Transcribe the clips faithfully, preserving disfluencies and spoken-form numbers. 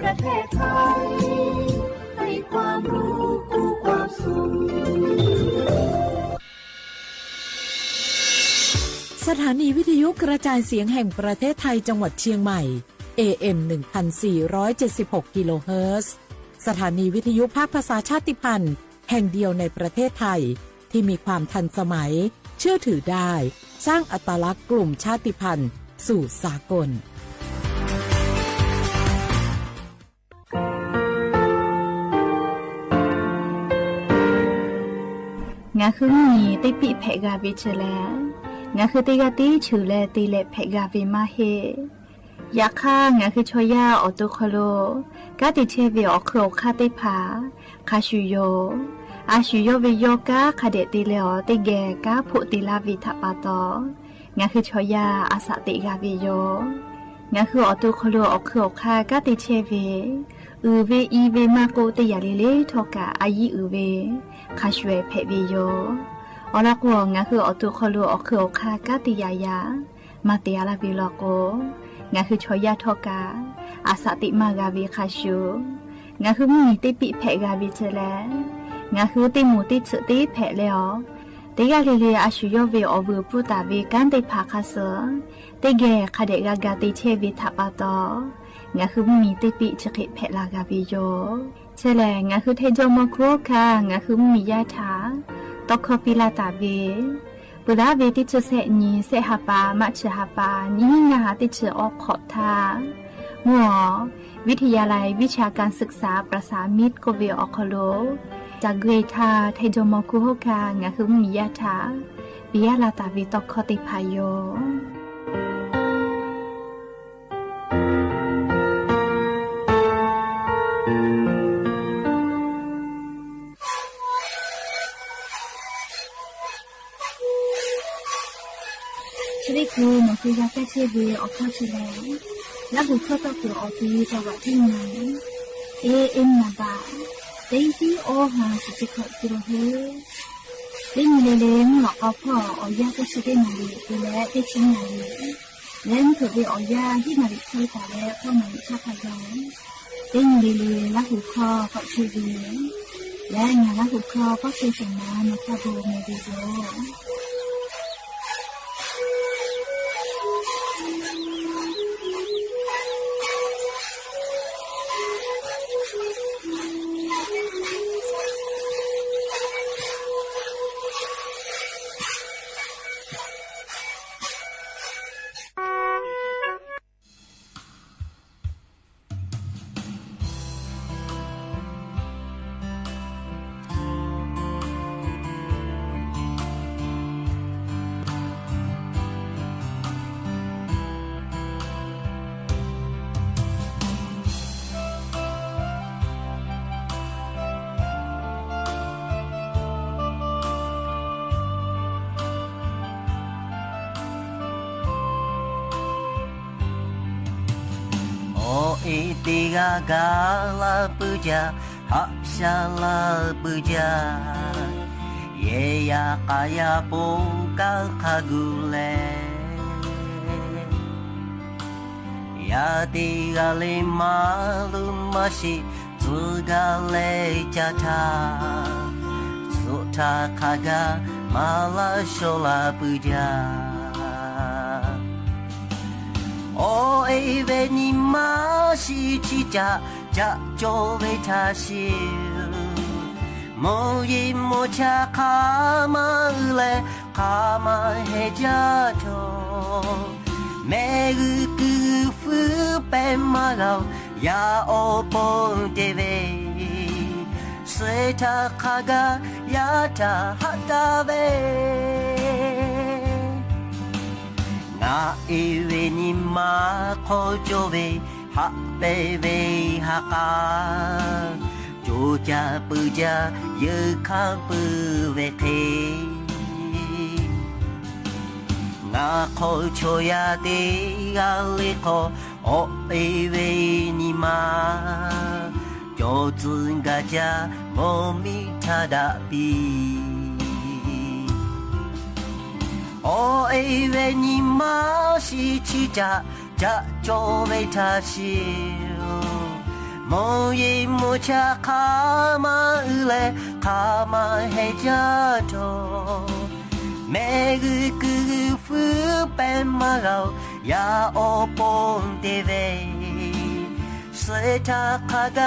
ประเทศไทย ให้ความรู้คู่ความสุข สถานีวิทยุกระจายเสียงแห่งประเทศไทยจังหวัดเชียงใหม่ เอเอ็ม หนึ่งพันสี่ร้อยเจ็ดสิบหก กิโลเฮิรตซ์ สถานีวิทยุภาคภาษาชาติพันธุ์แห่งเดียวในประเทศไทย ที่มีความทันสมัย เชื่อถือได้ สร้างอัตลักษณ์กลุ่มชาติพันธุ์สู่สากล ငါဃုမီး တ့ပံၣ်ဖဲးဂၤဝဲဆဲလဲၣ်, ငါဃုတ့ဂၤတ့ဆူးလၢတ့လဲးဖဲးဂၤဝဲမးဟ့ၣ်. ယခါ ငါဃုဆီယၢ်အီၣ်တူၣ်ခီလိာ် ကးတ့ဆဲးဝဲအီၣ်ခုးအီၣ်ခါသ့ၣ်တဖၣ် ခးဆူၣ်ယိာ်, အါဆူၣ်ယိာ်ဝဲယိာ်ကါ ခးဒဲးတ့လဲးအီၤ တ့ၢ်ဂဲၤကါဖိးတ့လၢ်ဝဲထးပာ်တီၤ, ငါဃုဆီယၢ်အစးတ့ဂၤဝဲယိာ်. ငါဃုအီၣ်တူၣ်ခီလိာ်အီၣ်ခုးအီၣ်ခါ ကးတ့ဆဲးဝဲ အုၣ်ဝဲအံၤဝဲမးကိးတ့ၢ်ယၤလံလံထီၣ်ကး အယံာ်အုၣ်ဝဲ ခးဆူၣ်ဝဲဖဲးဝဲယိာ်. အီၤလီၤကိး ငါဃုအီၣ်တူၣ်ခီလိာ်အီၣ်ခုးအီၣ်ခါကးတ့ယၤယၤ မၤတ့ၢ်အါလၢ်ဝဲလီၤကိး, ငါဃုဆီယၢ်ထီၣ်ကး အစးတ့မၤဂၤဝဲခးဆူၣ်, ငါဃုမီးတ့ပံၣ်ဖဲးဂၤဝဲဆဲလဲၣ်, ငါဃုတ့မူးတ့ဆူးတ့ဖဲးလဲအီၤ, တ့ၢ်ဂၤလံလံအါဆူၣ်ယိာ်ဝဲအီၣ်ဝဲအပုၢ်တၢ်ဝဲကါသ့ၣ်တဖၣ်ခးစၢၢ်, တ့ၢ်ဂဲၤခးဒဲးဂၤဂၤတ့ဆဲးဝဲထးပာ်တီၤ, ငါဃုမီးတ့ပံၣ်ဆံဃ့ဖဲးလၢ်ဂၤဝဲယိာ်. ဆဲလဲၣ် ငါဃုထဲဒိးမီၤခူဟီၣ်ခါ ငါဃုမီးယၢ်ထး တီခီပံလၢ်တၢ်ဝဲ ပှၤလၢဝဲတ့ဆူၣ်ဆဲးနံၤ ဆဲးဟးပာ် မးဆူၣ်ဟးပာ် နံၤဟံးနၤဟးတ့ဆူၣ်အိၣ်ခိးထါ, မုၢ်အီၤ วิทยาลัยวิชาการศึกษาประสานมิตรကိးဝဲအီၣ်ခီလိာ်, တၢ်ဂ့ၢ်ထါထဲဒိးမီၤခူဟီၣ်ခါ ငါဃုမီးယၢ်ထး ပံယၢ်လၢ်တၢ်ဝဲတီခီသ့ၣ်တဖၣ်ယိာ်. ဆၢဒ့ၣ်ကိး မီၤက့ၤဂၤကဲဆ့ဝဲအီၣ်ခီၣ်ဆံလဲၣ်, လၢဟူၣ်ခီၣ်တီၢ်ကိးအီၤက့ၤ တၢ်ဝးတံၢ်နၤ เอเอ็ม နံပါတ် သၢ ห้าสิบเจ็ด กิโลเฮิรตซ์ တနံၤလံလံ မုၢ်လီၤကီဖီၣ် အီၣ်ယၢ်တဆံတ့ၢ်နၣ်ရံၣ် တုၤလၢတဆံနၣ်ရံၣ် လၢမုၢ်ထီၣ်ဝဲအီၣ်ယၢ် ဟံၣ်နၣ်ရံၣ်ခွံပၤလၢ ဃိးနၣ်ရံၣ်ဆံဖးယံၤ တနံၤလံလံ လၢဟူၣ်ခီၣ်ကီၣ်ဆူၣ်ဝဲ လၢညါလၢဟူၣ်ခီၣ်ကီၣ်ဆူၣ်စၢ်မၤ မၤခီဘိမ့ၢ်ဝံၤယိာ်. အိၣ်အ့ၣ်တ့ၢ်ဂၤကၤလၢပုၢ်ကၢ် ဟးဆှဲလၢပုၢ်ကၢ် ယဲယၤကယၤပိာ်ကၤခးဂုာ်လဲၣ် ယၤတ့ၢ်ဂၤလၢမၤလူၤမၤဆံး တဂၤလဲၤကၢ်ထါ သူၣ်ထးခးဂၤ မၤလၢဆှီလၢပုၢ်ကၢ် အိၣ်အ့ၣ်ဝဲနံၤမး ဆံးဆံးကၢ်ကၢ် ကၠီဝဲထးဆံး မိၢ်ယံၤမိၢ်ဆါ ခါမၤအုလဲၣ် ခါမၤဟဲကၢ်ထီၣ် မ့ၢ်ဂုာ်ကုာ်ဂုာ်ဖုးပဲမၤဂီၤ ယၤအီၣ်ပိၢ်တဲဝဲ သူၣ်ထးခးဂၤ ယၤထးဟးတၢ်ဝဲ နၤအ့ၣ်ဝဲနံၤမး ခီကၠီဝဲ ဟးပဲဝဲဟးကၤ ကၠီကၢ်ပုၢ်ကၢ် ယခါပုၢ်ဝဲၢ်ဃ့ နၤခီဆီယၤတ့ၢ်ဂၤလၢဃီ အိၣ်အ့ၣ်ဝဲနံၤမး ကၠီစုဂၤကၢ် မိၢ်မံထါဒၣ်ပံၤ အိၣ်အ့ၣ်ဝဲနံၤမး ဆံးဆံးကၢ်ကၢ် ကၠီဝဲထးဆံး မုၢ်ယံၢ်မုၢ်ဆၢခါမၤအုလဲၣ် ခါမၤဟဲကၠၢထီၣ် မဲကုကုဖုပဲမၤဂီၤ ယၤအိၣ်ပိူင်တ့ၢ်ဝဲ ဆၢထၢၣ်ခါဂၤ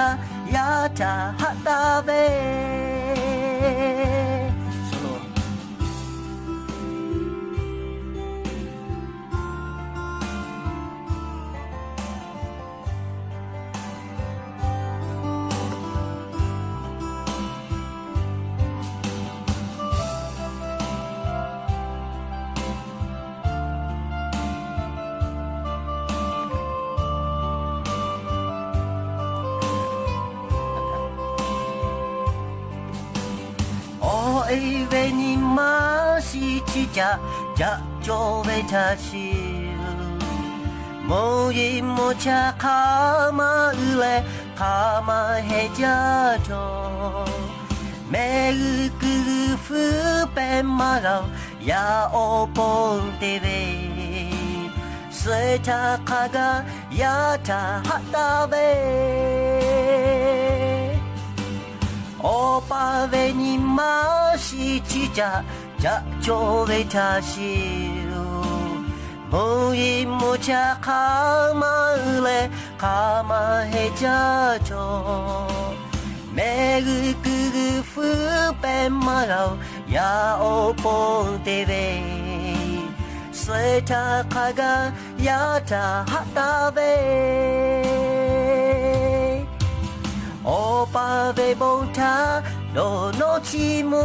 ယၤတၢ်ဟးတၢ်ဝဲ အီၣ်အ့ၣ်ဝဲနံၤမၤဆံးဆံးကၠးကၠး ကၠီဝဲတၢ်ဆံး မုၢ်ယံၢ်မုၢ်ဆၢခါမၤအုလဲၣ် ခါမၤဟဲကၠၢထီၣ် မဲကုကုဖုပဲမၤဂီၤ ယၤအိၣ်ပိူင်တ့ၢ်ဝဲ ဆၢထၢၣ်ခါဂၤ ယၤတၢ်ဟးတၢ်ဝဲ အီၣ်ပာ်ဝဲနံၤမၤဆံးဆံးကၠးကၠး ကၠီဝဲတၢ်ဆံး မုၢ်ယံၢ်မုၢ်ဆၢခါမၤအုလဲၣ် ခါမၤဟဲကၠၢထီၣ် မဲကုကုဖုပဲမၤဂီၤ ယၤအိၣ်ပိူင်တ့ၢ်ဝဲ ဆၢထၢၣ်ခါဂၤ ယၤတၢ်ဟးတၢ်ဝဲ အီၣ်ပာ်ဝဲဘီတၢ် ဒီးနီၢ်ထံမူ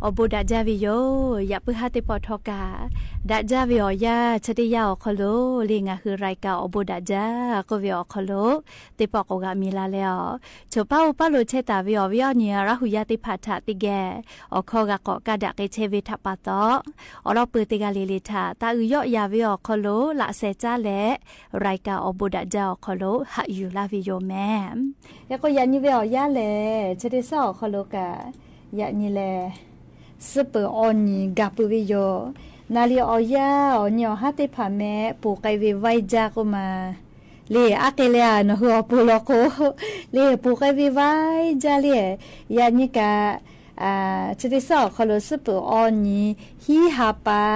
အိၣ်ဘူးဒးကၠၢ်ဝဲယိာ် ယပုၢ်ဟၣ်သ့ၣ်ပီၣ်ထီၣ်ကး ဒးကၠၢ်ဝဲအီၤယၤ ဆၢတယၢ်အီၤခီလိာ် လၢအံၤ ငါဟု ရၢၢ်ကၢၣ် အိၣ်ဘူးဒးကၠၢ် ကိးဝဲအီၤခီလိာ် သ့ၣ်ပီၣ်ကိးဂၤမ့ၢ်လၢ်လၢ်အီၤ ဆိပာ်အိၣ်ပာ်လိာ်ဆဲးသးဝဲအီၤ ဝဲအီၤနံၤ ရၢ်ဟူယၢ်သ့ၣ်တဖၣ်ထး သ့ၣ်ဂဲၤ အိၣ်ခိးဂၤကိး ကဒါက့ၤဆဲးဝဲထးပာ်သီး အီလီၣ်ပၢၤသ့ၣ်ဂၤလံၤလံၤထး သးအုးယီၣ်ယၤဝဲအီၤခီလိာ် လၢအစဲးကၠၢ်လဲၣ် ရၢၢ်ကၢၣ် အိၣ်ဘူးဒးကၠၢ်အီၤခီလိာ် ဟးယူၤလၢ်ဝဲယိာ်မဲ ယကိးယၤနံၤဝဲအီၤယၤလဲၣ် ဆၢတစၢ်အီၤခီလိာ်ကး ယၤနံၤလဲၣ် စံးပၢၣ်အီၤနံၤ ကးပၢၢ်ဝဲယိာ် နၤလံအီၤယၤ အီၤနံၤအီၤဟါသ့ၣ်တဖၣ်မဲ ပူၤကဲဝဲဝဲကၠၢ်ကိးမး လံ အါကဲလဲၣ်ဧါ နၢ်ဟူအီၤပူၤလီၤကိး လံ ပူၤကဲဝဲဝဲကၠၢ်လံ ယၤနံၤကး ဆၢတစၢ်အီၤခီလိာ် စံးပၢၣ်အီၤနံၤ ဟံးဟးပာ်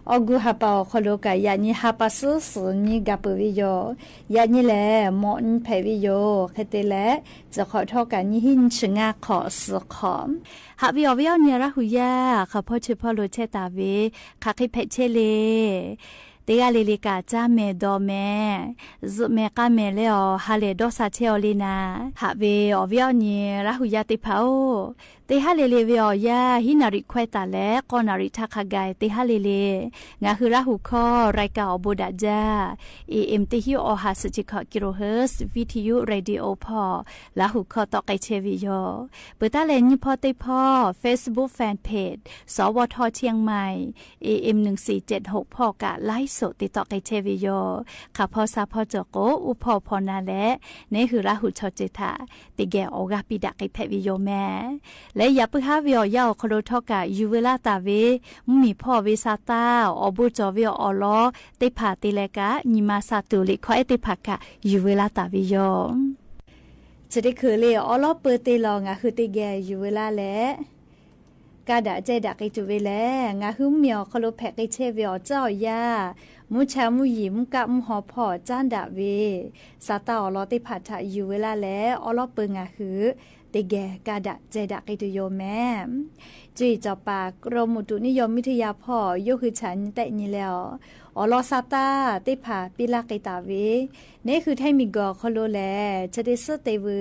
အီၣ်ကူဟးပာ်အီၤခီလိာ်ကး ယၤနံၤဟးပာ်စုစုနံၤ ကးပၢၢ်ဝဲယိာ် ယၤနံၤလဲၣ် မီၣ်နံၤဖဲးဝဲယိာ် ခဲသ့လဲၣ် စးခီၣ်ထီၣ်ကးနံၤဟံး ဆံငါခီၣ် စံခီၣ် ဟးဝဲအီၤဝဲအီၤနံၤ ရၢ်ဟူယၢ် ခီဖီဆၢဖီလိာ်ဆဲးသးဝဲ ခးဃ့ဖဲးဆဲးလံ သ့ၣ်ဂၤလံၤလံၤကး ကၠၢ်မဲာ်ဒီးမဲာ် ယုၢ်မဲာ်ဃါမဲာ်လၢအီၤ ဟးလဲၤဒီးစးဆဲးအီၤလံနၤ ဟးဝဲအီၤဝဲအီၤနံၤ ရၢ်ဟူယၢ်သ့ၣ်တဖၣ်ဧၢ သ့ၣ်ဟါလံၤလံၤဝဲအီၤယၤ ဟံးနၣ်ရံၣ်ခွဲးသးလဲၣ် ဃိးနၣ်ရံၣ်ထးခါဂၤ သ့ၣ်ဟါလံၤလံၤ ငါဟု ရၢ်ဟူခီ ရၢၢ်ကၢၣ် အိၣ်ဘူးဒးကၠၢ် AM တဟံး အီၣ်ဟး စံးဆံးခီၣ် ကံရိၣ်ဟၢၣ် ဝံထယု ရေဒီယို ဖီၣ် လၢဟူခီ သီးကဲဆဲးဝဲယိာ် ပတၢ်လဲၤညံဖီသ့ၣ်ဖီ Facebook Fan Page စဝထ เชียงใหม่ AM หนึ่งสี่เจ็ดหก ဖီၣ်ကး ไลฟ์สด သ့ၣ်သီးကဲဆဲးဝဲယိာ် ခးဖီဆါဖီကၠီၤကိး အူဖီၣ်ဖီနါလဲၣ် န့ၣ်ဟု ရၢ်ဟူဆီၣ်စၢၢ်ထး သ့ၣ်ဂဲၤအီၣ်ဂၤပံးဒၣ်က့ၤဖဲးဝဲယိာ်မဲာ် လၢယပုၢ်ဟၣ်ဝဲအီၤယၢ်အီၤခီလိာ်ထီၣ်ကး ယူၤဝဲလၢ်သးဝဲ မုၢ်မံၤဖီၣ်ဝဲဆါတၢ် အီၣ်ဘူးကၠီၤဝဲအီၤလီၤသ့ၣ်တဖၣ်သ့ၣ်လဲၣ်ကး နံၤမၤစၢ်တူာ်လံၤခီအဲၣ်သ့ၣ်တဖၣ်ကး ယူၤဝဲလၢ်သးဝဲယိာ် ဆၢတခါလၢ အီလီၣ်ပၢၤသ့ၣ်လီၤ ငါဟုသ့ၣ်ဂဲၤယူၤဝဲလၢ်လဲၣ် ကဒါက့ၤဒၣ်က့ၤတုၤဝဲလဲၣ် ငါဟုမုၢ်မံၤအီၤခီလိာ်ဖဲးက့ၤဆဲးဝဲအီၤ ကၠၢ်အီၤယၤ မူဆါမူယံာ် မူကၣ်မူဟီဖီၣ် ကၠၢ်ဒၣ်ဝဲ စးတၢ်အီၣ်လီၤသ့ၣ်တဖၣ်ထးယူၤဝဲလၢ်လဲၣ် အီလီၣ်ပၢၤငါဟု သ့ၣ်ဂဲၤကဒါက့ၤဒၣ်က့ၤတုၤယိာ်မဲာ် ကၠုအံၤစီၤပၤ ကရၢမိၢ်တူးနံၣ်ယီၢ်မံထယါဖီၣ် ယိၣ်ဃုဆၣ်နံၣ်တဲာ်နံၤလဲၣ်အီၤ အီလီၣ်ဆါတၢ်သ့ၣ်တဖၣ်ပံလၢ်က့ၤသးဝဲ န့ၣ်ဟုထဲမံၤကီၢ်ခီလိာ်လဲၣ် ဆၢတ့ၢ်စုသ့ၣ်ဝဲ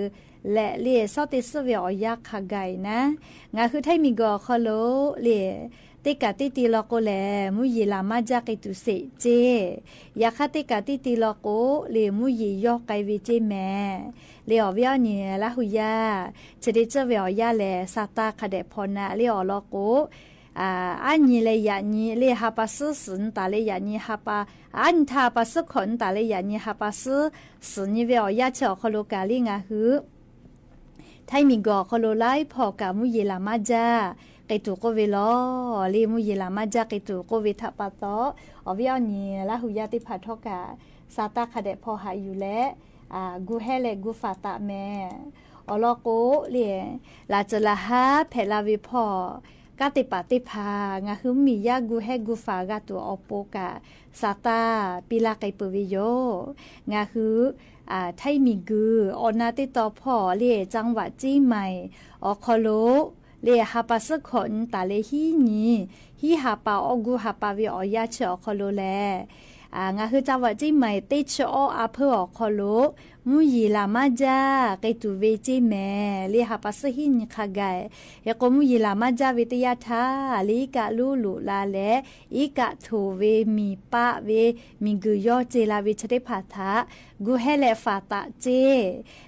လဲၣ် လံာ်စီၣ်တ့ၢ်စုဝဲအီၤယၤခါဂၤအံၤနၤ ငါဟုထဲမံၤကီၢ်ခီလိာ်လံာ် သ့ၣ်ကးသံၣ်တံၤလီၤကိးလဲၣ် မူယံာ်လၢ်မးကၠၢ်က့ၤတုၤစ့ၢ်ကီး ယၤခါသ့ၣ်ကးသံၣ်တံၤလီၤကိးလံာ် မူယံာ်ယီၢ်ကဲဝဲကၠ့မဲာ် လံာ်အီၤဝဲအီၤနံၤ လၢဟူယၤ ဆၢတ့ၢ်စုဝဲအီၤယၤလဲၣ် စးတၢ်ခါဒဲးဖီနါလံာ်အီၤလီၤကိး အါနံၤလၢယၤနံၤလံာ် ဟးပာ်စုစုနတၢ်လၢယၤနံၤ ဟးပာ် အါနံၤထါဟးပာ်စုခီၣ်နတၢ်လၢယၤနံၤ ဟးပာ်စုစုနံၤဝဲအီၤယၤဆၢအီၤခီလိာ်ကးလံာ်ငါဟု ထဲမံၤကီၢ်ခီလိာ်လၢဖီၣ်ကးမူယံာ်လၢ်မးကၠၢ် က့ၤတူၢ်ကိးဝေၤလီၤ. လၢမူယံၤလၢ်မါဒျါ က့ၤတူၢ်ကိးဝေၤထးပာ်တီၤ အီၤဝံၤအီၤန့ၣ် လၢဟူယါသ့ၣ်တဖၣ်ထီၣ်ကး စးတၢ်ခးဒဲးဖီၣ်ဟးယူၢ်လၢ ဂူာ်ဟဲလဲၣ်ဂူာ်ဖးသးမဲာ် အီၤလီၤကိးလၢ လၢ်စၢၤလၢ်ဟါဖဲးလၢ်ဝံၤဖီၣ် ကါသ့ၣ်ပာ်သ့ၣ်တဖၣ် ငါဟုမ့ၢ်ယါဂူာ်ဟဲဂူာ်ဖးဂၤတူၢ်အီၤပူၤကး စးတၢ်ပံလၢက့ၤပၢၢ်ဝံၤယိာ် ငါဟု ထဲမံၤဂုာ် အီၣ်နၢ်သ့ၣ်တီဖီၣ်လၢ จังหวัดเชียงใหม่ အီၤခီလိာ် လၢဟးပာ်စ့ၢ်ကီးတၢ်လၢဟံးနံၤ ဟံးဟးပာ်အီၣ်ဂူာ်ဟးပာ်ဝံၤအီၣ်ယါဆၢအီၤခီလိာ်လဲၣ်. ငါဟု จังหวัดเชียงใหม่ သ့ၣ်ဆၢအီအါဖၢအီၤခီလိာ် မူယံၤလၢ်မါဒျါ က့ၤတူၢ်ဝဲစ့မဲာ် လၢဟးပာ်စ့ၢ်ဟံးနံၤခါဂၤ ဟဲကိးမူယံၤလၢ်မါဒျါဝဲတယါထါ လၢအံၤကလူလူလၢ်လဲၣ် အံၤကထိၣ်ဝဲမံၤပာ်ဝဲ မံၤဂုာ်ယီၢ်စ့လၢ်ဝဲဆၢသ့ၣ်တဖၣ်ထး ဂူာ်ဟဲလဲၣ်ဖးသးစ့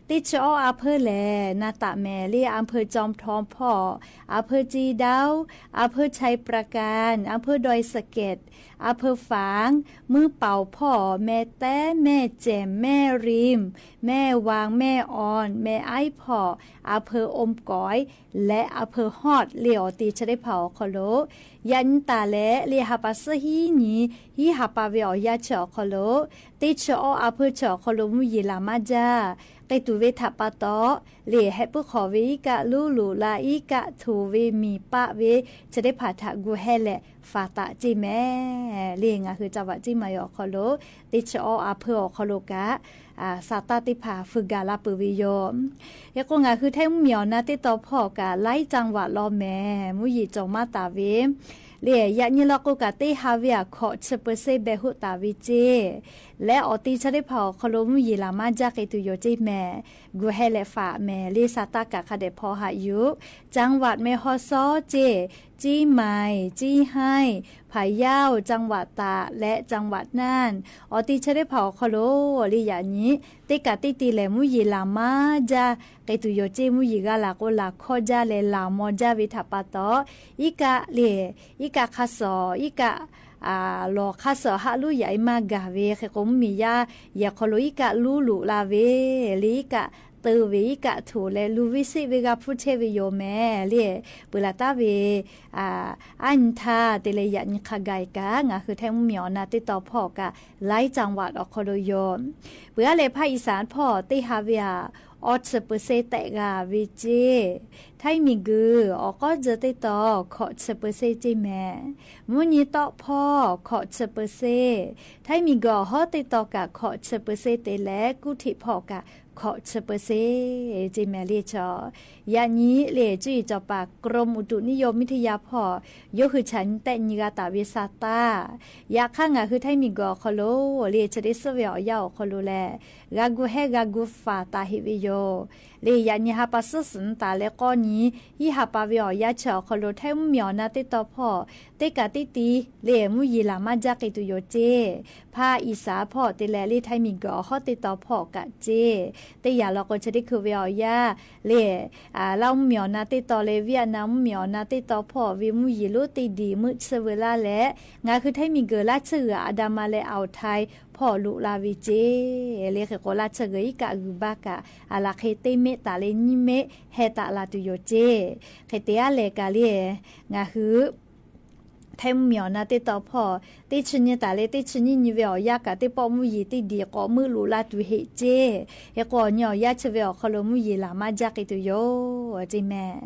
သ့ၣ်ဆၢအီအါဖၢလဲၣ် နၢ်တၢ်မဲာ်လၢ อำเภอจอมทองဖီၣ် อำเภอเชียงดาว อำเภอชัยปราการ อำเภอดอยสะเก็ด อำเภอฝาง เมืองเป๋าพ่อ แม่แต้ แม่แจ่ม แม่ริม แม่วาง แม่ออน แม่อ้ายพ่อ อำเภออมก๋อย และอำเภอฮอด လဵဝ်အီၤတ့ၢ်ဆၢသ့ၣ်တဖၣ်အီၤခီလိာ် ယၤနံၤတၢ်လဲၣ် လၢဟးပာ်စ့ၢ်ဟံးနံၤ ဟံးဟးပာ်ဝဲအီၣ်ယါဆၢအီၤခီလိာ် သ့ၣ်ဆၢအီအါဖၢဆၢအီၤခီလိာ် မူယံၤလၢ်မါဒျါ က့ၤတူၢ်ဝဲထးပာ်တီၤ လၢဟဲပၢၢ်ခီၣ်ဝဲအံၤကလူလူလၢ် အံၤကထိၣ်ဝဲမံၤပာ်ဝဲ ဆၢသ့ၣ်တဖၣ်ထးဂူာ်ဟဲလဲၣ်ဖးသးစ့မဲာ် လၢငါဟု จังหวัดเชียงใหม่ အီၤခီလိာ် သ့ၣ်ဆၢအီအါဖၢအီၤခီလိာ်ကး စးတၢ်သ့ၣ်တဖၣ်ဖုးဂၤလၢ်ပၢၢ်ဝဲယိာ် ဟဲကိးငါဟု ထဲမုၢ်မံၤအီၣ်နၢ်သ့ၣ်တီဖီၣ်ကး ไลฟ์จังหวัด လီၤမဲာ် မူယံၤကၠီၣ်မၤတၢ်ဝဲ လၢယၤနံၤလီၤကိးကး သ့ၣ်ဟးဝဲအီၤ ခီၣ်ဆၢပၢၢ်စ့ဘဲဟူးတၢ်ဝဲစ့ လၢအီၤတ့ၢ်ဆၢသ့ၣ်တဖၣ်အီၤခီလိာ် မူယံၤလၢ်မါဒျါ က့ၤတူၢ်ယိာ်စ့မဲာ် ဂူာ်ဟဲလဲၣ်ဖးမဲာ် လၢစးတၢ်ကးခးဒဲးဖီၣ်ဟးယူၢ် จังหวัดแม่ฮ่องสอนစ့ เชียงใหม่ เชียงราย พะเยา จังหวัดตาก และจังหวัดน่าน အီၤတ့ၢ်ဆၢသ့ၣ်တဖၣ်အီၤခီလိာ် လၢယၤနံၤ သ့ၣ်ကးသ့ၣ်တ့ၢ်လဲၣ် မူယံၤလၢ်မါဒျါ က့ၤတူၢ်ယိာ်စ့ မူယံၤဂၤလၢ်ကိးလၢ်ခီဒျါလဲၣ် လၢ်မီၤဒျါဝဲထးပာ်တီၤ အံၤကလဲၣ် အံၤကခါစီၣ် အံၤက လီၤခါစီၣ်ဟးလူယၤအံၤမၤဂၤဝဲ ဟဲကိးမူမံၤယါ ယဲၢ်ခီလိာ် အံၤကလူလူလၢ်ဝဲ လၢအံၤကတၢၢ်ဝဲ အံၤကထိၣ်လဲၣ် လူၤဝဲစ့ဝဲဂၤဖုထဲဝဲယိာ်မဲာ် လၢ ပှၤလၢ်တၢ်ဝဲ အါနံၤထါ တ့ၢ်လၢယၤနံၤခါဂၤအံၤကး ငါဟု ထဲမုၢ်မံၤအီၣ်နၢ်သ့ၣ်တီဖီၣ်ကး ไลฟ์จังหวัด အီၤခီလိာ်ယိာ် ပှၤလၢ်ဖးအံၣ်စၣ်ဖီၣ် သ့ၣ်ဟးဝဲအီၤ အိၣ်ဆၢပၢၢ်စ့ သဲးဂၤဝဲစ့ ထဲမံၤဂုာ် အိၣ်ကီၢ်စၢၢ်သ့ၣ်တီ ခီၣ်ဆၢပၢၢ်စ့စ့မဲာ် မူနံၤတီၣ်ဖီၣ် ခီၣ်ဆၢပၢၢ်စ့ ထဲမံၤဂုာ် အိၣ်ဟီၣ်သ့ၣ်တီကး ခီၣ်ဆၢပၢၢ်စ့ တ့ၢ်လၢကူၣ်ထံးဖီၣ်ကး ခီၣ်ဆၢပၢၢ်စ့ စ့မဲာ်လၢဆီ ယၤနံၤလၢ ကၠူအံၣ်စီၤပၤ กรมอุตุนิยมวิทยาဖီၣ် ယိၤဟုၣ်ဆၣ်နံၤတဲာ်နံၤဂၤတၢ်ဝဲစးတၢ် ယၤခါ ငါဟု ထဲမံၤဂုာ် အီၤခီလိာ် လၢဆၢဒ့းစ့ၢ်ဝဲအီၣ်ယါအီၤခီလိာ်လဲၣ် ဂၤဂူာ်ဟဲဂၤဂူာ်ဖးသးဟ့ၣ်ဝဲယိာ် လၢယၤနံၤဟးပာ်စ့ၢ်စ့ၢ်နတၢ်လၢကီၢ်နံၤ ဟံးဟးပာ်ဝဲအီၣ်ယါဆၢအီၤခီလိာ် ထဲမုၢ်မံၤအီၣ်နၢ်သ့ၣ်တီဖီၣ် သ့ၣ်ကးသ့ၣ်တ့ၢ်လၢ မူယံၤလၢ်မါဒျါ က့ၤတူၢ်ယိာ်စ့ ဖးအံၣ်စၣ်ဖီၣ်တ့ၢ်လၢ လၢထဲမံၤဂုာ် အိၣ်ဟီၣ်သ့ၣ်တီဖီၣ်ကးစ့ သ့ၣ်ယၤလီၤကိးဆၢဒ့းခုးဝဲအီၣ်ယါ လၢ လၢမုၢ်မံၤအီၣ်နၢ်သ့ၣ်တီလၢ ဝံယ့ၣ်နၢမ်မုၢ်မံၤအီၣ်နၢ်သ့ၣ်တီဖီၣ် ဝံၤမူယံၤလိသ့ၣ်ဒံး မုၢ်ဆၢဝဲလၢ်လဲၣ် ငါဟု ထဲမံၤဂုာ် လၢဆၢဂ့ၤ အဒါမၤလၢ อ่าวไทยဖီၣ်လိာ်လၢ်ဝဲစ့ လၢဃဲၤကိးလၢဆၢဂ့ၤ အံၤကဂုာ်ဘၣ်ကး အလၢ်ဃ့သ့မ့ၢ်တၢ်လၢနံၣ်မ့ၢ် ဟဲတၢ်လၢ်တူၢ်ယိာ်စ့ ဃဲၤတ့ၢ်အါလဲၣ်ကးလၢ ငါဟု ထဲမုၢ်မံၤအီၣ်နၢ်သ့ၣ်တီဖီၣ် သ့ၣ်ဆၢနံၤတၢ်လၢ သ့ၣ်ဆၢနံၤနံၤဝဲအီၣ်ယါကး သ့ၣ်ပိာ်မူယံၤသ့ၣ်ဒံး ကိးမုၢ်လိာ်လၢ်တူၢ်ဟ့ၣ်စ့ ဟဲကိးအီၣ်နံၤအီၣ်ယါဆၢဝဲအီၣ်ခီလိာ် မူယံၤလၢ်မါဒျါ က့ၤတူၢ်ယိာ်စ့မဲာ်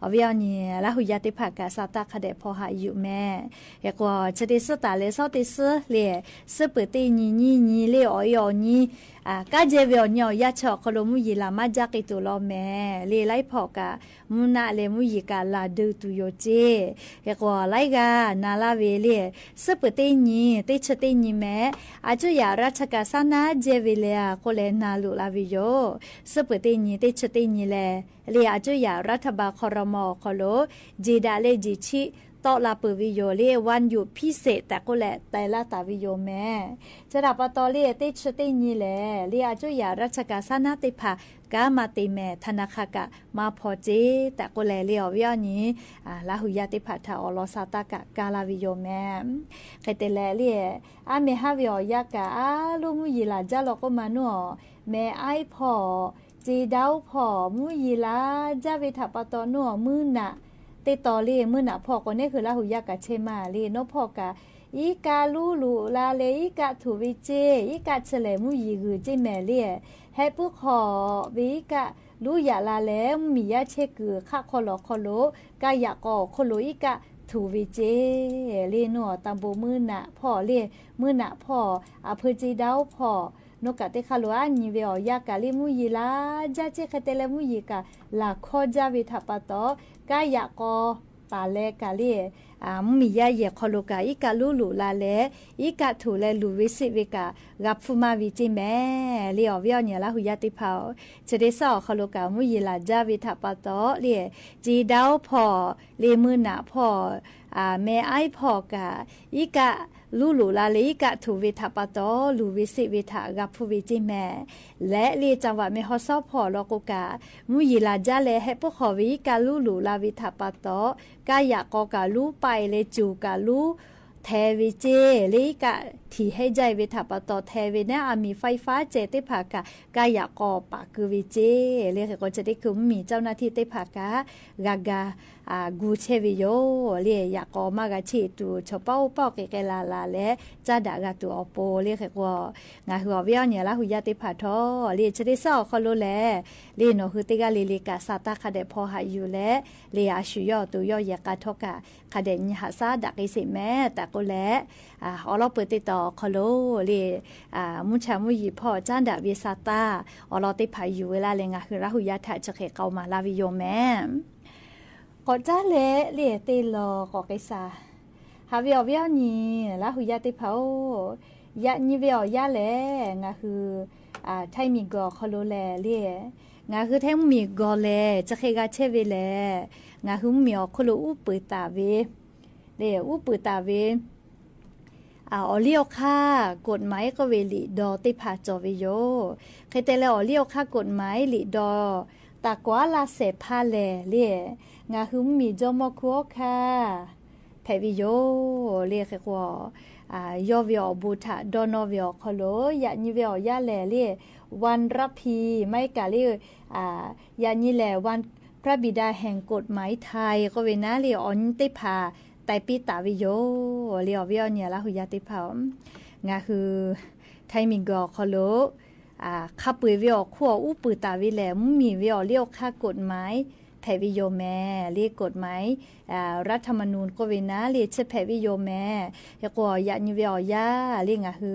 အီၤဝံၤအီၤနံၤ လၢဟူယါသ့ၣ်တဖၣ်ကး စးတၢ်ခးဒဲးဖီၣ်ဟးယူၢ်မဲာ် ဟဲကိးဆၢဒ့းစ့ၢ်တၢ်လၢ စီၤသ့ၣ်စ့ၢ်လၢ စ့ၢ်ပၢၢ်သ့ၣ်နံၤနံၤနံၤလၢအီၣ်အီၣ်နံၤ ကးယဲၢ်ဝဲအီၣ်နံၤအီၣ်ယါဆၢအီၣ်ခီလိာ် မူယံၤလၢ်မါဒျါ က့ၤတူၢ်လီၤမဲာ် လၢလၢ်ဖီၣ်ကး မူနးလၢမူယံၤကး လၢ်ဒုးတူၢ်ယိာ်စ့ ဟဲကိးလၢ်ဂၤ နၤလၢ်ဝဲလၢ စ့ၢ်ပၢၢ်သ့ၣ်နံၤ သ့ၣ်ဆၢသ့ၣ်နံၤမဲာ် အစိုးရ ราชการ စၢ်နါယဲၢ်ဝဲလဲၣ် အဃိလဲၣ် နၤလိာ်လၢ်ဝဲယိာ် စ့ၢ်ပၢၢ်သ့ၣ်နံၤ သ့ၣ်ဆၢသ့ၣ်နံၤလဲၣ် လၢ အစိုးရ รัฐบาล ครม အီၣ်ခီလိာ် ယံာ်ဒၣ်လၢယံာ်ဆံး တီၣ်လၢ်ပၢၢ်ဝဲယိာ်လၢ วันหยุดพิเศษ တၢ်ဃိလဲၣ် တဲလၢ်တၢ်ဝဲယိာ်မဲာ် ဆၢဒၣ်ပတီၢ်လၢ သ့ၣ်ဆၢသ့ၣ်နံၤလဲၣ် လၢ အစိုးရ ราชการ စၢ်နါသ့ၣ်တဖၣ် ကးမၤတ့ၢ်မဲာ် ธนาคาร ကး မၤဖီၣ်စ့ တၢ်ဃိလဲၣ်လၢအီၤဝံၤအီၤနံၤ လၢဟူယါသ့ၣ်တဖၣ်ထးအီၣ်လီၤစးတၢ်ကးကးလၢ်ဝဲယိာ်မဲာ် ဃဲၤတ့ၢ်လဲၣ်လၢ အါမ့ၢ်ဟးဝဲအီၣ်ယါကး အါလူမူယံၤလၢ်ဒျါလီၤကိးမးနုၢ်အီၣ် မဲာ်အိုင်ဖီၣ် စ့ဒၢဖီၣ် မူယံၤလၢ်ဒျါဝဲထးပတီၢ်နုၢ်အီၣ်မုၢ်နး တ့ၢ်တီၤလံ မုၢ်နၤဖီၣ် ကိးန့ၣ်ဃုလၢဟူယါကးဆဲးမးလံ နီၢ်ဖီၣ်ကး အံၤကးလူလူလါလဲ အံၤကးထူၣ်ဝ့ၤစ့ အံၤကးဆဲးလဲၣ်မူယံၤဂုာ်စ့မဲာ်လံ ဟဲပၢၢ်ခီၣ်ဝ့ၤအံၤကးလူယၤလါလဲ မုၢ်မံၤယါဆဲးကုာ် ခးခီၣ်လီၢ်ခီၣ်လိၤ ကါယးကီၢ်ခိၣ်လိၤ အံၤကးထူၣ်ဝ့ၤစ့ လံ နီၢ်တၢ်ဘိးမုၢ်နၤဖီၣ် လံ မုၢ်နၤဖီၣ် အဖုစ့ဒၣ်အိၣ်ဖီၣ် နီၢ်ကးတ့ၢ်ခါလိာ် အါနံၤဝဲအီၤ ယါကးလံ မူယံၤလါ ယါစ့ ဃဲတဲလၢမူယံၤကး လၢ်ခီယါဝ့ၤထးပာ်တီၤ ကါယးကီၢ်ပာ်လဲကးလံ မူမံၤယါယဲၢ်ခီၣ်လိၤကး အံၤကးလူလူလါလဲ အံၤကးထူၣ်လဲလူဝ့ၤစ့ဝ့ၤကး ဂၤဖုမါဝံၤစ့မဲာ် လံ အီၤဝဲအီၤ နံၤလၢဟူယါတ့ၢ်ဖး ဆၢဒ့ဆၢအီၤခီၣ်လိၤကး မူယံၤလါယါဝ့ၤထးပာ်တီၤ လံ စ့ဒၣ်အိၣ်ဖီၣ် လံ မုၢ်နၤဖီၣ် အမဲအါဖီၣ်ကး အံၤကးလူလူလါလဲ အံၤကးထူၣ်ဝ့ၤထးပာ်တီၤ လူဝ့ၤစ့ဝ့ၤထး ဂၤဖုဝ့ၤစ့မဲာ် လဲၣ် လံ ကၠၣ်ဝးမဲၢ်ဟီၣ်စီဖီၣ်လီၤကိးကး မူယံၤလါယါလဲ ဟဲပၢၢ်ခီၣ်ဝ့ၤ အံၤကးလူလူလါ ဝ့ၤထးပာ်တီၤ ကါယးကီၢ်ကးလူပာ်အီၤလဲ စူၤကးလူထဲဝ့ၤစ့ လံ အံၤကးထံၣ်ဟဲယါဝ့ၤထးပာ်တီၤ ထဲဝ့ၤန့ၣ် အမံၤ ไฟฟ้า စဲးသ့ၣ်တဖၣ်ကး ကါယးကီၢ်ပာ်ကုာ်ဝ့ၤစ့ လံ ဃဲကိးဆၢဒ့ခု မူမံၤ เจ้าหน้าที่ သ့ၣ်တဖၣ်ကး ဂၤဂၤ ဂူာ်ဆဲးဝ့ၤယိာ် လံ ယးကီၢ်မၤဂၤဆ့ၣ်တူၢ် ဆီၣ်ပီၣ်အိၣ်ပီၣ်ကဲကဲလၢ်လၢ်လဲၣ် ကၠၢ်ဒၣ်ဂၤတုၤအီၤပိၤ လံ ဃဲကိး နၢ်ဟူအီၤဝဲအီၤ နံၤလၢဟူယါတ့ၢ်ဖးထီၣ် လံ ဆၢဒ့ဆၢအီၤခီၣ်လိၤလဲၣ် လံ နီၢ်ဟူတ့ၢ်ဂၤလံၤလံၤကး စးတၢ်ခါဒဲးဖီၣ်ဟးယူၤလဲၣ် လံ အဆူၣ်ယီၢ်တူၢ်ယီၢ်ယဲၢ်ကးထီၣ်ကး ခါဒဲးနံၤဟးဆါဒၣ်က့ၤစ့ၢ်မဲာ် တၢ်ကိးလဲၣ် အီလီၤပှဲၤတ့ၢ်တီၤခီၣ်လိၤ လံ မုၢ်ဆါမုၢ်ယံၤဖီၣ် ကၠၢ်ဒၣ်ဝ့ၤစးတၢ် အီလီၤတ့ၢ်ဖးယူၤဝဲလၢ်လဲၣ် နၢ်ဟူရၢ်ဟူယါထး ဆၢဃဲးကီးမၤလၢ်ဝံၤယိာ်မဲာ် ကိးတၢ်လဲၣ် လံ တ့ၢ်လီၤကိးက့ၤစး ဟးဝံၤအီၤဝဲအီၤ နံၤလၢဟူယါတ့ၢ်ဖးအိၣ် ယးနံၤဝဲအီၤယါလဲၣ် နၢ်ဟူ ထၢၣ်မံၤဂီၤခီၣ်လိၤလဲၣ် လံ နၢ်ဟူထၢၣ်မံၤဂီၤလဲၣ် ဆၢဃဲးဂၤဆဲးဝ့ၤလဲၣ် နၢ်ဟူမုၢ်မံၤအီၤခီၣ်လိၤ အူပၢၢ်တၢ်ဝ့ၤ လံ အူပၢၢ်တၢ်ဝ့ၤ အီၤလံအီၤခါ กฎหมาย ကိးဝ့ၤ လံာ်ဒီသ့ၣ်တဖၣ် ကၠီၤဝ့ၤယိာ် ဃဲတဲလၢအီၤလံအီၤခါ กฎหมาย လံာ်ဒီ တၢ်ကွၢ်လၢ်စဲးဖးလဲၣ် လံ နၢ်ဟူမုၢ်မံၤ ကၠီၤမီၢ်ခူအီၣ်ခါ ဖဲးဝ့ၤယိာ် လံ ဃဲကိး ယီၢ်ဝဲအီၤဘူးထး ဒီနီၢ်ဝဲအီၤခီၣ်လိၤ ယးနံၤဝဲအီၤယါလဲၣ် လံ วันระพี မ့ၢ်ကးလံ ယးနံၤလဲၣ် วันพระบิดาแห่งกฎหมายไทย ကိးဝ့ၤနၤ လံ အီၤနံၤသ့ၣ်တဖၣ် တဲပ့တၢ်ဝ့ၤယိာ် လံ အီၤဝဲအီၤ နံၤလၢဟူယါတ့ၢ်ဖး နၢ်ဟူ ထၢၣ်မံၤဂီၤခီၣ်လိၤ ခါပှ့ၤဝဲအီၤခူအီၣ် အူပၢၢ်တၢ်ဝ့ၤလဲၣ် မုၢ်မံၤဝဲအီၤလံအီၤခါ กฎหมาย ဖဲးဝ့ၤယိာ်မဲာ် လံ กฎหมาย รัฐธรรมนูญ ကိးဝ့ၤနၤ လံ ဆၢဖဲးဝ့ၤယိာ်မဲာ် ဃဲကိးယးနံၤဝဲအီၤယါ လံ နၢ်ဟူ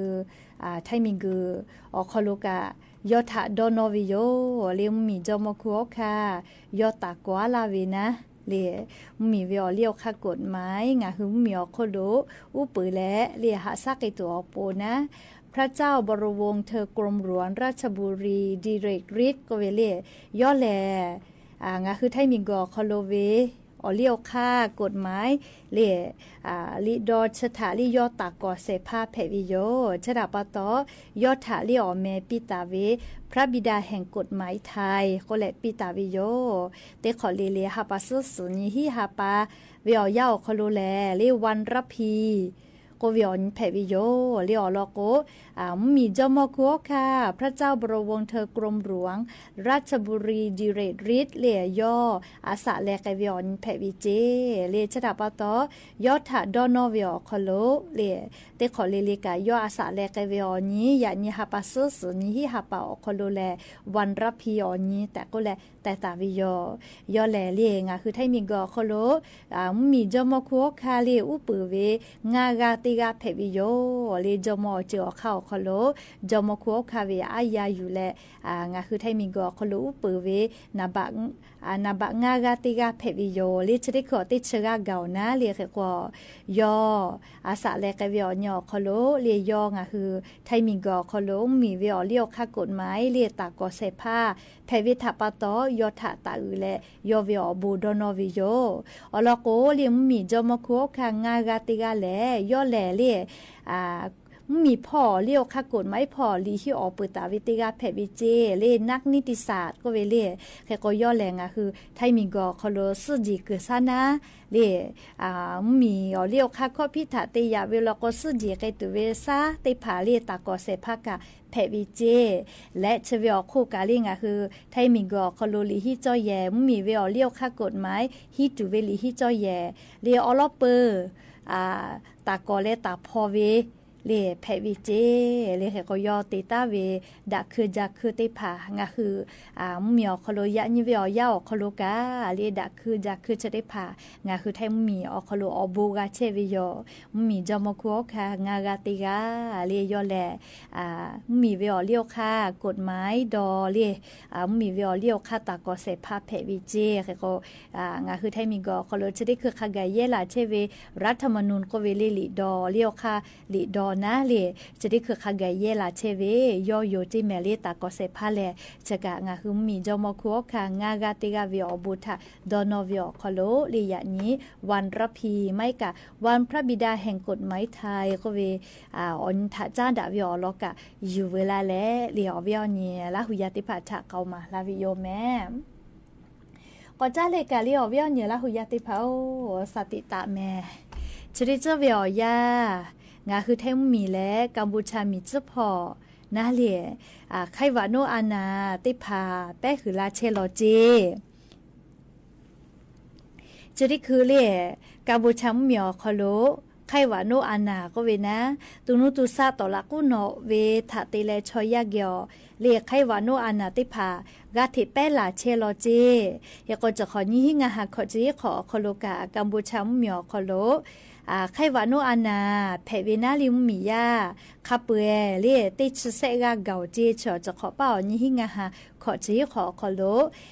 ထၢၣ်မံၤဂီၤအီၤခီၣ်လိၤကး ယီၢ်ထးဒီနီၢ်ဝ့ၤယိာ် လံ မုၢ်မံၤ ကၠီၤမီၢ်ခူအီၣ်ခါ ယီၢ်တၢ်ကွၢ်လၢ်ဝ့ၤနၤ လံ မုၢ်မံၤဝဲအီၤလံအီၤခါ กฎหมาย နၢ်ဟူမုၢ်မံၤအီၤခီၣ်လိၤ အူပၢၢ်လဲၣ် လံ ဟးဆါက့ၤတုၤအီၤပိၤနၤ พระเจ้าบรวงเธอกรมหลวงราชบุรี ดิเรกฤทธิ์ ကိးဝ့ၤလံ ယီၢ်လဲၣ် နၢ်ဟူထၢၣ်မံၤဂီၤခီၣ်လိၤဝ့ၤ အီၤလံအီၤခါ กฎหมาย လံ လံာ်ဒီဆၢထၢၣ်လံ ယီၢ်တၢ်ကွၢ်စဲးဖးဖဲးဝ့ၤယိာ် ဆၢဒၣ်ပာ်တီၤ ယီၢ်ထးလံအီၤမဲာ်ပ့တၢ်ဝ့ၤ พระบิดาแห่งกฎหมายไทย ကိးလဲၣ်ပ့တၢ်ဝ့ၤယိာ် တ့ၢ်ခီၣ်လ့လ့ ဟးပာ်စူစူညံၤ ဟံၣ်ဟးပာ်ဝဲအီၤယါအီၤခီၣ်လိၤလဲၣ် လံ วันระพี ကိးဝ့ၤအီၤနံၤဖဲးဝ့ၤယိာ် လံ အီၤလီၤကိး မုၢ်မံၤ ကၠီၤမီၢ်ခူအီၣ်ခါ พระเจ้าบรวงเธอกรมหลวงราชบุรี ดิเรกฤทธิ์ လံ ယီၢ်အစးလဲၤကဲဝ့ၤအီၤနံၤဖဲးဝ့ၤစ့ လံ ဆၢဒၣ်ပာ်တီၤ ယီၢ်ထးဒီနီၢ်ဝ့ၤအီၤခီၣ်လိၤ လံ တ့ၢ်ခီၣ်လ့လ့ကး ယီၢ်အစးလဲၤကဲဝ့ၤအီၤနံၤ ယးနံၤဟးပာ်စူစူညံၤ ဟံၣ်ဟးပာ်အီၤခီၣ်လိၤလဲၣ် วันระพี အီၤနံၤ တၢ်ကိးလဲၣ် တဲတၢ်ဝ့ၤယိာ် ယီၢ်လဲၣ် လံ နၢ်ဟူထၢၣ်မံၤဂီၤခီၣ်လိၤ မုၢ်မံၤ ကၠီၤမီၢ်ခူအီၣ်ခါ လံ အူပၢၢ်ဝ့ၤ ငါးဂၤတ့ဂၤဖဲးဝ့ၤယိာ် လံ ကၠီၤမီၢ်အီၤစၢၤအီၤခါအီၤခီၣ်လိၤ ကၠီၤမီၢ်ခူအီၣ်ခါဝ့ၤ အါယၤယူၤလဲၣ် နၢ်ဟူထၢၣ်မံၤဂီၤခီၣ်လိၤ အူပၢၢ်ဝ့ၤ နဘၣ် နဘၣ်ငါးဂၤတ့ဂၤဖဲးဝ့ၤယိာ် လံ ဆၢဒ့ခုအီၤတ့ၢ်ဆၢဂၤဂၤအီၤနၤ လံ ဃဲကိး ယီၢ်အစးလဲၤကဲဝ့ၤအီၤနံၤအီၤခီၣ်လိၤ လံ ယီၢ်နၢ်ဟူထၢၣ်မံၤဂီၤခီၣ်လိၤ မုၢ်မံၤဝ့ၤအီၤလံအီၤခါ กฎหมาย လံ တၢ်ကွၢ်စဲးဖး ဖဲးဝ့ၤထးပာ်တီၤ ယီၢ်ထးတၢ်အုးလဲၣ် ယီၢ်ဝ့ၤအီၤဘူးဒီနီၢ်ဝ့ၤယိာ် အီၤလီၤကိး လံ မုၢ်မံၤ ကၠီၤမီၢ်ခူအီၣ်ခါ ငါးဂၤတ့ဂၤလဲၣ် ယီၢ်လဲၣ် လံ မီးพ่อเลี้ยวข้ากฎหมาย พ่อหลีกฮิ้วออกเปิดต๋าเวย์เตะกาแผดเวย์เจ๊ เล่นนักนิติศาสตร์ก็เวยเล่ ใครก็ย่อแหละ งาคือไทยมีก่อคอโลซื่อดีเกิดซ้านะเล่ อ่า มีอ๋อเลี้ยวข้าข้อพิถะเตยะเวลาก็ซื่อดีไกลตัวเวซ้าเตผ่าเล่ต๋าก่อแสดงพระกาแผดเวย์เจ๊ และเชเวออกคู่กาเล่งาคือไทยมีก่อคอโลหลีกฮิ้วจ้อแย มีเวออกเลี้ยวข้ากฎหมาย ฮิ้วตูเวหลีกฮิ้วจ้อแย เล่ออลอเปอร์ อ่า ต๋าก่อและต๋าพอเว เล่แผดเวย์เจ๊ เล่ใครก็ย่อเตต้าเวดะคือจาคือเตผ่างาคือ อ่า มีอ๋อคอโลยะนี้เวออกยะออกคอโลกา เล่ดะคือจาคือเชเตผ่า งาคือไทยมีอ๋อคอโลออกโบกาเชเวยอ มีจอมอครูค่ะ งากาเตกา เล่ย่อแหละ อ่า มีเวออกเลี้ยวข้ากฎหมายดอเล่ อ่า มีเวออกเลี้ยวข้าต๋าก่อแสดงพระแผดเวย์เจ๊ ใครก็ อ่า งาคือไทยมีก่อคอโลเชเตคือข้าไก่แย่หละเชเว รัฐธรรมนูญก็เวยเล่หลีกดอเลี้ยวข้า หลีกดอนะเล่ เชเตคือข้าไก่แย่หละเชเว ย่อโยเจ้แม่เล่ต๋าก่อแสดงพระแหละ เชกะงาคือมีจอมอครูค่ะ งากาเตกาเวออกโบกา ดอนอเวออกคอโล เล่ยะนี้ วันระพี ไม่กะ วันพระบิดาแห่งกฎหมายไทยก็เวย อ่า ออนถะจ้าดะเวออกลอกะ อยู่เวลาแหละ เล่ออเวออกนี้ ละหูยาเตผ่าถะเก่ามา ละวิโยแม่ ก็จ้าเล่กะเล่ออเวออกนี้ ละหูยาเตผ่า โอ้ สติตะแม่ เชเตเจอเวออกยา งาคือไทยมีและกัมพูชามีจื้อผ่อนะเล่ อ่า ไข้หวัดโนอานาเตผ่า แป๊หือลาเชลอเจ้ เจดีคือเล่ กัมพูชามีอ๋อคอโล ไข้หวัดโนอานาก็เวยนะ ตูนูตูซาต่อละกู้หนอเวทะเตแลชอยาเกียว เล่ไข้หวัดโนอานาเตผ่า กาเทแป๊หลาเชลอเจ้ เฮก็จะขอนี้ฮิ้วงาหาขอจะฮิ้วขอคอโลกา กัมพูชามีอ๋อคอโล อ่า ไข้หวัดโนอานา แผดเวนะลิมมียา ข้าเปื่อยเล่เต้ชื่อแซะกาเก่าเจ้ เฉอจะขอเป้านี้ฮิ้วงาหา ขอจะฮิ้วขอคอโล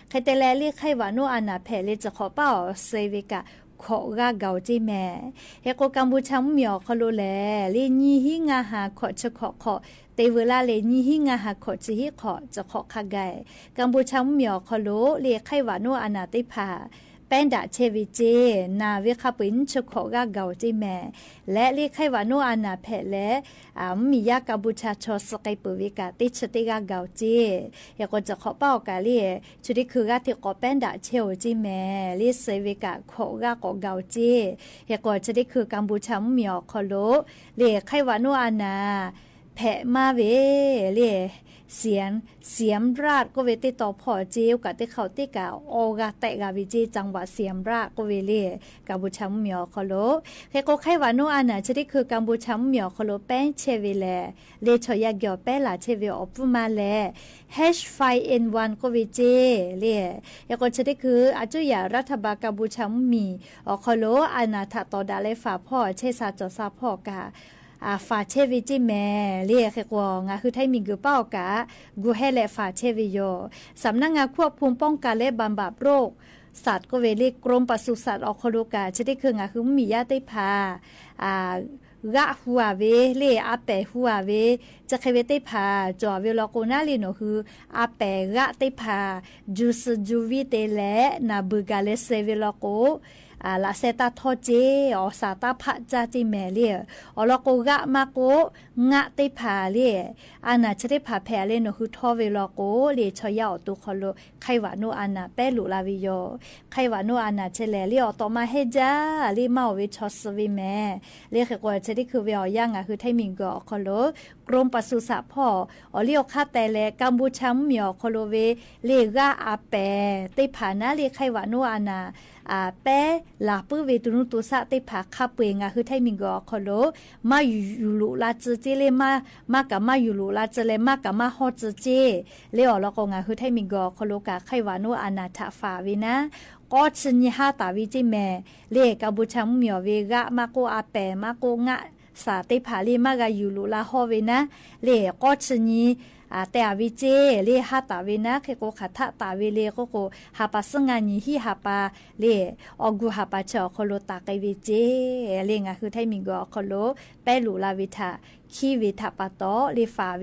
ใครแต่แลเล่ไข้หวัดโนอานาแผดเล่จะขอเป้าเซเวกะ ขอกาเก่าเจ้แม่ เฮก็กัมพูชามีอ๋อคอโลแล เล่นี้ฮิ้วงาหาขอจะขอขอ เตเวลาเล่นี้ฮิ้วงาหาขอจะฮิ้วขอจะขอข้าไก่ กัมพูชามีอ๋อคอโล เล่ไข้หวัดโนอานาเตผ่า แป๊นดะเชเวเจ้ นาเวข้าเปื่อยนี้จะขอกาเก่าเจ้แม่ และเล่ไข้หวัดโนอานาแผดแล อ่า มียากัมพูชาชอสะไกเปิดเวกะ เต้ชื่อเต้กาเก่าเจ้ เฮก็จะขอเป้ากาเล่ เจดีคือกาเทขอแป้นดะเชวเจ้แม่ เล่เซเวกะ ขอกาขอเก่าเจ้ เฮก็เจดีคือกัมพูชามีอ๋อคอโล เล่ไข้หวัดโนอานา แผดมาเว เล่ เสียม เสียมราชก็เวเตต่อผ่อเจ้ากะเตเข้าเตกะ ออกาแตะกาเวเจ้ จังหวัดเสียมราชก็เวเล่ กัมพูชามีอ๋อคอโล เฮก็ไข้หวัดโนอานา เจดีคือกัมพูชามีอ๋อคอโล แป้นเชเวแล เล่ชอยาเกี่ยวแป้นหลาเชเวออกปูมาแล เอช ไฟว์ เอ็น วัน ก็เวเจ้ เล่ เฮก็เจดีคือ อาจุยารัฐบาลกัมพูชามีอ๋อคอโล อานาถะต่อดาและฝ่าผ่อ เชสาจอสาผ่อกะ อ่า ฝ่าเชเวเจ้แม่ เล่ เฮก็งาคือไทยมีกือเป้ากะ กูแฮแลฝ่าเชเวโย สำนักงานควบคุมป้องกันและบำบัดโรคสัตว์ก็เวเล่ กรมปศุสัตว์อ๋อคอโลกะ เจดีคืองาคือมียาเตผ่า อ่า กะหัวเว เล่ อาแปะหัวเว จะใครเวเตผ่า จ่อเวลอโกนาเล่หนอคือ อาแปะกะเตผ่า จูซือจูวีเตแล นาบือกาเลเซเวลอโก อ่า ละแซตาท่อเจ้ อ๋อ สาตาพะจ้าเจ้แม่เล่ อ๋อ ลอโกกะมาโก งะเตผ่าเล่ อานาเจเตผ่าแผดเล่หนอคือท่อเวลอโก เล่ชอยาออกตูคอโล ไข้หวัดโนอานาแป้หลูลาเวโย ไข้หวัดโนอานาเชแล เล่ออกต่อมาเฮจ้า เล่มาออกเวชอสเวแม่ เล่เขกว่าเจดีคือเวออกยางาคือไทยมีก่อคอโล กรมปศุสัตว์ผ่อ อ๋อ เล่ออกคาแต่แล กัมพูชามีอ๋อคอโลเว เล่กะอาแปะ เตผ่านะ เล่ไข้หวัดโนอานา อ่า แป้หลาปื้อเวตูนูตูซะเตผ่าคาเปงาคือไทยมีก่อคอโล มาอยู่หลูลาจือเจ้เล่ มา มากะมาอยู่หลูลาจือแล มากะมาฮอดจือเจ้ เล่ออกลอโกงาคือไทยมีก่อคอโลกะ ไข้หวัดโนอานาถะฝ่าเวนะ ก้อชะนีห้าต๋าเวเจ้แม่ เล่กัมพูชามีอ๋อเวกะมาโกอาแปะ มาโกงะ สาเตผ่าเล่ มากะอยู่หลูลาฮอดเวนะ เล่ก้อชะนี อ่า แต่อาเวเจ้ เล่ห้าต๋าเวนะ เขกว่าขะทะต๋าเวเล่ ก็โกหาปาซึ่งงานนี้ หิหาปา เล่ ออกูหาปาเชออคอโลต๋าไกเวเจ้ เล่งาคือไทยมีก่อคอโล แป้หลูลาเวถะ ခံဝေးထးပၢၵ်ႇတီၵ်း လၢၵ်ႈၾႃႉဝီႇယိူဝ်ႇ လၢၵ်ႈၸႃႉတၢၵ်ႈၶိူဝ်းဝေးဢေႃႈယႃႇ ဢႃႇ ငၢၵ်ႈမၢၵ်ႈၵူဝ်ႇ ငၢၵ်ႈတဵၵ်းၽႃႇ ဢပျဲၢ်တဵၵ်းၽႃႇ မၢၵ်ႈၵူဝ်ႇ လၢၵ်ႈၵမ်ႇပူးၶျႃး မူးမျေႃႇဝေး ငၢၵ်ႈၶိူဝ်းထႆး မီးၵေႃႈၶႃႈလူး မႃးဂၢႆယူႇလူႇလႃးလႄႈ မႃးဂၢႆႁေႃး တႄႉၵေႃႈလႄႈ လႄႈ ဢၵျူဝ်းယႃႇ ရတ်ႉထပၢၵ်ႇၵႃႉ တေႃႇတႃႇဝီႇယိူဝ်ႇ ဢေႃႈ ဝီႇယိူဝ်ႇၼႆႉ လႃးႁူႉယႃႇ တဵၵ်းၽႃႇ ဢူဝ်ႈ ၶႆႈဝႃႈ ၼူဝ်းဢႃႇၼႃႇ ၵေႃႈဝႆႉၸႂ်လႄႈ လႄႈ ၸဝ်ႈယႃႇၵေႃႈ ၶႂ်ႈတေပႄးလႃႇဝေးလႄႈ ၵေႃႈ ၵေႃႈလႄႈ တေႃႇလၢၵ်ႈၵူႈၼေႃႈဝေး တူႈၼူၵ်ႉတူႈသၵ်ႉတဵၵ်းၽႃႇ ၼေႃႇထေႃး ၼေႃႇတေႃႇ မႆႉၵေႃႈ ဢေႃႈ သႃႇၽႃႉၸႃႉ ၸႃႉၶႂ်ႈတေဝေးလႄႈ ၵေႃႈလႄႈ ၼေႃႇလႃႇသႄႈ တေႃႇဝေး ထေႃးဝေး ဢေႃႈ ၶေႃးလူး တေၼႃႇ ၶေႃးသႃႇၵေႃႈဝေး ဢေႃႈ ၶေႃးလူး တေလႄႈ ပႄးလူၺ်ႈဝေးၸေး ႁႂ်ႈၵေႃႈ ၶႆႈဝႃႈ ၼူဝ်းဢႃႇၼႃႇ ၼႃႇဝေး တယႃႇထႃႇ ၶႂ်ႈတေၼႃႇလႄႈ ၵေႃႈ ၵေႃႈလႄႈ ဢႃႇ ဢေႃႈ တူဝ်ႁေႃးၼႃႇ ၶျိူဝ်းၼႃႇ ၵေႃႈလႄႈ လႄႈ သႃႇၵေႃႈ မႃးၵႃႈၵႆၵႆဝေးၸေး ႁႂ်ႈၵေႃႈ ၸိူဝ်ႉဝေး သႃႇၶျိူဝ်းဝေး ဢေႃႈ ၶျိူဝ်းၽူၵ်ႇလေႃႇၼႃႇဝေး လႄႈ ဢေႃႈ ၶျိူဝ်းၽူၵ်ႇၽူဝ်ႇဝေး ဢေႃႈ လႄႈ မူႇလေႃႇၵေႃႈ သႃႇၵေႃႈ မႃးၵႃႈလႄႈ ဢသၢၵ်ႈလႄႈ ၵႆဝေးၸေး လႄႈ တဵၵ်းၽႃႇၽႃႇလေႃႇၵေႃႈ ဢၵႃႇလူႇဝူႇပီႇၼႃႇ ဝေးၵႃႈၽႄႈဝေးၸေး တဵၵ်းၽႃႇၽႃႇလေႃႇၵေႃႈ မႃးၼေႃႈမႃးထႄႈ တေလႄႈ မူၺ်ႉဝေးၵႃႈ ၽႄႈပိုဝ်ႉဝေးၸေးမႄႈ လႄႈ ၶႂ်ႈၵေႃႈ ၵေႃႈတူႇၸေႃႇၸႃႉဝေး လႄႈ ၶႆႈဝႃႈ ၼူဝ်းဢႃႇၼႃႇ ၸႃႉတဵၵ်းၽႃႇလႄႈ ငၢၵ်ႈၶိူဝ်းၸဝ်ႈယႃႇၵေႃႈ ပႄးလႃႇဝေး တယႃႇထႃႇ လႄႈ ဢေႃႈ သမုတ်ႉဝေးဢႃႇၼႃႇ ပႃႇဝႃႉဢႃႇၼႃႇ ၺိမ်ႇမသႃႇဢႃႇၼႃႇ ဢေႃႈ သႄႇဢေႃႈ လႃႇသႃႇဢႃႇၼႃႇ လႄႈ ယႃႇမီးမႃးယႃႇႁူႉဝေး တဵၵ်းၽႃႇၵေႃႈ ပႄးဝေးလေႃႇၵေႃႈ လႄႈ ၶီႈၸႃႉၵေႃႈ တူႇၸေႃႇၸႃႉၸေးမႄႈ လႄႈ ၸႃႉတႃႇပႃႇတေႃႇ ဢေႃႈ ဝီႇယိူဝ်ႇၼႆႉ လႃးႁူႉယႃႇ လႄႈ ၵႃႈႁူႉ ဢပျဲၢ်ႁူႉ ငၢၵ်ႈႁူႉ ၸႃႉဝေး တဵၵ်းၽႃႇလေႃႇၵေႃႈၵႃႈ ၶႃႈတေၸၢင်ႈတႄႉၼႆလႄႈ ၼေႃႈဝေး ဢႃႇ ၵႃႈတဵၵ်းၽႃႇ ဢပျဲၢ် ငၢၵ်ႈတဵၵ်းၽႃႇၼႃႇ လႄႈ ၸူးလႄႈ ၼႃႇဝေးလေႃႇၵေႃႈ လႄႈ လႃႇသႄႈတႃႇထေႃး လႄႈ ယႃႇၶႃႈ ဢႃႇ ဢႃႇ ပႃႇသုသၢၵ်ႈ လႄႈ တႄႉ ဢႃႇ ၽိူဝ်ႇလႄႈ လီၵႃႈၸေႃႇ တူၼ်ၼူၵ်ႉတူၼ်သၵ်ႉ ၽေႃႇၸႃႉတႃႇဝီႇမေႃး လႄႈ ဢႃႇ ၵႃႈၸႃႉထူဝ်းပီႈဝီႇယိူဝ်ႇ လႄႈ ၶႃႈၵေႃႈ ငၢၵ်ႈတဵၵ်းၽႃႇ ပူႇလႃႇလႄႈၼေႃႈ ဢၵ်ႉၵႃႇ ဢၵ်ႉၵႃႇ ဢၵ်ႉၵႃႇ ၸႃႉၸႃႉသလႃႇဝေးလေႃႇၵေႃႈ ၵႃႈလႃႇသႄႈတႃႇယူႇထေႃး ၸေး ယႃႇၶႃႈ တႃႇတူႇပိမႃးၵေႃႈ လႃႇတေႃႇသူၺ်ႇလႄႈ လီမီႇၵူႈၶေႃႈႁၵ်ႉၵႃႈတူႇၸေး လႄႈ ၸႃႉၵႃႈ ၶႆႈဝႃႈ ၼူဝ်းဢႃႇၼႃႇလႄႈ ၵႃႈပူႇၸႃႇမူႇမျေႃႇ ၶေႃးလူးၽႄႈလႄႈ ၸဝ်ႈၶေႃႈပႃႉၸေႃႈၵႃႈ ၶေႃႈၵႃႈ ဢႃႇ ၶေႃႈၵႃႈသူဝ်ႇၸေး တႄႉၵေႃႈလႄႈ လႄႈ ဢေႃႈ ဝီႇယိူဝ်ႇၼႆႉ လႃးႁူႉယႃႇ တဵၵ်းၽႃႇထႃႇ ဢေႃႈ လေႃးသႃႇတႃႇတဵၵ်းၽႃႇ ၸႃႉၶႆႈပီႈလႃႈဝီႇယိူဝ်ႇမႄႈ လႄႈ ယႃႇပေႁႃတဵၵ်းပေႃႉထေႃးၵႃႈ သီႇလႃႉၵႃႇလႃႉ တူၺ်းဝေး ဢေႃႈ လေႃးသႃႇတႃႇတဵၵ်းၽႃႇ ၸႃႉၶႆႈမႆႈၸႃႉတီႈယိူဝ်ႇမႄႈ လူဝ်ႇလႃႈလႄႈ ၵႃႈၵႃႈၽေႃႇၼႃႇလႄႈ ဢေႃႈ ဢေႃႈ ၵႃႈပီႈလႃႈ ၸႃႉဝေး တႄႉၵႃႈလႄႈလႄႈၵႃႈ ဢေႃႈ ပူႇၸႃႇမႄႈ တႄႉၵႃႈလႄႈလႄႈ ၸူးမႄႈၵႃႈမႄႈ ၸႃႉသႃႇၸေႃႇသႃႇ ႁႃလႄႈ တေႃႇသႃႇပီႈ ဢေႃႈ ပူႇၸႃႇ ႁႂ်ႈၵႃႈဝႆႉ မေႃၵူၺ်းယႃႇဢႄႇလႄႇ ဢုပ်ႇပီႇယေႃႇပီႇ မႃးပိုတ်ႇပႃႇတေႃႇ မႃးႁွင်ႉၵႃႈဝႆႉ တေႃႇၵူႈႁွင်ႈလႄႈ ဢေႃႈ ဢေႃႈ ပႃႇထႃႇယၢင်ႇႁေႃးဝႆႉ ယႃႇဢႄႇႁေႃးၶေႃး ၵႃႈၵႃႈဝႆႉၵေႃႈ ဢေႃႈ ပႃႇဢေႃႈ ဢေႃႈ ႁိုဝ်တေၽႃႇလႄႈ မႃးၸူဝ်ႈၸူဝ်ႈၸႃႉ ၸီႉၸႃႉငႃႈလႄႈ ယူႇပီႈဝိူဝ်ႇပီႈလႄႈ ပီႈပီႈဝႄႈ ဢိုဝ်ႈ လႃႈလႄႈ ငႃႈႁႂ်ႈၵႃႈဝႆႉ မေႃထႃႇ ငႃႈဢဵင်းငႃႈပႃႈ ႁိုဝ်ဝိူဝ်ႇဝႃႈဝႄႈ ဢႃႇ ဢၢႆႈငၢၵ်ႈပႃႈၶႄႇငၢၵ်ႈတႃႇႁႃႉဝႆႉလႄႈ ၼႆႉၵေႃႈ ၶေႃႈၸေႃးၸႃႇမႃးမေႃၸႃႇ ဢေႃႈပႃႈဢေႃႈဢေႈယႃႇထႃႇႁႃႉဝႆႉ မိူဝ်ႈယႄႈၵႃႈယႄႈလႄႈ သူႇတႃႇဝေႇ ယေႃးယႃႇၵႃႇၸႃႇၵႃႇ တေႃႇတိုဝ်ႉၵေႃႈ ၶႃႈမႃးၶိုၼ်းဝႄႈ ထေႃးမႃးၶႃႈမႄႈ ၼႃႇယႃႇဝေႇမႄႈ ဢိုဝ်ႈတေႇယႃႇလႄႈ ဢေႃႈပႃႈဢေႃႈဢေႈ ဝေႇၼိမႃႇၵေႃႈ ငူဝ်ႉထႅတ်ႈမီးႁီႈ ဝေႇၶႄႇထႅတ်ႈလႄႈ တေႃႇႁၢၵ်ႈထႅတ်ႈ ပေႃးယႃႇဝေႇဢဝ်ၸေႇ ယႃႇဢႄႇႁေႃးၶေႃး ၵႃႈၵႃႈဝေႇၵေႃႈ ဢေႃႈပႃႈဢေႃႈဢေႈ ႁိုဝ်တေၽႃႇလႄ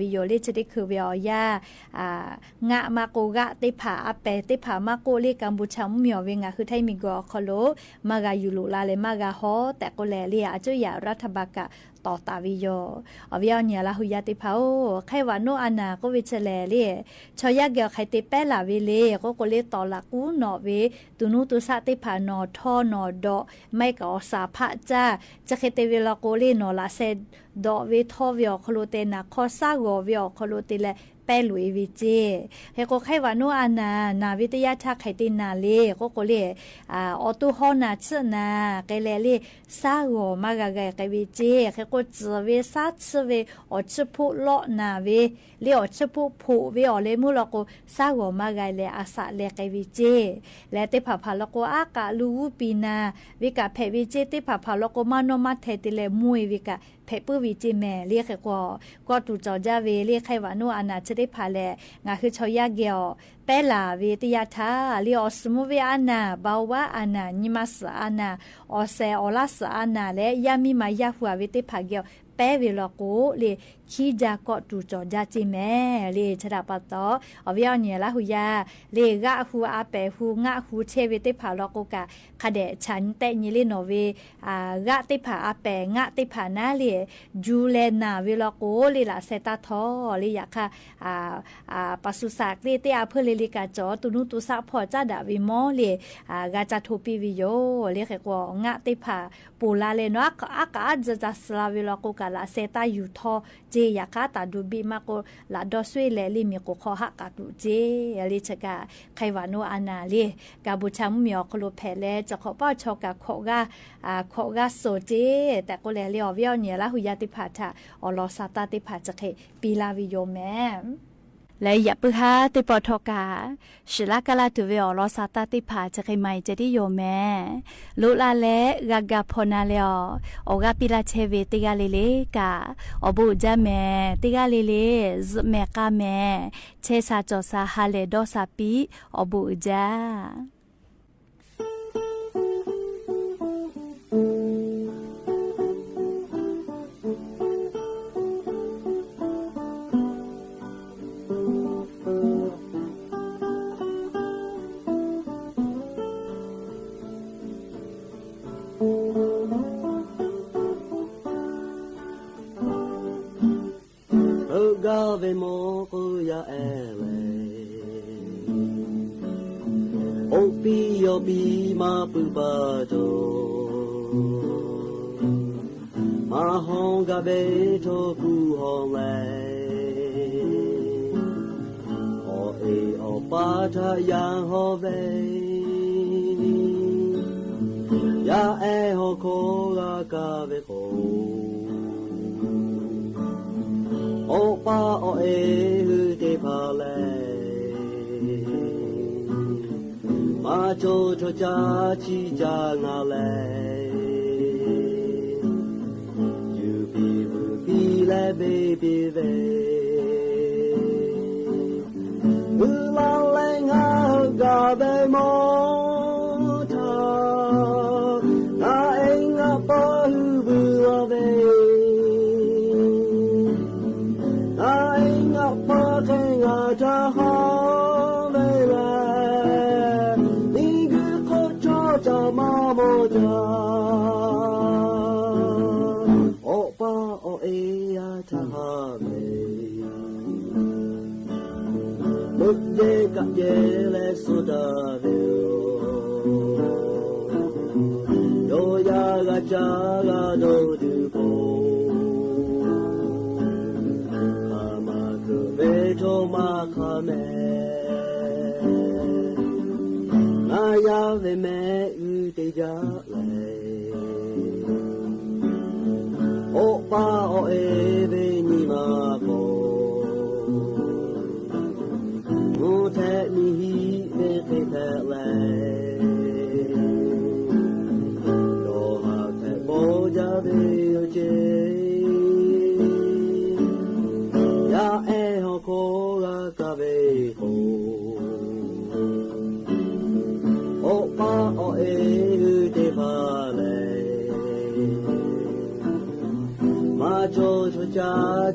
ႈ မႃးၸူဝ်ႈ家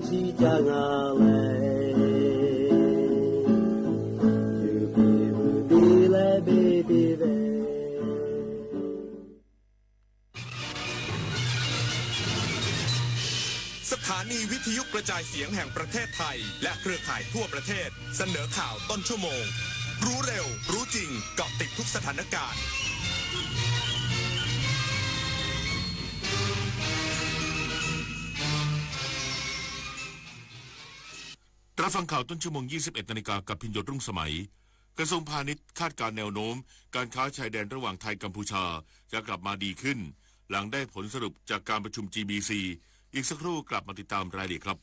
之将啊嘞，就比不比来比比呗。 สถานีวิทยุกระจายเสียงแห่งประเทศไทย และเครือข่ายทั่วประเทศ เสนอข่าวต้นชั่วโมง รู้เร็ว รู้จริง เกาะติดทุกสถานการณ์ รับฟังข่าวต้นชั่วโมง ยี่สิบเอ็ดนาฬิกา กับพิญโยรุ่งสมัย กระทรวงพาณิชย์คาดการณ์แนวโน้มการค้าชายแดนระหว่างไทยกัมพูชา จะกลับมาดีขึ้น หลังได้ผลสรุปจากการประชุม จี บี ซี อีกสักครู่กลับมาติดตามรายละเอียดครับ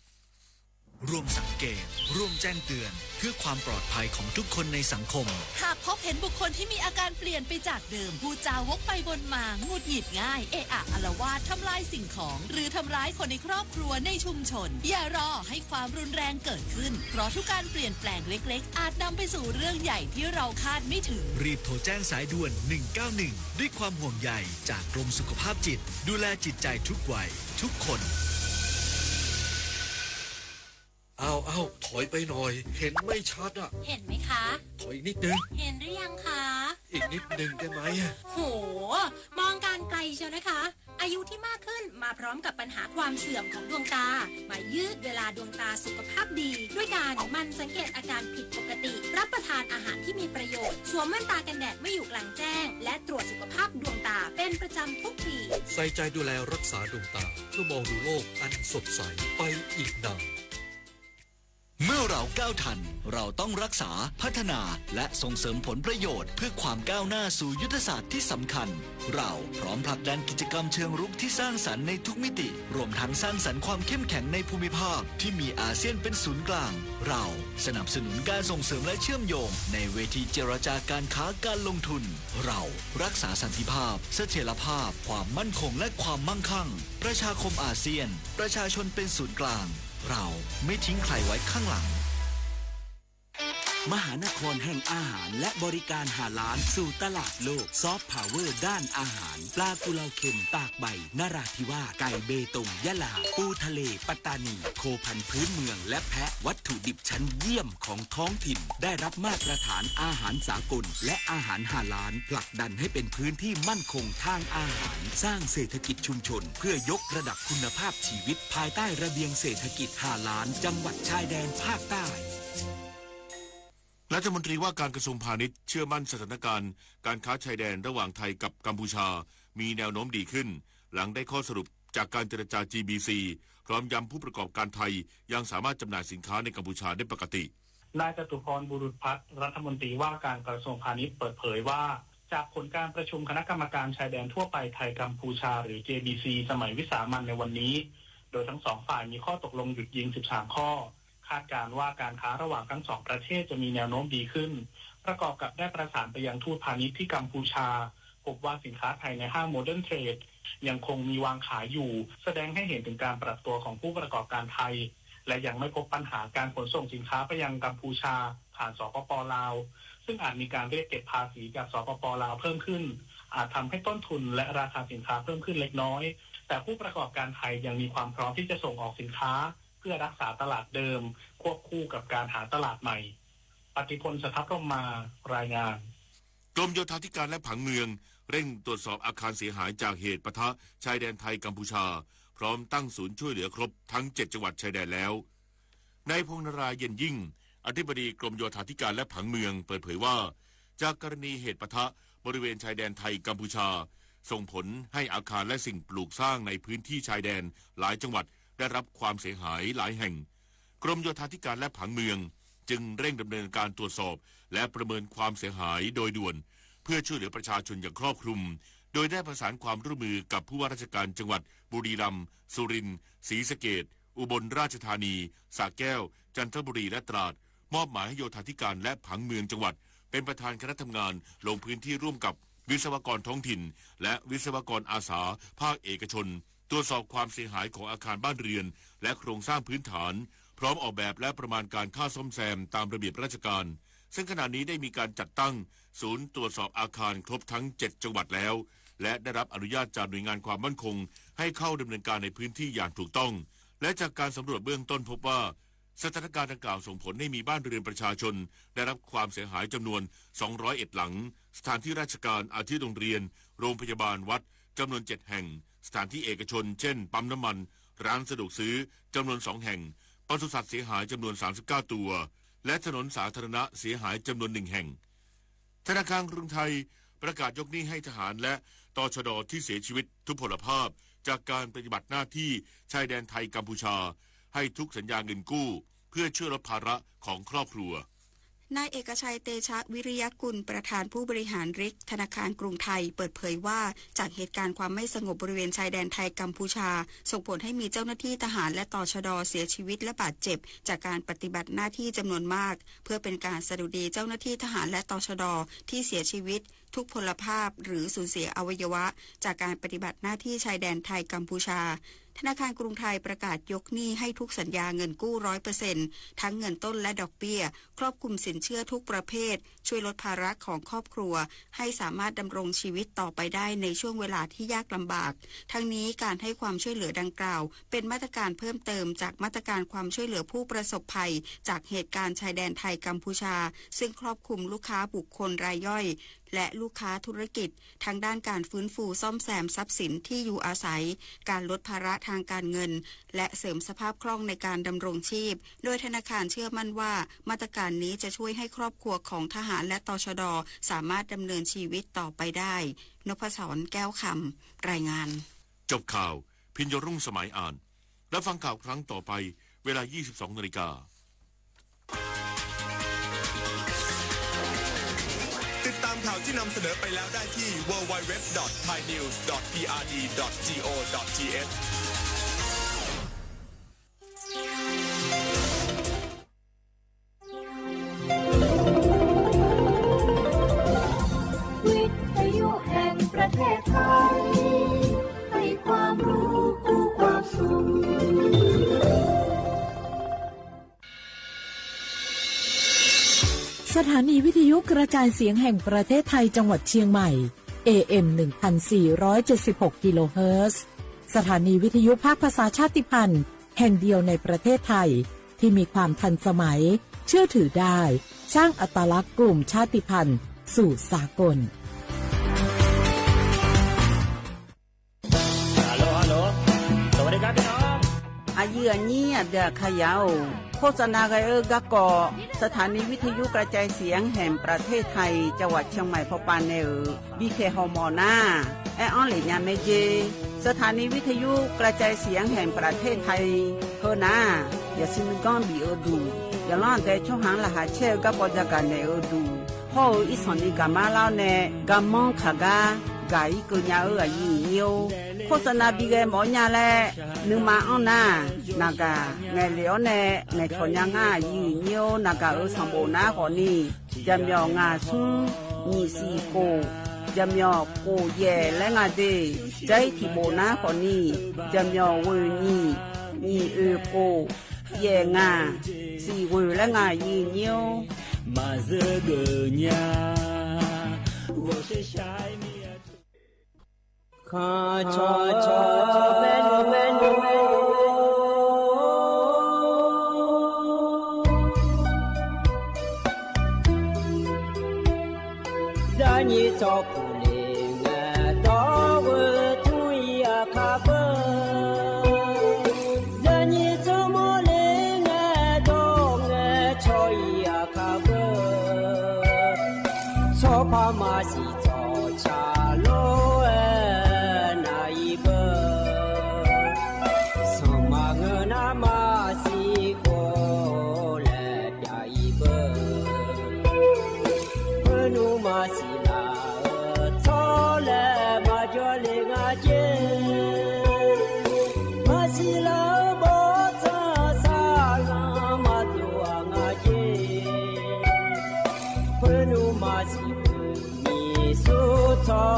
ร่วมสังเกต ร่วมแจ้งเตือน เพื่อความปลอดภัยของทุกคนในสังคม หากพบเห็นบุคคลที่มีอาการเปลี่ยนไปจากเดิม พูดจาวกไปวนมา หงุดหงิดง่าย เอะอะอาละวาด ทำลายสิ่งของ หรือทำร้ายคนในครอบครัว ในชุมชน อย่ารอให้ความรุนแรงเกิดขึ้น เพราะทุกการเปลี่ยนแปลงเล็กๆ อาจนำไปสู่เรื่องใหญ่ที่เราคาดไม่ถึง รีบโทรแจ้งสายด่วน หนึ่งเก้าหนึ่ง ด้วยความห่วงใยจากกรมสุขภาพจิต ดูแลจิตใจทุกวัย ทุกคน อ้าว อ้าว ถอยไปหน่อย เห็นไม่ชัดอะ เห็นไหมคะ ถอยอีกนิดนึง เห็นหรือยังคะ อีกนิดนึงได้ไหมอะ โห มองการไกลเชียวนะคะ อายุที่มากขึ้นมาพร้อมกับปัญหาความเสื่อมของดวงตา มายืดเวลาดวงตาสุขภาพดี ด้วยการหมั่นสังเกตอาการผิดปกติ รับประทานอาหารที่มีประโยชน์ สวมแว่นตากันแดดเมื่ออยู่กลางแจ้ง และตรวจสุขภาพดวงตาเป็นประจำทุกปี ใส่ใจดูแลรักษาดวงตา เพื่อมองดูโลกอันสดใสไปอีกนาน เมื่อเราก้าวทัน เราต้องรักษา พัฒนา และส่งเสริมผลประโยชน์ เพื่อความก้าวหน้าสู่ยุทธศาสตร์ที่สำคัญ เราพร้อมผลักดันกิจกรรมเชิงรุกที่สร้างสรรค์ในทุกมิติ รวมทั้งสร้างสรรค์ความเข้มแข็งในภูมิภาคที่มีอาเซียนเป็นศูนย์กลาง เราสนับสนุนการส่งเสริมและเชื่อมโยงในเวทีเจรจาการค้าการลงทุน เรารักษาสันติภาพ เสถียรภาพ ความมั่นคง และความมั่งคั่ง ประชาคมอาเซียน ประชาชนเป็นศูนย์กลาง เราไม่ทิ้งใครไว้ข้างหลัง มหานครแห่งอาหารและบริการฮาลาลสู่ตลาดโลก ซอฟต์พาวเวอร์ด้านอาหาร ปลากุเลาเค็มตากใบ นราธิวาส ไก่เบตง ยะลา ปูทะเล ปัตตานี โคพันธุ์พื้นเมือง และแพะ วัตถุดิบชั้นเยี่ยมของท้องถิ่น ได้รับมาตรฐานอาหารสากล และอาหารฮาลาล ผลักดันให้เป็นพื้นที่มั่นคงทางอาหาร สร้างเศรษฐกิจชุมชน เพื่อยกระดับคุณภาพชีวิต ภายใต้ระเบียงเศรษฐกิจฮาลาล จังหวัดชายแดนภาคใต้ รัฐมนตรีว่าการกระทรวงพาณิชย์เชื่อมั่นสถานการณ์การค้าชายแดนระหว่างไทยกับกัมพูชา มีแนวโน้มดีขึ้น หลังได้ข้อสรุปจากการเจรจา จี บี ซี พร้อมย้ำผู้ประกอบการไทยยังสามารถจำหน่ายสินค้าในกัมพูชาได้ปกติ นายจตุพร บุรุษพัฒน์ รัฐมนตรีว่าการกระทรวงพาณิชย์เปิดเผยว่า จากผลการประชุมคณะกรรมการชายแดนทั่วไปไทยกัมพูชา หรือ จี บี ซี สมัยวิสามัญในวันนี้ โดยทั้งสองฝ่ายมีข้อตกลงหยุดยิง สิบสาม ข้อ คาดการณ์ว่าการค้าระหว่างทั้งสองประเทศจะมีแนวโน้มดีขึ้น ประกอบกับได้ประสานไปยังทูตพาณิชย์ที่กัมพูชา พบว่าสินค้าไทยในห้างโมเดิร์นเทรดยังคงมีวางขายอยู่ แสดงให้เห็นถึงการปรับตัวของผู้ประกอบการไทย และยังไม่พบปัญหาการขนส่งสินค้าไปยังกัมพูชา ผ่าน สปป ลาว ซึ่งอาจมีการเรียกเก็บภาษีจาก สปป ลาว เพิ่มขึ้น อาจทำให้ต้นทุนและราคาสินค้าเพิ่มขึ้นเล็กน้อย แต่ผู้ประกอบการไทยยังมีความพร้อมที่จะส่งออกสินค้า เพื่อรักษาตลาดเดิม ควบคู่กับการหาตลาดใหม่ ปฏิพล สะทับร่มมา รายงาน กรมโยธาธิการและผังเมือง เร่งตรวจสอบอาคารเสียหายจากเหตุปะทะชายแดนไทยกัมพูชา พร้อมตั้งศูนย์ช่วยเหลือครบทั้งเจ็ดจังหวัดชายแดนแล้ว นายพงษ์นารายณ์ เย็นยิ่ง อธิบดีกรมโยธาธิการและผังเมือง เปิดเผยว่า จากกรณีเหตุปะทะบริเวณชายแดนไทยกัมพูชา ส่งผลให้อาคารและสิ่งปลูกสร้างในพื้นที่ชายแดนหลายจังหวัดได้รับความเสียหายหลายแห่ง กรมโยธาธิการและผังเมือง จึงเร่งดำเนินการตรวจสอบ และประเมินความเสียหายโดยด่วน เพื่อช่วยเหลือประชาชนอย่างครอบคลุม โดยได้ประสานความร่วมมือกับผู้ว่าราชการจังหวัดบุรีรัมย์ สุรินทร์ ศรีสะเกษ อุบลราชธานี สระแก้ว จันทบุรี และตราด มอบหมายให้โยธาธิการและผังเมืองจังหวัด เป็นประธานคณะทำงานลงพื้นที่ร่วมกับวิศวกรท้องถิ่น และวิศวกรอาสาภาคเอกชน ตรวจสอบความเสียหายของอาคารบ้านเรือน และโครงสร้างพื้นฐาน พร้อมออกแบบและประมาณการค่าซ่อมแซมตามระเบียบราชการ ซึ่งขณะนี้ได้มีการจัดตั้งศูนย์ตรวจสอบอาคารครบทั้งเจ็ดจังหวัดแล้ว และได้รับอนุญาตจากหน่วยงานความมั่นคง ให้เข้าดำเนินการในพื้นที่อย่างถูกต้อง และจากการสำรวจเบื้องต้นพบว่า สถานการณ์ดังกล่าวส่งผลให้มีบ้านเรือนประชาชนได้รับความเสียหายจำนวน สองร้อยเอ็ด หลัง สถานที่ราชการ อาทิโรงเรียน โรงพยาบาล วัด จำนวน เจ็ด แห่ง สถานที่เอกชน เช่น ปั๊มน้ำมัน ร้านสะดวกซื้อ จำนวน สอง แห่ง ปศุสัตว์เสียหายจำนวน สามสิบเก้า ตัว และถนนสาธารณะเสียหายจำนวน หนึ่ง แห่ง ธนาคารกรุงไทยประกาศยกหนี้ให้ทหารและ ตชด ที่เสียชีวิตทุพพลภาพจากการปฏิบัติหน้าที่ชายแดนไทยกัมพูชา ให้ทุกสัญญาเงินกู้ เพื่อช่วยลดภาระของครอบครัว นายเอกชัย เตชะวิริยกุล ประธานผู้บริหารริกธนาคารกรุงไทย เปิดเผยว่า จากเหตุการณ์ความไม่สงบบริเวณชายแดนไทยกัมพูชา ส่งผลให้มีเจ้าหน้าที่ทหารและ ตชด เสียชีวิตและบาดเจ็บ จากการปฏิบัติหน้าที่จำนวนมาก เพื่อเป็นการสดุดีเจ้าหน้าที่ทหารและ ตชด ที่เสียชีวิตทุพพลภาพ หรือสูญเสียอวัยวะ จากการปฏิบัติหน้าที่ชายแดนไทยกัมพูชา ธนาคารกรุงไทยประกาศยกหนี้ให้ทุกสัญญาเงินกู้ ร้อยเปอร์เซ็นต์ ทั้งเงินต้นและดอกเบี้ย ครอบคลุมสินเชื่อทุกประเภท ช่วยลดภาระของครอบครัว ให้สามารถดำรงชีวิตต่อไปได้ในช่วงเวลาที่ยากลำบาก ทั้งนี้การให้ความช่วยเหลือดังกล่าว เป็นมาตรการเพิ่มเติมจากมาตรการความช่วยเหลือผู้ประสบภัย จากเหตุการณ์ชายแดนไทยกัมพูชา ซึ่งครอบคลุมลูกค้าบุคคลรายย่อย และลูกค้าธุรกิจ ทั้งด้านการฟื้นฟูซ่อมแซมทรัพย์สินที่อยู่อาศัย การลดภาระทางการเงิน และเสริมสภาพคล่องในการดำรงชีพ โดยธนาคารเชื่อมั่นว่า มาตรการนี้จะช่วยให้ครอบครัวของทหารและ ตชด สามารถดำเนินชีวิตต่อไปได้ นพศร แก้วคำ รายงาน จบข่าว พิญโยรุ่งสมัยอ่าน รับฟังข่าวครั้งต่อไป เวลา ยี่สิบสองนาฬิกา ติดตามข่าวที่นำเสนอไปแล้วได้ที่ ดับเบิลยู ดับเบิลยู ดับเบิลยู ดอท ไทยนิวส์ ดอท พีอาร์ดี ดอท จี โอ ดอท ที เอช วิทยุแห่งประเทศไทย ให้ความรู้คู่ความสุข สถานีวิทยุกระจายเสียงแห่งประเทศไทยจังหวัดเชียงใหม่ เอ เอ็ม หนึ่งพันสี่ร้อยเจ็ดสิบหก กิโลเฮิรตซ์ สถานีวิทยุภาคภาษาชาติพันธุ์ แห่งเดียวในประเทศไทย ที่มีความทันสมัย เชื่อถือได้ สร้างอัตลักษณ์กลุ่มชาติพันธุ์สู่สากล ฮัลโหล ฮัลโหล สวัสดีครับพี่น้อง อะยื้ออะยี้อะเดือขยาว โฆษณากั๋นเออ กะเกาะ สถานีวิทยุกระจายเสียงแห่งประเทศไทย จังหวัดเชียงใหม่ พอปานแนเออ บีเค ฮอมอนา แออั้นเหล่ยาแม่เจ สถานีวิทยุกระจายเสียงแห่งประเทศไทย เฮอนา อย่าซินก้อนบีเออดู อย่าล่อนแต่ช่องหางรหัสเช่อ กะปอจะกั๋นแนเออดู พ่อเออ อีสานนี้กะมาเล่าแน่ กะมองขะกะ กะอีเกยาเออ อะยื้อเยียว โฆษณาบีแกหมอญาแล นึงมาอ้อนนา นากะ แงเหลียวแน่ แงถอนยาง่า ยื้อเยียว นากะเออ สองโบนาขอนี้ จะเหมียวงาซุง หยี่สี่โก จะเหมียวโกแย่และงาเด ใจที่โบนาขอนี้ จะเหมียวเวยหยี่ หยี่เออโก แย่งา สี่เวยและงา ยื้อเยียว มาเจอเกยา ข้าชอชอเบนเบนเบน จะนี้จอผู้เลงตอเวทุยอาคาเบอ จะนี้จอมอเลงตองชอยอาคาเบอ ชอพามาสี จอชาโลเอนาอีเบอ สมาเงนามาสีโกแลปยาอีเบอ เปอหนูมาสีลาเออ ทอแลมาจอเลงาเจ มาสีลาบอทอสาลามาตัวงาเจ เปอหนูมาสี มีสุทอ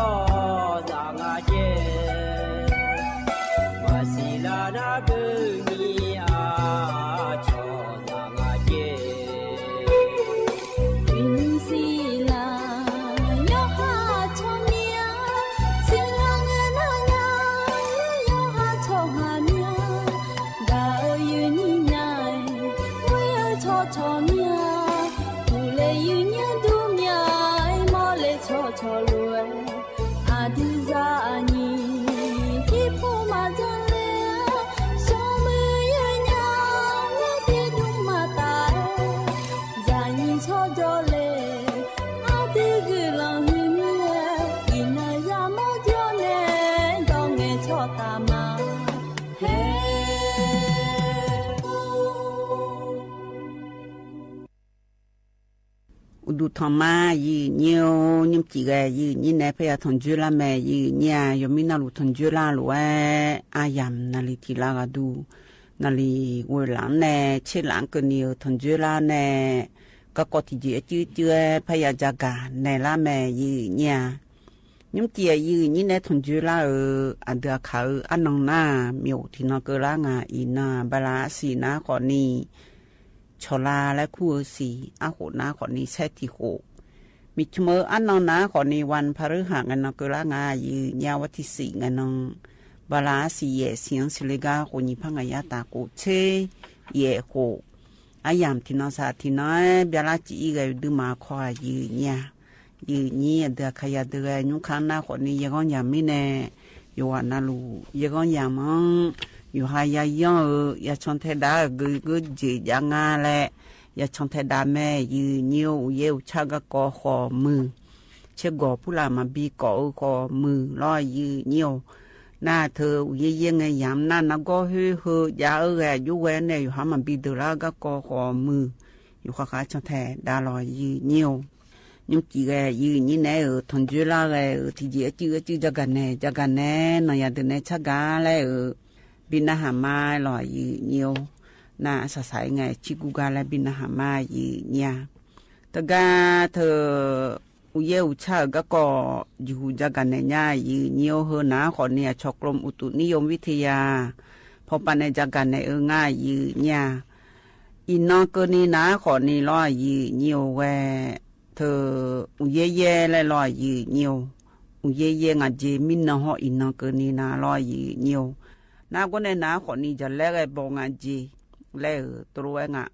အိၣ်ဒူၣ်ထီၣ်မး ယိုဝ်းညိုဝ်း ညိုမကၠီၣ်ဂဲ ယိုဝ်းညိုဝ်းနဲ ဖဲယၤထီၣ်ကၠိလါမဲာ် ယိုဝ်းညိုဝ်း ယိုဝ်းမံနၢ်လူၢ်ထီၣ်ကၠိလါလိာ်ဝဲ အါယၢမ်ၢ်နၢ်လံၤထံၣ်လါဂၤဒူၣ် နၢ်လံၤဝဲလၢ်နဲ ဆ့လၢကၢၢ်နံၤ ထီၣ်ကၠိလါနဲ ကၢ်ကီၢ်ထံၣ်ကၠံအစုစု ဖဲယၤကၠီၣ်ဂဲနဲလါမဲာ် ယိုဝ်းညိုဝ်း ညိုမကၠီၣ်ဂဲ ယိုဝ်းညိုဝ်းနဲ ထီၣ်ကၠိလါဧၢ အဒုးအခၣ်ဧၢ အနီၢ်နါ မ့ၢ်အိၣ်ထံၣ်နီၢ်ကၢၢ်လါ ငါအံၤနၢ် ဘၣ်လါအါစံၣ်နါဃီၣ်နံၤ ဆီၣ်လါလၢခူၣ်ဧၢစံၣ် အဃိၣ်နါဃီၣ်နံၤ ဆဲးထံၣ်ဃိၣ် မ့ၢ်ဆၢမုၢ်အနီၢ်နါ ဃီၣ်နံၤ ဝၢၼ်းဖႃရၢဟၣ် ငဲၢ်နီၢ်ကၢၢ်လါ ငါအံၤ ညါဝဲထံၣ်စံၣ် ငဲၢ်နီၢ် ဘၣ်လါအါစံၣ်ယဲၢ် စံၣ်အီစံၣ်လ့ကါ ဃိၣ်ညံၣ်ဖးငါယါတၢ်ကိၣ်ဆ့ ယဲၢ်ဃိၣ် အါယၢမ်ၢ်ထံၣ်နီၢ်သးထံၣ်နီၢ် ဘၣ်လါစံၣ်အံၤဂဲၤ ဒုးမၤခီ ယိုဝ်းညိုဝ်း ယိုဝ်းညိုဝ်း အဒုးအခၣ်ယၤဒုးဂဲၤ ညိုခါနါဃီၣ်နံၤ ယဲၢ်ဂီၢ်ယၢ်မံနဲ ယဝၤနၢ်လူၢ် ယဲၢ်ဂီၢ်ယၢ်မံ ယိၤဟၣ်ယၤယီၢ်ဧၢ ယၤဆီၣ်ထဲဒၣ်ဂ့ၤဂ့ၤ ယ့ၢ်ယၤငါလဲၣ် ယၤဆီၣ်ထဲဒၣ်မဲာ် ယိုဝ်းညိုဝ်း အိၣ်ယဲၢ်အိၣ်ဆၣ်ဂၤကီၢ်ဃီၣ်မုၢ် ဆ့ၣ်ဂီၤဖုလၢ်မၤဘံကီၢ်ဧၢဃီၣ်မုၢ်လီၤ ယိုဝ်းညိုဝ်း နၢ်ထဲအံၤ ယဲၢ်ယဲၢ်ငဲၢ်ယၢ်မံနၢ် နၢ်ဂီၢ်ဟုဟု ယၤအၢဂဲၤ ယိၤဝဲနဲ ယိၤဟၣ်မၤဘံဒုးလၢ် ဂၤကီၢ်ဃီၣ်မုၢ် ယိၤဃၣ်ဃၣ်ဆီၣ်ထဲဒၣ်လီၤ ယိုဝ်းညိုဝ်း ညိုမကၠီၣ်ဂဲ ယိုဝ်းညိုဝ်းနဲဧၢ ထီၣ်ကၠိလါဂဲၤဧၢ ထံၣ်ကၠံအစုအစု ကၠီၣ်ဂဲနဲ ကၠီၣ်ဂဲနဲ နီၢ်ယၤဒုးနဲ ဆၣ်ဂၤလဲၣ်ဧၢ ဘံနၢ်ဟၣ်မါလီၤ ယိုဝ်းညိုဝ်း နၢ်အစၢ်စၢ်အံၤ ငဲၢ်ဆံကူဂၤလဲၣ် ဘံနၢ်ဟၣ်မါ ယိုဝ်းညိုဝ်း တဂၤ ထဲ အိၣ်ယဲၢ်အိၣ်ဆၣ် ဂၤကီၢ် ယိၤဟူၣ် ကၠီၣ်ဂဲနဲညါ ယိုဝ်းညိုဝ်း ဟဲနၤဃီၣ်နံၤ အဆီၣ်ကျိ မုၢ်တူၣ်နံယိၤဝံထံယၤ ဖီၣ်ပၢ်နဲ ကၠီၣ်ဂဲနဲဧၢ ငါ ယိုဝ်းညိုဝ်း အံၤနီၢ်ကၢၢ်နံၤနၤဃီၣ်နံၤလီၤ ယိုဝ်းညိုဝ်းဝဲ ထဲ အိၣ်ယဲၢ်ယဲၢ်လဲၣ်လီၤ ယိုဝ်းညိုဝ်း အိၣ်ယဲၢ်ယဲၢ်ငါကၠ့ မံနၢ်ဟီၣ်အံၤနီၢ်ကၢၢ်နံၤနၤလီၤ ယိုဝ်းညိုဝ်း နၤဂီၢ်နဲနၤဃီၣ်နံၤ ကၠီၣ်လဲဂဲၤဘီငါကၠ့ လဲၣ်ဧၢ တရူဝဲငါ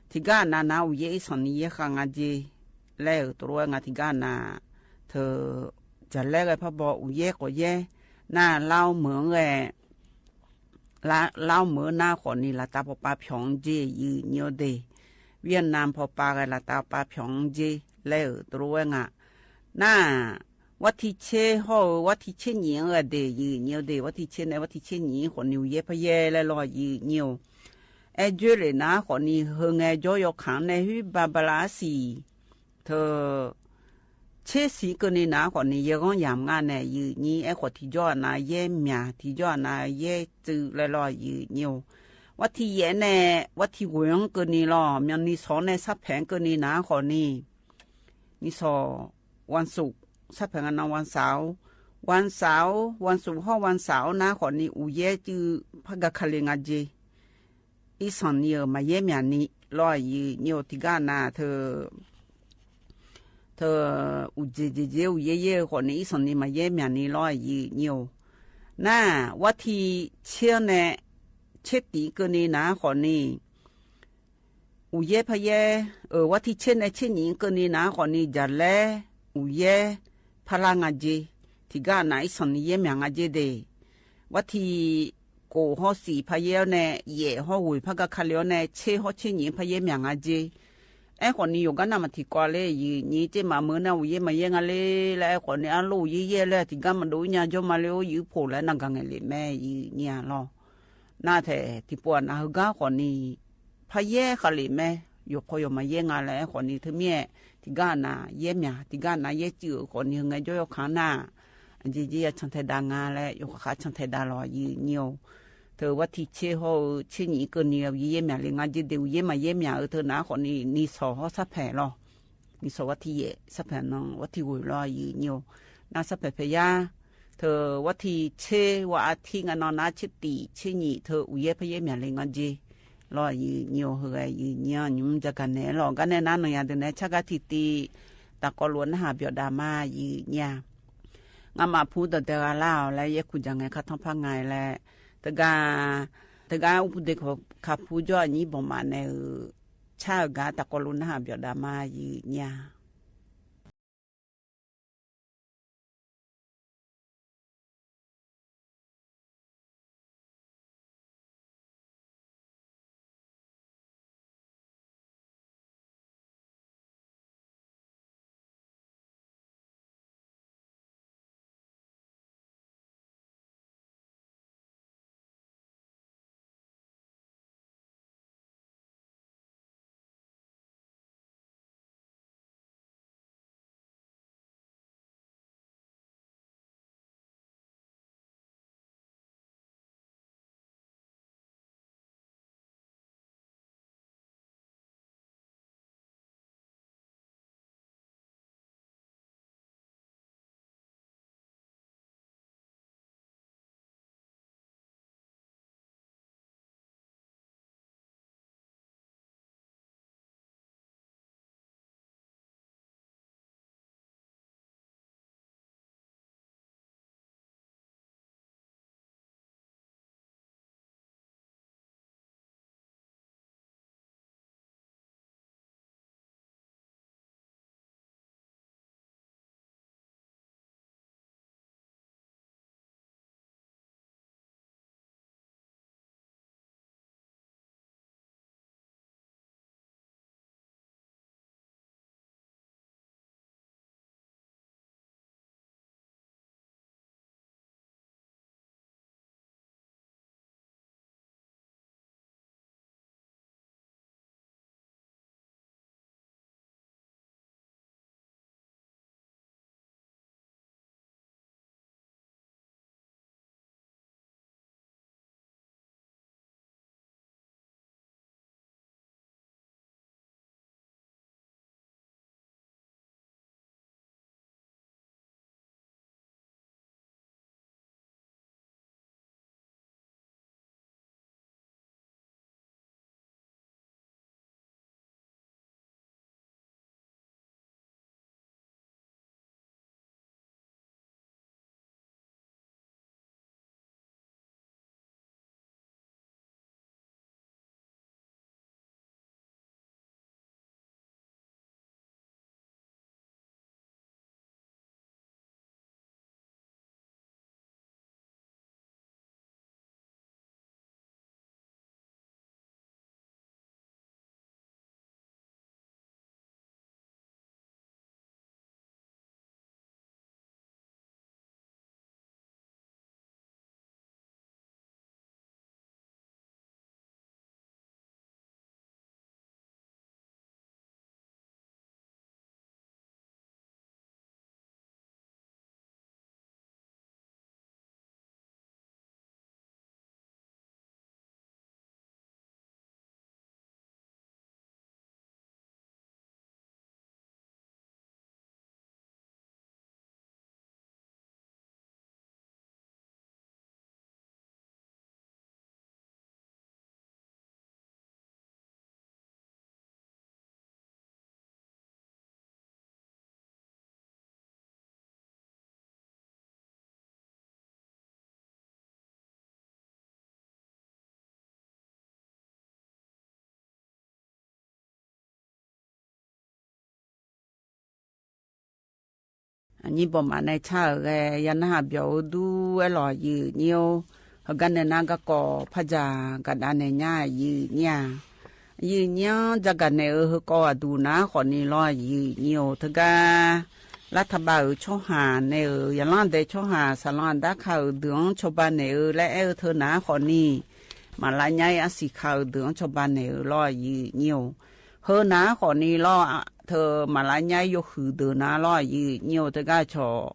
ထံၣ်ဂၤနၤ နၤအိၣ်ယဲၢ်အံၤဆီၣ်နံၤယဲၢ်ဃာ်ငါကၠ့ လဲၣ်ဧၢ တရူဝဲငါ ထံၣ်ဂၤနၤ ထဲ ကၠီၣ်လဲဂဲၤဖးဘီ အိၣ်ယဲၢ်ကီၢ်ယဲၢ် နၤလါအိၣ်မုာ်ဂဲၤ လါ လါအိၣ်မုာ်နၤဃီၣ်နံၤ လၢတၢ်ပီးပၤဖျိးကၠ့ ယိုဝ်းညိုဝ်းဒ့ၣ် ဝံယ့ၣ်နၢမ်ၣ်ဖီၣ်ပၢ်ဂဲၤ လၢတၢ်ပီးပၤဖျိးကၠ့ လဲၣ်ဧၢ တရူဝဲငါ နၤ ဝဲထံၣ်ဆ့ဟီၣ်ဧၢ ဝဲထံၣ်ဆ့ညံၣ်ဂဲၤဒ့ၣ် ယိုဝ်းညိုဝ်းဒ့ၣ် ဝဲထံၣ်ဆ့နဲ ဝဲထံၣ်ဆ့ညံၣ်ဃီၣ်နံၤ အိၣ်ယဲၢ်ဖးယဲၢ်လဲၣ်လီၤ ယိုဝ်းညိုဝ်း အဲၣ်ကၠွ့လ့ၣ်နၤဃီၣ်နံၤ ဟဲငဲၢ်ကၠီယီၤခၣ်နဲ ဟုဘၣ်ဘၣ်လါအါစံၣ် ထဲ ဆ့ဆံကၢၢ်နံၤနၤဃီၣ်နံၤ ယဲၢ်ဂီၢ်ယၢ်မးနဲ ယိုဝ်းညိုဝ်း အဲၣ်ဃီၣ်ထံၣ်ကၠီအနၤယဲၢ်မၠး ထံၣ်ကၠီအနၤယဲၢ်စုလဲၣ်လီၤ ယိုဝ်းညိုဝ်း ဝဲထံၣ်ယဲၢ်နဲ ဝဲထံၣ်ဝ့ၢ်ကၢၢ်နံၤလီၤ မ့ၢ်နံၣ်ဆီၣ်နဲ ဆၣ်ဖဲကၢၢ်နံၤနၤဃီၣ်နံၤ နံၣ်ဆီၣ် ဝၢ်စူၣ် ဆၣ်ဖဲကၢၢ်နံၤ ဝၢ်စၢဝ် ဝၢ်စၢဝ် ဝၢ်စူၣ်ဟီၣ်ဝၢ်စၢဝ်နၤဃီၣ်နံၤ အိၣ်ယဲၢ်စု ဖးဂၤခါလံငါကၠ့ အံၤဆီၣ်နံၤဧၢ မၤယဲၢ်မၠးနံၤလီၤ ယိုဝ်းညိုဝ်း ထံၣ်ဂၤနၤ ထဲ ထဲ အိၣ်ကၠ့ကၠ့ကၠ့ အိၣ်ယဲၢ်ယဲၢ်ဃီၣ်နံၤ အံၤဆီၣ်နံၤမၤယဲၢ်မၠးနံၤလီၤ ယိုဝ်းညိုဝ်း နၤ ဝဲထံၣ်ဆ့နဲ ဆ့တံၢ်ကၢၢ်နံၤနၤဃီၣ်နံၤ အိၣ်ယဲၢ်ဖးယဲၢ် အၢ ဝဲထံၣ်ဆ့နဲ ဆ့ညံၣ်ကၢၢ်နံၤနၤဃီၣ်နံၤ ကၠီၣ်လဲ အိၣ်ယဲၢ် ဖးလါငါကၠ့ ထံၣ်ဂၤနၤ အံၤဆီၣ်နံၤယဲၢ်မၠးငါကၠ့ဒ့ၣ် ဝဲထံၣ်ကိၣ်ဟီၣ်စံၣ်ဖးယဲၢ်အီၤနဲ ယဲၢ်ဟီၣ်ဝ့ၢ်ဖးဂၤခါလံအီၤနဲ ဆ့ဟီၣ်ဆ့ညံၣ်ဖးယဲၢ်မၠးငါကၠ့ အဲၣ်ဃီၣ်နံၤ ယိၤကၣ်နၢ်မၤထံၣ်ကွၢ်လၢ ယိုဝ်းညိုဝ်း ကၠ့မးမုာ်နဲ အိၣ်ယဲၢ်မၤယဲၢ်ငါလံလၢ အဲၣ်ဃီၣ်နံၤ အလိၣ်ယဲၢ်ယဲၢ်လၢ ထံၣ်ဂၤမၤဒိၣ်ညါကၠီမးလၢ အိၣ်ယုၢ်ဖိလဲၣ် နဂၤငဲၤလံမဲာ် ယိုဝ်းညိုဝ်းလီၤ နၤထဲ ထံၣ်ပှၤနၤဟူးဂၤဃီၣ်နံၤ ဖးယဲၢ်ဃာ်လံမဲာ် ယိၤဖီယိၤမၤယဲၢ်ငါလၢ အဲၣ်ဃီၣ်နံၤ ထဲမ့ၢ် ထံၣ်ဂၤနၤယဲၢ်မၠး ထံၣ်ဂၤနၤယဲၢ်စုဃီၣ်နံၤ ဟဲငဲၢ်ကၠီယီၤခၣ်နၤ အကၠ့ကၠ့ ယၤဆီၣ်ထဲဒၣ်ငါလၢ ယိၤဃၣ်ဃၣ်ဆီၣ်ထဲဒၣ်လီၤ ယိုဝ်းညိုဝ်း ထဲဝဲထံၣ်ဆ့ဟီၣ်ဧၢ ဆ့ညံၣ်ကၢၢ်နံၤ ယဲၢ်ယဲၢ်မၠးလံ ငါကၠ့ဒ့ၣ် အိၣ်ယဲၢ်မးယဲၢ်မၠးဧၢ ထဲနၤဃီၣ်နံၤ နံၣ်ဆီၣ်ဟီၣ်ဆၣ်ဖဲလီၤ နံၣ်ဆီၣ်ဝဲထံၣ်ယဲၢ် ဆၣ်ဖဲနီၤ ဝဲထံၣ်ဝ့ၢ်လီၤ ယိုဝ်းညိုဝ်း နၤဆၣ်ဖဲဖဲယါ ထဲဝဲထံၣ်ဆ့ ဝဲအထံၣ်ငါနီၤ နၤဆ့တံၢ် ဆ့ညံၣ် ထဲအိၣ်ယဲၢ်ဖးယဲၢ်မၠးလံ ငါကၠ့လီၤ ယိုဝ်းညိုဝ်း ဟဲဂဲၤ ယိုဝ်းညိုဝ်း ညိုမုၢ်ကၠီၣ်ဂၤနဲလီၤ ဂၤနဲနၤ နီၢ်ယၤဒုးနဲ ဆၣ်ဂၤထံၣ်တံၢ် တၢ်ကီလိာ်နဟးပၠီၣ်ဒၣ်မး ယိုဝ်းညိုဝ်း ငါမၤဖုဒီးတဂၤလၢ်အီၤလၢ ယဲၢ်ခူၣ်ကၠီၣ်ငဲၤ ခါထီၣ်ဖးငါလၢ တဂၤ တဂၤအိၣ်ဖုဒ့ၣ်ခါဖုကၠီၣ်အညံဘိၣ်မးနဲဧၢ ဆၣ်ဧၢ ဂၤတၢ်ကီလိာ်နဟးပၠီၣ်ဒၣ်မး ယိုဝ်းညိုဝ်း ညိၣ်ဘိမး နရှၢၣ်ဧၢ ယနၢ်ဟးဘျီဢိဒူၣ်အဲၣ်လီၤ ယိုဝ်းညိၣ်ဧိၤ. ဟဲဂၤနၤ နကီၢ်ဖးယၢ် ကဒါနၤညါ ယိုဝ်းညိၣ်ဧိၤ. ယိုဝ်းညိၣ်ဧိၤ တဂၤနၤဧၢ ဟဲကီၢ်အဒူၣ်နၤဃီန့ၣ်လီၤ ယိုဝ်းညိၣ်ဧိၤ. တဂၤ လါထးဘးဧိၤ ဆီၣ်ဟၣ်နၤဧၢ ယလီၢ်ဒဲး ဆီၣ်ဟၣ် စလီအဒါခးဧိၤ ဒုးအီၣ်ဆီၣ်ဘးနၤဧၢ လၢအဲၣ်အၢ ထၢနၤဃီန့ၣ် မၤလါညါအစံးခးဧိၤ ဒုးအီၣ်ဆီၣ်ဘးနၤဧၢလီၤ ယိုဝ်းညိၣ်ဧိၤ. ဟဲနၤဃီန့ၣ်လီၤ ထၢမၤလါညါ ယိၤဃုာ်ဒုးနၤလီၤ ယိုဝ်းညိၣ်ဧိၤ. တဂၤဆီၣ်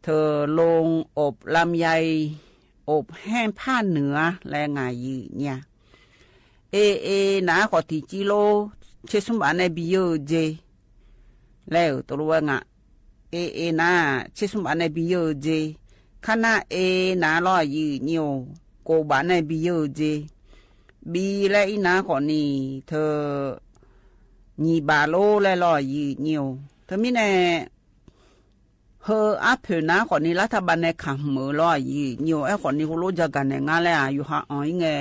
ထၢလိၣ်အိပ်လမ်းယဲၢ် အိပ်ဟဲၣ်ဖးနုာ်ဧါ လၢငါ ယိုဝ်းညိၣ်ဧိၤ. အ့ အ့ နၤဃီ ထံၣ်ကံလိ ဆ့ဆူဘးနၤ ဘံယိၣ်ဧိၤ က့ လၢဧိၤ တလိၣ်ဝဲငါ အ့ အ့ နၤ ဆ့ဆူဘးနၤ ဘံယိၣ်ဧိၤ က့. ခါနၤ အ့ နၤလီၤ ယိုဝ်းညိၣ်ဧိၤ ကိးဘးနၤ ဘံယိၣ်ဧိၤ က့. ဘံလၢအံၤနၤဃီန့ၣ် ထၢ ညံၣ်ဘးလိလၢလီၤ ယိုဝ်းညိၣ်ဧိၤ. ထၢမံၤနၤ ဟဲအါဖဲနၤဃီန့ၣ် လါထးဘးနၤ ခးမုာ်လီၤ ယိုဝ်းညိၣ်ဧိၤ. အဲၣ်ဃီန့ၣ် ဟိလိယါကၤနဲၣ် ငါလဲၣ်ဧါ ယိၤဟးအီၤအံၤငဲ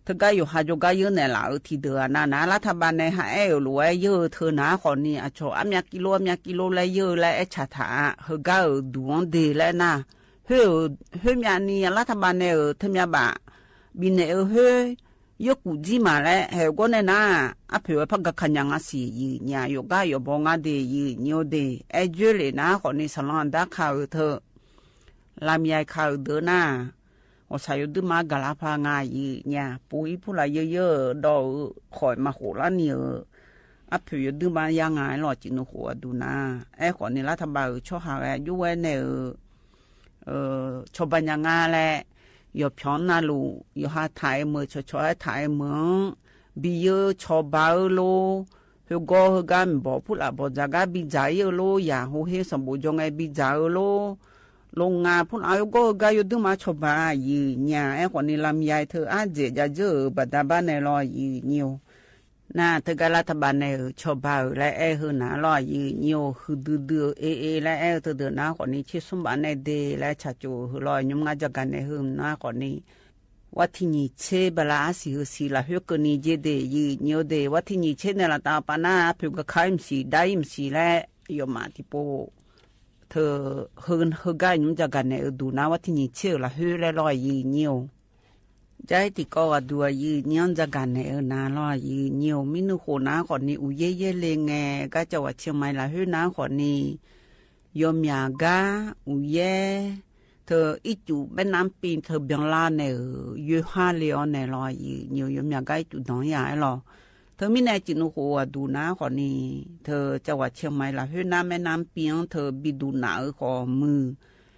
တဂၤယိၤဟး ယိၤကါယၢနဲၣ်လၢ အၢ ထံၣ်ဒုးအနၤ နၤ လါထးဘးနၤ ဟးအဲၣ်အၢလိာ်ဝဲ ယၢထၢနၤဃီန့ၣ် အဆီၣ် အမျးကံလိ အမျးကံလိလၢယၢလၢ အဲၣ်ဆၣ်ထး ဟဲဂၤဧိၤ ဒုးအီၣ်ဒဲးလၢနၤ ဟဲ ဟဲမျးနံၤ လါထးဘးနၤ ဟဲထၢမျးဘး ဘံနၤ ဟဲ ယဲကူၣ်ကံမးလၢ ဟဲဂီၢ်နၤနၤ အဖဲဝဲဖးဂၤခါညါ ငါစံး ယိုဝ်းညိၣ်ဧိၤ ယိၤကါယိၤဘီ ငါဒဲး ယိုဝ်းညိၣ်ဧိၤ ဒဲး အဲၣ်ကၠွဲလဲၣ်နၤဃီန့ၣ် စလီအဒါခးဧိၤ ထၢ လမ်းယဲၢ်ခးဧိၤ ဒုးနၤ အိၣ်ဆၣ် ယိၤဒုးမါ ကလါဖး ငါ ယိုဝ်းညိၣ်ဧိၤ. ပူၤအံၤ ဖုလၢယဲၢ်ယဲၢ် ဒီးဧိၤ ဃိးမးဃိးလါနံၤဧိၤ အဖဲယိၤဒုးမါယါ ငါလီၤ စံးနုာ်ဃိအဒူၣ်နၤ. အဲၣ်ဃီန့ၣ် လါထးဘးဧိၤ ဆီၣ်ဟၣ်ဂဲၤ ယိၤဝဲနၤဧိၤ အၢ ဆီၣ်ဘးညါ ငါလဲၣ် ယိၤဖျီနၤလူၤ ယိၤဟးထးအဲၣ်မုာ် ဆီၣ်ဆီၣ် ဟဲထးအဲၣ်မုာ် ဘံယိၣ်ဆီၣ်ဘးဧၢလိၤ ဟဲဂီၢ်ဟဲဂၤ မ့ၢ်ဘီဖုလၢဘီယါ ကဘံယၢ်အၢလိၤ ယၢ်ဟိဟ့ စီၤဘိးကၠီ ငဲ ဘံယၢ်အၢလိၤ လိၤ ငါဖုလၢ ဟဲဂီၢ်ဟဲဂၤ ယိၤဒုးမါ ဆီၣ်ဘး ယိုဝ်းညိၣ်ဧိၤ. အဲၣ်ဃီန့ၣ် လမ်းယဲၢ် ထၢ အါယဲၢ် ယဲၢ်ယဲၢ်ဧိၤ ဘၣ်ဒါဘၣ်နၤလီၤ ယိုဝ်းညိၣ်ဧိၤ နၤ တဂၤ လါထးဘးနၤဧိၤ ဆီၣ်ဘးဧိၤ လၢအဲၣ်ဟဲနၤလီၤ ယိုဝ်းညိၣ်ဧိၤ ဃုဒုဒုဧိၤ အ့ အ့ လၢအဲၣ်ထၢဒုးနၤဃီန့ၣ် ဆ့ဆူဘးနၤ ဒဲးလၢဆၣ်ကၠိဧိၤ ဟဲလီၤ ညိမ် ငါယါကၤနဲၣ် ဟဲနၤဃီန့ၣ် ဝဲထံၣ်ညံၣ်ဆ့ ဘၣ်လၢအစံး ဟဲစံး လၢဟဲကၢၣ်နံၤ က့ဒဲး ယိုဝ်းညိၣ်ဧိၤ ဒဲး ဝဲထံၣ်ညံၣ်ဆ့နၤ လၢတၢ်ပာ်နၤ အဖဲဂၤခါ မစံး ဒါအံၤ မစံးလၢ ယိၤမး ထံၣ်ပိၢ် ထၢ ဟဲ ဟဲဂၤ ညိမ် ယါကၤနဲၣ်ဧိၤ ဒုးနၤ ဝဲထံၣ်ညံၣ်ဆ့ဧိၤ လၢဟဲလဲၣ်လီၤ ယိုဝ်းညိၣ်ဧိၤ ယဲၢ်ထံၣ်ကီၢ်ဂၤဒုး ယိုဝ်းညိၣ် ယါကၤနဲၣ်ဧိၤ နၤလီၤ ယိုဝ်းညိၣ်ဧိၤ. မံနုာ်ဃိနၤဃီန့ၣ် အိၣ်ယဲၢ်ယဲၢ်လၢငဲ ကါ ကၠီဝးဆဲမၤ လၢဟဲနၤဃီန့ၣ် ယိၤမျးကါ အိၣ်ယဲၢ် ထၢ အံၣ်စူၣ် မဲၣ်နါပံ ထၢ ဘျီလါနၤဧိၤ ယိၤဟးလၢအီၤနၤလီၤ ယိုဝ်းညိၣ်ဧိၤ ယိၤမျးကါ အံၣ်စူၣ် ဒီးယၤလီၤ. ထၢမံၤနၤ စံးနုာ်ဃိအဒုးနၤဃီန့ၣ် ထၢ ကၠီဝးဆဲမၤ လၢဟဲနၤ မဲၣ်နါပံ ထၢ ဘံဒုးနၤဧိၤဃီမုာ် အံၣ်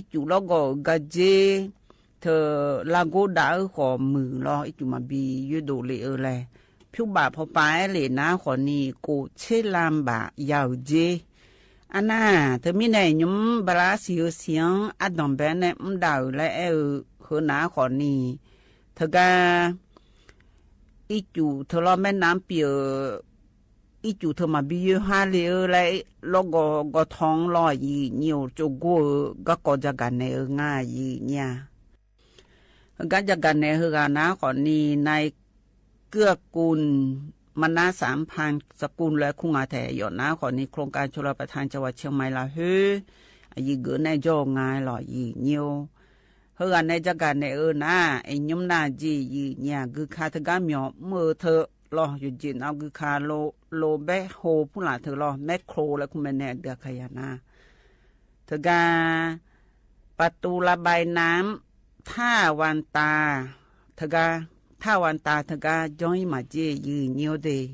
စူၣ် လီၢ်ကီၢ်ဧိၤ ကါက့ ထၢ လါကိဒါဧိၤဃီမုာ်လီၤ အံၣ်စူၣ် မၤဘံယွဲၢ်ဒိၣ်လၢအီၤလဲၣ် ဖၠူဘၣ်ဖီပၤအဲၣ်လၢနၤဃီန့ၣ် ကိးဆ့လၢဘၣ်ယၤဧိၤက့ အနၤ ထၢမံၤနၤ ညိမ် ဘၣ်လၢအစံး ဟဲစံး အဒိၣ်ဘဲနၤ မူဒါဧိၤ လၢအဲၣ်ဧိၤ ဟဲနၤဃီန့ၣ် ထၢကါ အံၣ်စူၣ် ထၢလီၤ မဲၣ်နါပံဧိၤ အံၣ်စူၣ် ထၢမၤဘံယွဲၢ်ဟါလၢအီၤလဲၣ် လီၢ်ကီၢ်ကီၢ်ထီလီၤ ယိုဝ်းညိၣ်ဧိၤ ကၠိကိဧိၤ ကါကီၢ်ယါကၤနဲၣ်ဧိၤ ငါ ယိုဝ်းညိၣ်ဧိၤ ဟဲကါယါကၤနဲၣ် ဟဲဂၤနၤဃီန့ၣ် နၢ်ကၢၣ်ကူၣ် မနါစၣ်ဖၢၣ် စကူၣ်လၢ ခူၣ်ငါထဲယိာ်နၤဃီန့ၣ် โครงการชลประทานจังหวัดเชียงใหม่ လၢဟဲ အယံၤဂ့ၤနဲၣ် ယိာ်ငါလီၤ ယိုဝ်းညိၣ်ဧိၤ ဟဲဂၤနၤ ယါကၤနဲၣ်ဧိၤနၤ အံၤညိမ်နၤက့ ယိုဝ်းညိၣ်ဧိၤ ဂုၢ်ခါ ထၢကါ မၠီၤမုၢ်ထၢလီၤ ယိၤက့ၤနၤ ဂုၢ်ခါ လိၤဘဲဟိဖုလၢ်ထၢလီၤ မဲၣ်ခရိလၢ ခူၣ်မဲၣ်နဲၣ် အဒုးခါယၤနၤ ထၢကါ ประตูระบายน้ำท่าวังตา ထၢကါ ท่าวังตา ထၢကါ ကၠီအံၤမးက့ ယိုဝ်းညိၣ်ဧိၤဒ့ၣ်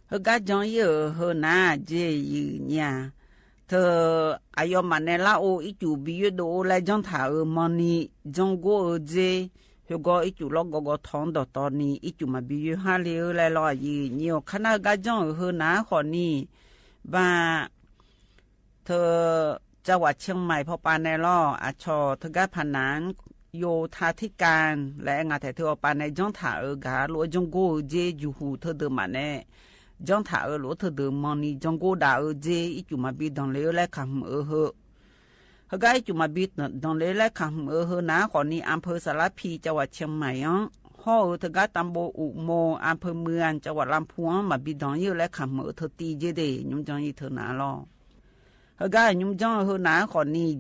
ဟဲကါ ကၠီအံၤဧိၤ ဟဲနၤက့ ယိုဝ်းညိၣ်ဧိၤ ထၢ အယီၤမးနဲၣ် လၢအိၣ်အံၣ်စူၣ် ဘံယွဲၢ်ဒိၣ်အိၣ်လဲၣ် ကၠီထးဧိၤ မီၤနံၤ ကၠီကိဧိၤက့ ဟဲကီၢ်အံၣ်စူၣ် လီၢ်ကီၢ်ကီၢ်ထီ ဒီးတီၤနံၤ အံၣ်စူၣ်မၤဘံယွဲၢ်ဟါလၢအီၤလဲၣ်လီၤ ယိုဝ်းညိၣ်ဧိၤ ခါနၤ ဟဲကါ ကၠီဧိၤ ဟဲနၤဃီန့ၣ် ဘၣ် ထၢ จังหวัดเชียงใหม่ ဖီပၤနဲၣ်လီၤ အဆီၣ် ထၢကါ ผนังโยธาธิการ လၢအဲၣ်ငါထဲထၢအီၤပၤနဲၣ် ကၠီထးဧိၤ ကၤလိၣ် ကၠီကိဧိၤက့ ယူၤဟူး ထၢဒုးမးနဲၣ် ကၠီထးဧိၤ လိၣ်ထၢဒုး မီၤနံၤ ကၠီကိဒၣ်ဧိၤက့ အံၣ်စူၣ်မၤဘံဒီးလၢအီၤလဲၣ် ခးမုာ်ဧိၤဟဲ ဟဲကါ အံၣ်စူၣ်မၤဘံဒီးလၢအီၤလဲၣ် ခးမုာ်ဧိၤဟဲနၤဃီန့ၣ် อำเภอสารพี จังหวัดเชียงใหม่ ဧါ ဟီၣ်ဧိၤ ထၢကါ ตำบลอุโมงค์ อำเภอเมือง จังหวัดลำพูน မၤဘံဒီးယိာ်လဲၣ် ခးမုာ်ဧိၤထၢတံၢ်က့ဒ့ၣ် ညိမ် ကၠီအံၤ ထၢနၤလီၤ ႁႂ်ႈၵႃႈဢၼ်ယုမ်ႇၸွင်ႇ ႁႂ်ႈၼႃႈၶေႃႈၼီႈၸေး ယိုဝ်းယဵဝ်း ဢႃႇ ၶူဝ်ၼီႈၽၢင်ႉဢယႃႇတႃႇ ၵူဝ်ႇၸေးသီႇႁူဝ် မီးၼိုင်ႈၶူဝ်ၼႃႈၶေႃႈၼီႈ ၸဝ်ႈဝႃႈ ၶျဵင်းမႆႇလႃႈႁိုဝ်ၼႃႇ ဢီးၸူးယွမ်းယႃႇၵႃႈ တွမ်ႇပျွင်ႇဢီးယႃႇၸေး ထိုင်မီးၼႄႈ ဢီးၸူးမႃးပီႈတွမ်ႇပျွင်ႇလႄႈ လႄႈ ထိုင်ၵႃႈသၽႃႇၼႃႇဝလၢင်းလေႃး ယိုဝ်းယဵဝ်း ဢႃႇ ၸေႃႇထိုဝ်ၸူးတူဝ်ၽီ ၸုတ်ႇၼိုင်ႈလႄႈ ငႃးထႅင်ႈ ငႃးမႅတ်ႉတႃႇ ၸေႇၼီႇ ၵူဝ်ႇတႃႇလႃႇဢိူဝ်ႈ ၼႃႈတွင်ႇဢင်းလႄႈ ဢႃႇၸေး ယိုဝ်းယဵဝ်း ထိုင်မီးၼႄႈ တူၺ်းလူး မႃးပီႈတွမ်ႇပျွင်ႇလႃႇဢိူဝ်ႈ လႄႈ ဢီးၸူး ၵေႃႈ ထွင်ႇၽူႈလႃႇ လႃႇၵူဝ်ႇတႃႇဢိူဝ်ႈလူး လႄႈလေႃႈ ဢမျေႃး ဢီးၸူး ပီႈ ပီႈၸၢႆးမျၢၼ်ႇ လွင်ႈလၢႆးၺႃးၼီႈ ဢၼ်ၼႆႉ ယွၼ်းဢဝ်ပႃးၶေႃႈၼီႈ တုၼ်ႇၼႃႇ လႄႈလေႃႈ ယိုဝ်းယဵဝ်း ႁႂ်ႈႁိူဝ်းၼႃႈၶေႃႈၼီႈ ဢႃႇ ၸေႃႇထိုဝ်ပႃးၶေႃႈလိူဝ်တႃႇဢိူဝ်ႈ တေႃႇၸိုင် ၼူၶူဝ်ၼႃႈ ယူႇၶႃႈလႄႈ ၸႂ်လူဢႃႇ တေယိုဝ်းယဵဝ်းတေ ႁိုဝ်ၵၼ်ၼႄႈၼႃႈ ၼင်ႇယၢမ်းလဵဝ်ၼႆႉ ၸၢၵ်ႈၵႃႈထီႇတီႈလႄႈ တႃႇၵေႃႈလူဝ်ႇႁႂ်ႈၽၼ်းၼႃႈႁႃပျေႃႇတႃႇမႃး ယိုဝ်းယဵဝ်း။ၼေႃႈ ယၢမ်းလဵဝ်ၼႆႉ ၸၢၵ်ႈၵႃႈ ယၢမ်းၼႃႈႁႃပျေႃႇတူၺ်းလႄႈ ယိုဝ်းယဵဝ်း။ ၼေႃႈ ယၢမ်းလဵဝ်ၼႆႉ ၸၢၵ်ႈၵႃႈ ယၢမ်းၼႃႈႁႃၵႂႃႇလႄႈ ၵႃႈၼႆႉၼႃႇ ၵေႃႈ ၵေႃႈ ၽၢၵ်ႇၸၢၵ်ႈၵႃႈတၢၼ်ႇၼႆႉ ယၢမ်းယိုဝ်းယဵဝ်း ႁိုဝ်ၵေႃႈ ဢႃႇ တူၺ်းၼႃႇလႄႈ ယိုဝ်းယဵဝ်း ႁိုဝ် ဢီႇၼေႃႇ ဢႃႇ တူၺ်းၼႃႇလႄႈ ယိုဝ်းယဵဝ်း ဢီႇၼေႃႇ ဢႃႇ တူၺ်းၼႃႇ ဝၼ်းထီႉသီႇတႄႉ ပႃႇလႃႇသီႇ ယႄႇသီႇတႄႉ ပႃႇလႃႇသီႇ ယႄႇသီႇ ဝၼ်းထီႉသီႇ ငႃႈၼွင်ႉ ယွၵ်ႈႁူဝ်ၼႃႈလူႇ ဢႃႇ တီႈမႃး ဢိူဝ်ႇ သင်ၽႃႇလႄႈ ယိုဝ်းယဵဝ်း ယွင်ႈပေႃးပႃး ၼိူဝ်ႉတူဝ် ၸွမ်းတူဝ် ယုမ်ႇတူဝ် ဢိူဝ်ႇ ၵႃႈ ငႃႈ ၼႃႈႁိုဝ်ၵႃႈ သီႇဢိူဝ်ႇ ဢၼ်ၼွင်ႉ သီႇႁိုဝ် ဢိူဝ်ႇ ငႃႈတႄႉ ယိုဝ်းယဵဝ်းတႄႉ တေႃႈမီးၼႆႉ ႁိူဝ်းၼႃႈၶေႃႈၼီႈ ဢႃႇ တီႈမႃး ဢိူဝ်ႇ သင်ၽႃႇ ဢိူဝ်ႇ ၵႃႈ ၸွင်ႇငႆႈၸွင်ႇ ႁူဝ်ႁႄႉ ၽူႈလႃႇ ယွင်ႈပေႃးပီႈၸေႃႇ ဢိူဝ်ႇ တေႃႇတေႃႈၼႆႉ ဢိူဝ်ႇ ၸူဝ်ႈတူဝ် ဢႃႇ တွမ်ႇပႄႇ ဢိူဝ်ႇ ငႃႈ ဢႃႇ ၸ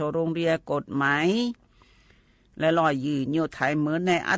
ူဝ်ႈ ႁူင်းႁဵၼ်း ၵူတ်ႇမၢႆ လႄႈ လီၤယိုဝ်းညိၣ် ထၢၣ်မၢၼ်ႇၼႆႉ အတၢၼ်းဘႄႈၵၢင်ဢၢၼ်းတႄႉ တမံၤၼႆႉ အဒံးမး ထၢၣ်မၢၼ်ႇယိုဝ်း ဒုးမး ကဒီးဆိၣ်အၢ ကၢ်ကီၢ်အၢၼ်းတႄႉ လီၤယိုဝ်းညိၣ် ကၢ် တၢ် အဒံးမး အၢ သင်ဖၣ် ဟၢဂၤၼႆႉ လီၤယိုဝ်းညိၣ် နႃႇ ဟၢဂၤ အံၣ်နီၢ်အဒူၣ် နၢ် ဃိးနံႈ တၢ် ဝႃႈလႃႈဖံ လႄႈ ၶူးငၢ်ယိုဝ်းညိၣ် ဒံးမး အၢ သင်ဖၣ် ဟၢဂၤ နုာ်ကၢၢ် လီၤယိုဝ်းညိၣ် တမံၤၼႆႉ တၢ် ကၢ်ဆၢၣ်ကၠိဒိၣ် ဟၢ နၢ် ဃိးနံႈ พระบิดาแห่งกฎหมายไทย လႄႈ အဲၣ်တၢ် နၢ် ဃိးနံႈ အဃိ ညီၽၢၣ် အုႇယႃႇတၢ်ဝူၺ်ႇ သီႇသီႇႁူင်း အတၢၼ်းဘႄႈတႄႉ တမံၤၼႆႉ မီးနီၢ်အဒူၣ် ဢိူဝ်ႈ အံၣ်နီၢ်အဒူၣ် နၢ် လီၤယိုဝ်းညိၣ် ဝႃႈလႃႈဖံ လႄႈ အဲၣ် အဃိ ညီၽၢၣ် အုႇယႃႇတၢ် ၵူႈသီႇယႄႈႁူင်း လီၤ ဟၢ နၢ် ဃိးနံႈ ယင်း เพราะ ပႃး ယွၼ်းဃုထံၣ် နၢ် လႄႈ သီႇထၢၣ် အၢ အၢၼ်းၼၢၼ်း ယင်း เพราะ ပႃး ယွၼ်းတူဝ်ၼႆႉ ဘီယုမ်ႇၼႄလႃႇ အၢ လီၤ ဝႃႈ ဟီၣ်ကႈလီၤ พระบิดาแห่งกฎหมายไทย လႄႈ ငၢ်ယိုဝ်းညိၣ် တမံၤၼႆႉ အံၣ်နီၢ်အဒူၣ် နၢ် ဃိးနံႈ ယင်း เพราะ ပႃး ဢိူဝ်ႈ ယွၼ်းမျၢတ်ႈၸေႇ ယႃႉၽႄႈႁေႃငၢၼ်းတႄႉ ယိုဝ်းညိၣ်တႄႉ ဢၼ်ၼၼ်ႉ ဢႃႇယု ဢႃႇ ဘႃႇၸွင်ႇထႃႇၵႃႈ တေႃႇတေႃႈၼႆႉ ဢိူဝ်ႈ တၢင်းမီး ငၢ်ယိုဝ်းညိၣ် ပႆႇသိုဝ်ႈ เพราะ ပႃး တေႃႇတေႃႈၼႆႉ လီၤ တၢ် ကၢ် ဝႃႈ พระศรีวรวิหาร มหาวิหาร တၢ် ကၢ် လီၤယိုဝ်းညိၣ် ဝႃႈ พระศรี တၢ် ကၢ် နၢ် တၢ် ราชการ ၽူႈမျၢတ်ႈမိူဝ်ႈတႄႉ လီၤယိုဝ်းညိၣ် တၢ် ကၢ် တၢ် အၶျေႃႇသၢၼ် จังหวัดเชียงใหม่ လႄႈ ငၢ်းထႅင်ႈ ဢမူႇတႃႇသီႇ ဢိူဝ်ႈ တူႇလူဝ်း လႄႈ ဢူဝ်း ယွၼ်းမျၢတ်ႈၵႃႈ တၢ် ကၢ် ယင်း เพราะ ပႃး မျၢတ်ႈမိူဝ်ႈတႄႉ နၢ် လီၤ တမံၤၼႆႉ ဢံၣ်နီၢ်အဒူၣ် နၢ် ဃိးနံႈ ဢႄႇၸိူဝ်းလႄႈ နၢ် ယင်း เพราะ ပႃး ဢီႇသၢၼ်ႇ ၼႆႉ ဢိူဝ်ႈ သီႇႁိုဝ် ဢိူဝ်ႈ ဢၼ်ၼၼ်ႉလႄႈ ဢၼ်ၼၼ်ႉၵေႃႈ ၼႆႉ နၢ် ဃိးနံႈ ယင်း เพราะ ပႃး ဘီယုမ်ႇၼႄလႃႇ ဢၼ်ၼႆႉ ဢတၢၼ်းဘႄႈ ဢိူဝ်ႈ ဢၢႆ သင်ၽၢၼ် သီႇႁိုဝ်ၼႆႉ ဢိူဝ်ႈ ဢၼ်ၼၼ်ႉလႄႈ လီၤယိုဝ်းညိၣ် တၢ် พระบิดาแห่งกฎหมายไทย လႄႈ ဢိူဝ်ႈ ဢၼ်ၼၼ်ႉ လီၤယိုဝ်းညိၣ် နၢ် တၢ် ကၢ် ศาลจังหวัดเชียงใหม่ လီၤယိုဝ်းညိၣ် ႁေႃး ဢိူဝ်ႈ တၢ် กฎหมาย เพราะ ပႃး ယင်း ၸွင်ႇ ဢိူဝ်ႈ တၢ် กฎหมาย เพราะ ပႃး မျၢတ်ႈ ဢမ်ႇတႃႇ ဢိူဝ်ႈ တၢ် နၢ် ဃိးနံႈ ဢႃႇ ဢႃႇယုမႃႇ နၢ် ဃိးနံႈ တၢ် นิทรรศการ လႄႈ ငၢ်းထႅင်ႈ ယႃႇသီႇၼိုင်ႈၵွင် ၽႄႈႁေႃၼႄ ဢိူဝ်ႈ ဢၼ်ၼၼ်ႉ ဢံၣ်နီၢ်အဒူႇ နၢ် ယိုဝ်းညိၣ် ဝၼ်းထီႉသီႇ ၼႆႉၼေႃႈ တမံၤၼႆႉ ယွၼ်းယုမ်ႇယုမ်ႇလႄႈ ဢႄႇၸိူဝ်းလႄႈ နၢ် ဃိးနံႈ ဢႃႇ တီႈမႃး ဢိူဝ်ႈ သင်ၽၢၼ် ယင်း ၸွင်ႇ တူဝ်ၼႆႉ ယင်း ဘီယုမ်ႇတႃႇ ဢိူဝ်ႈ ႁူဝ် ဘီၸေႃးတႃႇ ဢိူဝ်ႈ ႁူဝ်ႁႄႉၽွင်ႈ ဢိူဝ်ႈ ၵႃႈၶေႃးမိုဝ်း ဘီယုမ်ႇတႃႇ ဢိူဝ်ႈ ၵႃႈၶေႃးမိုဝ်း လေႃႇယေႃးသီႇ ဢိူဝ်ႈ ဢၼ်ၼၼ်ႉ သီႇႁိုဝ်ၼႆႉ ဢိူဝ်ႈ ဢၼ်ၼၼ်ႉ ဢႃႇ တေယိုဝ်းယိုဝ်းတႄႉ ၸၢႆးထီႇၵေႃႈ ဝႃႈတူၺ်းၼႃႇ လေႃႇယိုဝ်းယိုဝ်း တၵႃႇ ထႃႈမႄႈဝၢၼ်ႈလႄႈ ၶူးၵႃႈ လေႃႇယိုဝ်းယိုဝ်း မႄႈဝၢၼ်ႈ လေႃႇ ဢမ်းၽိူဝ်းမႄႈဝၢၼ်ႈ ၸင်ႇဝႃႈ ၶျဵင်းမႆႇ လႃႈႁိုဝ် ၼႃႇ ၶေႃႈၼႆႉ ဢၼ်တေၶႃႈယႃႇၼႃႇ တေႃႇပႃႈၼႃႇ ၶေႃႈၼႆႉ ၵႃႈၸႃႉ ၽူႈလႃႈ ဢမ်ႇၸႃႉလဵဝ်လူးလႄႈ ယူႇႁႃႉ မဵဝ်းယူႇႁႃႉ ဢမ်ႇၸႃႉလဵဝ်လူးလႄႈ မၢင်ငိုၼ်းၼႃႇ ဢၼ်တေၶႃႈၽူႈၼႆႉ ၸူဝ်ႈၼႆႉ မႃးၸွႆႈ တေႃႇပႃႈၼႃႇ လေႃႇယိုဝ်းယိုဝ်း ဢေႃႈ ၶေႃႈၼႆႉ တၵႃႇၼႃႇ ယွမ်းမႃး ၶိူဝ်းဢၼ်ၸူဝ်ႈဢေးၸေးယိုဝ်းၼႆႉ ဢီးၸူးမႃး ပီႈတွင်ႈပဵင်းလဵဝ်လႄႈ ဢီးၸူး ၽူႈလႃႈ ယူႇလႄႈငႄႈ ဢူႈယႄႈ သင်ယႄႈလဵဝ် တေႃႇလေႃႇ ၽူႈလႃႈ ဢူႈငႄႈ ဢီးၸူးမႃး ပီႈတွင်ႈပဵင်းလဵဝ်လႄႈ ဢီးၸူး တၵႃႇ ၶိူဝ်းဢၼ်လႄႈ ၸူဝ်ႈထႃႈ ဢၵႃႇ ပီႈတွင်ႈ ဢေႃႈ ဢီးၼႆႉ မႃးပီႈယိူဝ်းတူဝ်လႄႈ ၽႃႈလေႃႇယိုဝ်းယိုဝ်း ဢၼ်တေၸႃႉ မိူဝ်ႈၽွင်းၸဝ်ႉ တေၶိူဝ်းမႄႈသူၺ်လႄႈ ဢႄႇမႄႈၼႆႉ ယိုဝ်းယိုဝ်း တူဝ်လူဝ်ႇဝႄႈလူဝ်ႇ လေႃႇယိုဝ်းယိုဝ်း တူဝ်လူဝ်ႇၸူဝ်ႈဢေးၸေး ၸင်ႇဢေးၸေး ၵႃႈၸႃႉၵႃႈၼႆႉ ဢိူဝ်ႈ ႁိုဝ်ၵႃႈၼႃႇ ၶေႃႈၼႆႉ ၼၢႆးဢႃႇတီႇသွင်ႇ ဢုၵ်ႉလၢႆးလႄႈ ၶူးငႃႇထႄႇ ယွတ်ႈၼႃႇ ၶေႃႈၼႆႉ ဢႃႇ ၶျေႃႇဝိသဝၵမ်ႇလႄႈ ငႃႇ လႄႈ တေႃႇပႃႈ ၸူဝ်ႈဢိူဝ်ႈ ၽူဝ်ပႃႈၽွင် ႁေႃႈလိုဝ်ႈတႃႇဢိူဝ်ႈ ၵႃႈငႃႇလေႃႇ ယိုဝ်းယိုဝ်း တေႃႇၶျူဝ်းလႃႉပထႃႇ ၽေႃႈၸူဝ်ႈဢိူဝ်ႈ ၽူဝ်ပႃႈလေႃႇ တေႃႇၵႃႈႁေႃႈလိုဝ်ႈတႃႇဢိူဝ်ႈ ဢႃႇ ဢႃႇ ယိုဝ်းဢိူဝ်ႈ တႃႇႁေႃႈလိုဝ်ႈတႃႇၵႃႈငႃႇတႄႉ ႁိုဝ်ၼႆႉ ၸႃႉၵႃႈၼႆႉ ဢိူဝ်ႈ ၼႃႇ ၶေႃႈၼႆႉ ဢီႇၺုမ်ႇၸေး ဢႃႇ ၶျေႃႇသမ်ႇရူတ်ႇလႄႈ ငႃႇထႄႇ သမ်ႇရူတ်ႇ ဢၼ်ၼႃႇ ၶျေႃႇၶျေႃႇ ၶျေႃႇၶျေႃႇၼႃႇ ၶျေႃႇဢွၵ်ႇပႅပ်ႇလႄႈ ငႃႇထႄႇ ယူႇယူႇ ၸွင်ႇၽႃႇငႃႇလႄႈ မွၵ်ႈၶေႃႈၶေႃႈတူဝ် ၸွင်ႇလူဝ်ႇမႃးၸေး ဢီႇၺုမ်ႇ ယူႇၸိမ်ႇမၼႃႇ ဢေႃႈ လူဝ်ႇၸွင်ႇ လူဝ်ႇၸွင်ႇလႄႈ ဢိူဝ်ႈ ဢပျႃႉပျႃႉ လူဝ်ႇ လူဝ်ႇတူၺ်းငၢၼ်းၼႆႉ ယိုဝ်းယိုဝ်း တၵႃႇ ထႃႈၼမ်ႉမႄႈဝၢၼ်ႈ ဢမ်းၽိူဝ်းမႄႈဝၢၼ်ႈ ၸင်ႇဝႃႈ ၶျဵင်းမႆႇ လႃႈႁိုဝ်လေႃႇ ႁိုဝ်ၼႃႇ ၶေႃႈၼႆႉ ဢီးၸူးမႃး ယၢင်ႇၼႆ ယၢင်ႇမၼ်း ယႃႇလၢင်ႉတႄႉ ၶျေႃႉႁႃ ဢီးၸူးမႃး ယုမ်ႇလူဝ်ႇၼႆႉ မႃးပီႈသၢၼ်ၼႆႉ ဢီးၸူး ဢီးသၢၼ်ၼႆႉ ယိူင်းၼႆႉ ယၢင်ႇၼႃႇ ဢီးၸူး တွင်းပျေႃႇလႄႈ ငႃးလႄႈ ၵေႃႈ မႃးပီႈသၢၼ်ၼႆႉ ၸေး ထႃႈၵႃႇၼႃႇ တေႃႇတေႃႇ ဢိူဝ်ႈ သီႇတမ်းပူဝ်ႇ ဢၼ်ၸေး ယိုဝ်းၺႃး သုမ်းဢမ်းၽိူဝ်း ဢႃႇ တူႇလေႃႇ ဢမ်းၽိူဝ်းမႄႈဝၢၼ်ႈ ဢမ်းၽိူဝ်းသၢမ်ပၢၼ်ႇ တေႃႇဢမ်းၽိူဝ်းတွႆႈလေႃႇ ၸေး ယိုဝ်းယိုဝ်း ထႃႈဝႃႈပႃး ႁိုဝ် ၸူဝ်ႈတူဝ်ၼႃႇ ထႃႈၵႃႇ ယႃႇယုမ်ႇဢဝ်လေႃႇ တႃႇၵေႃႈလူဝ်ႇ ဢၼ်ၼႃႇ ၶိူဝ်းႁိုဝ် ၸူဝ်ႈႁိုဝ်ၼႃႇ ၶေႃႈၼႆႉ ထႃႈ ဢႃႇ တွင်းပႄႇ ဢိူဝ်ႈ တေႃႇၽႄႈၼႃႇ ၶေႃႈၼႆႉ ထႃႈၵႃႇ မူႇထီႉၼိုင်ႈ ဝၢၼ်ႈမႂ်ႇ ပၢၼ်ႇတိူမ်ႇ လႄႈ ၵူႈၵႃႈယႃႇ ဢၼ်ၸေး တမ်းပူဝ်ႇ ဝၢၼ်ႈၵၢၵ်ႇ ဢမ်းၽိူဝ်းမႄႈဝၢၼ်ႈ ထႃႈၵႃႇ လေႃႇယိုဝ်းယိုဝ်း ၼႃႇ ၵေႃႈၼႆႉၼႃႇ ၶေႃႈၼႆႉ ဢီ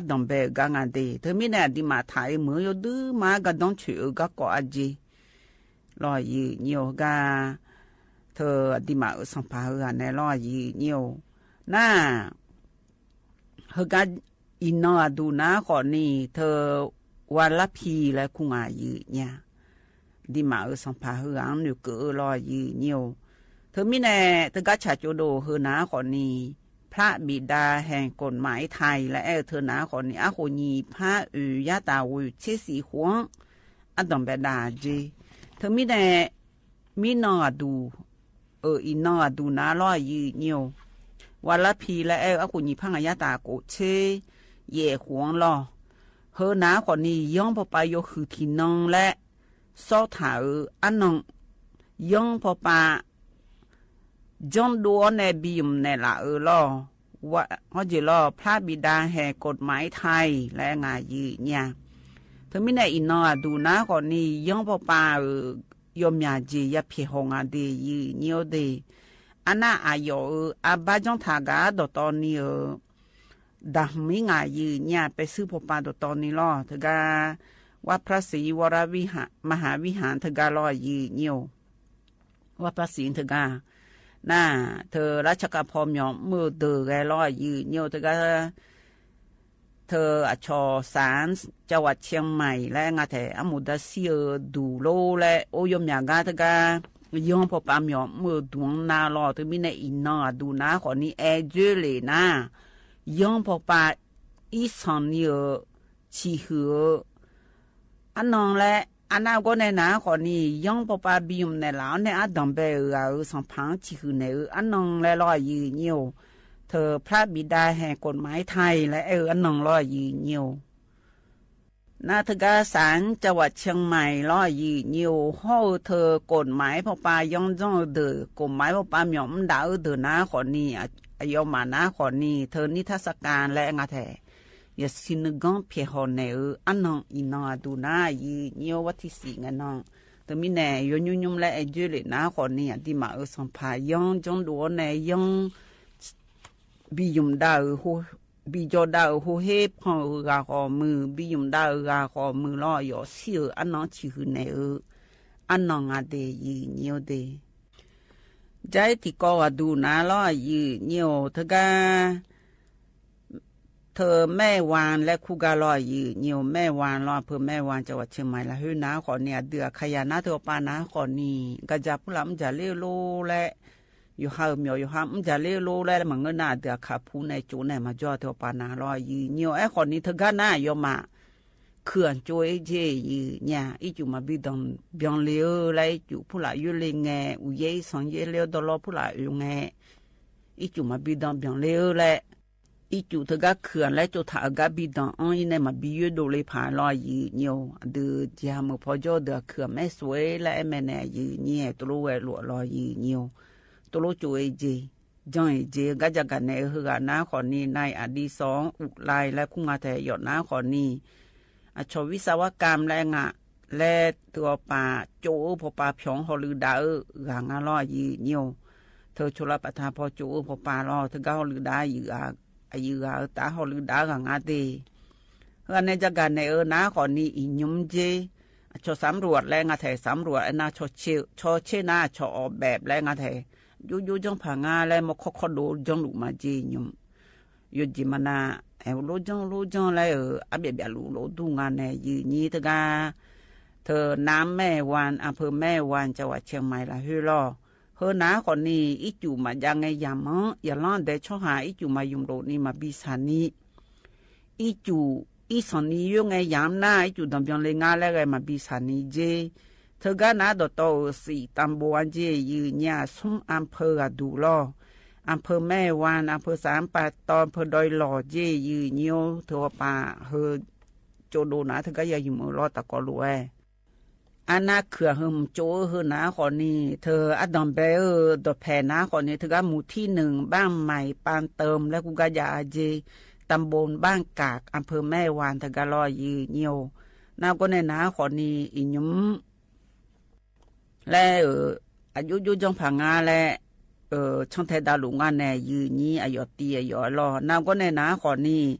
းၺုမ်ႇ လႄႈ ဢိူဝ်ႈ ဢႃႇယု ဢႃႇယု ၸွင်ႇၽႃႇငႃးလႄႈ ချီတဲဒၣ်လူၤငါနဲ ယိုဝ်းနံၤ အယီၢ်တံၢ်အယီၢ်လီၤ. နာ်က့န့ၣ် နာ်က့ဃိးနံၤ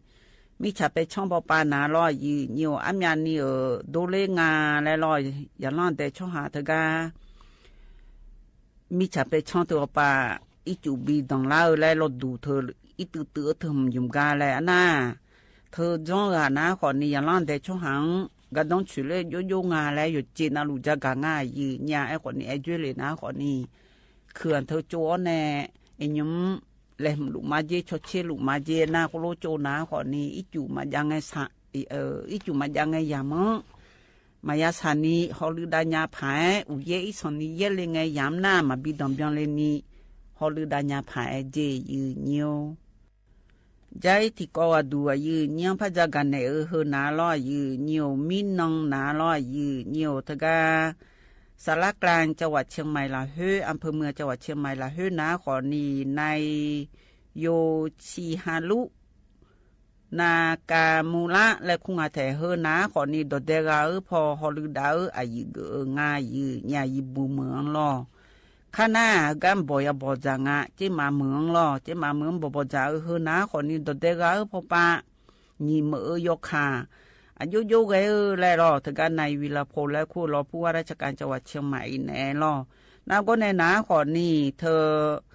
မ့ၢ်ဆၣ်ပဲာ်ဆီ ပှၤပၤနၤလီၤ ယိုဝ်းနံၤဧိၤ အမ့ၢ်နံၤဧိၤ ဒိးလ့ငါ လဲၤလီၤ ယလီၤဒဲးဆီဟၣ်တဂၤ မ့ၢ်ဆၣ်ပဲာ်ဆီတဂၤပၤ အံၤစူၣ်ဘံဒိၣ်လၢအလီၤဒူၣ်ထၢၣ် အံၤတုၤတုၤအထၢၣ်ယုမ်ၢ်ဂၤလဲၣ် အနၢ် ထၢၣ်ကၠီဂၤ နာ်က့ဃိးနံၤ ယလီၤဒဲးဆီဟၣ် ကဒီဆူၣ်လၢယိယိငါလဲၣ် ယိုဝ်းစ့နၤလူၤ ကၠီဂၤ ယိုဝ်းနံၤ အဲၣ်ဃိးနံၤ အဲၣ်ကွဲးလံ နာ်က့ဃိးနံၤ ခုၣ်ထၢၣ်ကၠီအီၤနဲ အညိမ် လဲၤလူၤမၤက့ၤ ဆီဆ့လူၤမၤက့ၤ နာ်က့ဃိးလိကၠီ နာ်က့ဃိးနံၤ အံၤစူၣ်မၤက့ၤ အံၤစူၣ်မၤက့ၤယၤမၢ မၤယါဆၣ်နံၤ ဟီၣ်လၢဒၣ်ညါဖးအဲ အူယဲၢ်အံၤဆီၣ်နံၤ ယဲၢ်လၢငဲၤယၤမနၢ် မၤဘံဒိၣ်ဘၣ်လၢနံၤ ဟီၣ်လၢဒၣ်ညါဖးအဲ ကၠီယိုဝ်းနံၤဧိၤ ကၠီတံၢ်ကီၢ်ဂၤဒူၣ် ယိုဝ်းနံၤ ဖးကၠီဂၤနဲၣ်ဧိၤ ဟၢၣ်နၤလီၤ ယိုဝ်းနံၤဧိၤ မံနီၢ်နၤလီၤ ယိုဝ်းနံၤဧိၤ တဂၤ စလးကျါ ကၠီဝးဆၢၣ်မဲၣ်လၢဟၢ အၣ်ဖၢၣ်မုၢ် ကၠီဝးဆၢၣ်မဲၣ်လၢဟၢ နာ်က့ဃိးနံၤ နဲၣ်ယိၤဆံးဟးလူး နၢ်ကၣ်မူလါ လဲၤခူၣ်ငါထဲ ဟၢၣ်နၤကၠီဃိးနံၤ ဒီးဒဲဂၤဧိၤ ဖီဟီၣ်လၢဒၣ်ဧိၤ အယံာ်ဂ့ၤဧိၤ ငါယိုဝ်းနံၤ ယံာ်ဘိၣ်မုၢ်လီၤ ခါနၢ် ကၠီဘီၣ်ယၤဘီၣ်စၢ်ငါ ကၠီမၤမုၢ်လီၤ ကၠီမၤမုၢ်ဘီၣ်ဘီၣ်စၢ်ဧိၤ ဟၢၣ်နၤကၠီဃိးနံၤ ဒီးဒဲဂၤဧိၤ ဖီပၤ ညံၣ်မုၣ်ဧိၤ ယီၤခၣ် အယိယိဂၤဧိၤ လဲၤလီၤ တဂၤ နဲၣ်ယိၤဝံၤလၢဖိ လဲၤခူၣ်လီၤ ပူၤဝါရၢ်ဆၢကၣ် ကၠီဝးဆၢၣ်မဲၣ်အံၤနဲၣ်လီၤ နာ်က့န့ၣ် နာ်က့ဃိးနံၤ ထၢၣ်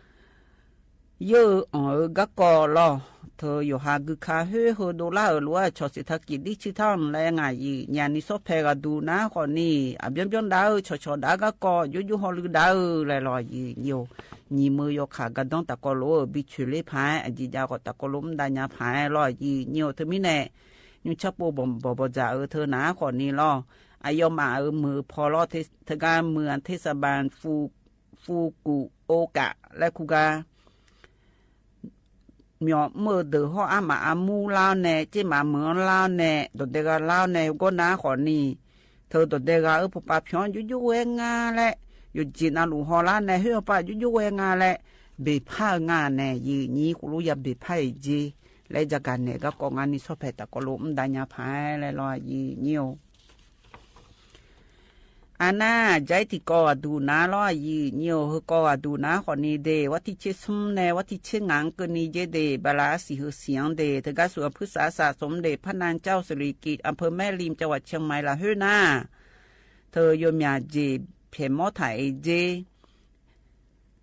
ယိၤအီၤဧိၤ ကၠီကီၢ်လီၤ ထၢၣ်ယီၤဟးဂုာ်ခးဟၢ ဟၢၣ်ဒိၣ်လၢဧိၤ လူၤအဆီၣ်စံးထီၣ်ကံၢ် ဒ်ဆံးထီၣ်လဲၣ် ငါယိုဝ်းနံၤ နံၣ်ဆီဖဲးဂၤဒူၣ် နာ်က့ဃိးနံၤ အဘျီဘျီဒၣ်ဧိၤ ဆီၣ်ဆီၣ်ဒၣ်ကၠီကီၢ် ယိယိဟီၣ်လၢဒၣ်ဧိၤ လဲၤလီၤ ယိုဝ်းနံၤဧိၤ ညံၣ်မုၣ်ယီၤခၣ် ကၠီဒီတၢ်ကီလိၤ ဘံဆူၣ်လ့ဖး အယံာ်ကၠီဃိး တၢ်ကီလိၤမတၤညါဖးလီၤ ယိုဝ်းနံၤဧိၤ တမံၤနဲၣ် ညိုဆၣ်ပိၢ်ဘီၣ်ဘီၣ်စၢ်ဧိၤ ထၢၣ်နၤကၠီဃိးနံၤလီၤ အယီၤမးဧိၤ မုၢ်ဖီလီၤ တဂၤ မုၢ်အထ့စဘၣ် ဖူကူၣ်အိကၣ် လဲၤခူၣ်ဂၤ မၠီၣ်မုၣ်ဒုးဟီၣ်အါမးအါမူလါန့ၣ် ကၠီမၤမုၢ်လါန့ၣ် ဒီးဒဲဂၤလါန့ၣ် ကၠီနာ်ကၠီဃိးနံၤ ထၢၣ်ဒီးဒဲဂၤဧိၤ ဖီပၤဖီ ယိယိဝဲငါလဲၣ် ယိၤစ့နၤလူၤဟီၣ်လါန့ၣ် ဟၢၣ်ဖီပၤ ယိယိဝဲငါလဲၣ် ဘ့ၣ်ဖးဧိၤ ငါန့ၣ် ယိုဝ်းနံၤ ဃိးလိယၤဘ့ၣ်ဖးအံၤကၠီ လဲၤကၠီဂၤနဲၣ် ကၠီကီၢ် ငါနံၣ်ဆီဖဲး တၢ်ကီလိၤမတၤညါဖးလဲၣ်လီၤ ယိုဝ်းနံၤဧိၤ အနၢ် ကၠီတံၢ်ကီၢ်ဂၤဒူၣ်နၤလီၤ ယိုဝ်းနံၤဧိၤ ဟၢၣ်ကီၢ်ဂၤဒူၣ်နၤ ဃိးနံၤဒ့ၣ် ဝးထံၣ်ဆံးဆူၣ်န့ၣ် ဝးထံၣ်ဆံးငါကၢၢ်နံၤကၠီဒ့ၣ် ဘၣ်လၢအစံၣ်ဟၢၣ်စံၣ်အီၤဒ့ၣ် တဂၤ စူၣ်အၣ်ဖုစးစး စူၣ်မ့ၢ်ဒ့ၣ် ဖးနၢ်ကၠီ စရီကံး အၣ်ဖၢၣ်မဲလံ ကၠီဝးဆၢၣ်မဲၣ်လၢဟၢၣ်နၤ ထၢၣ်ယိၤမၠၣ်ကၠီ ဖဲးမီထၣ်အံၤကၠီ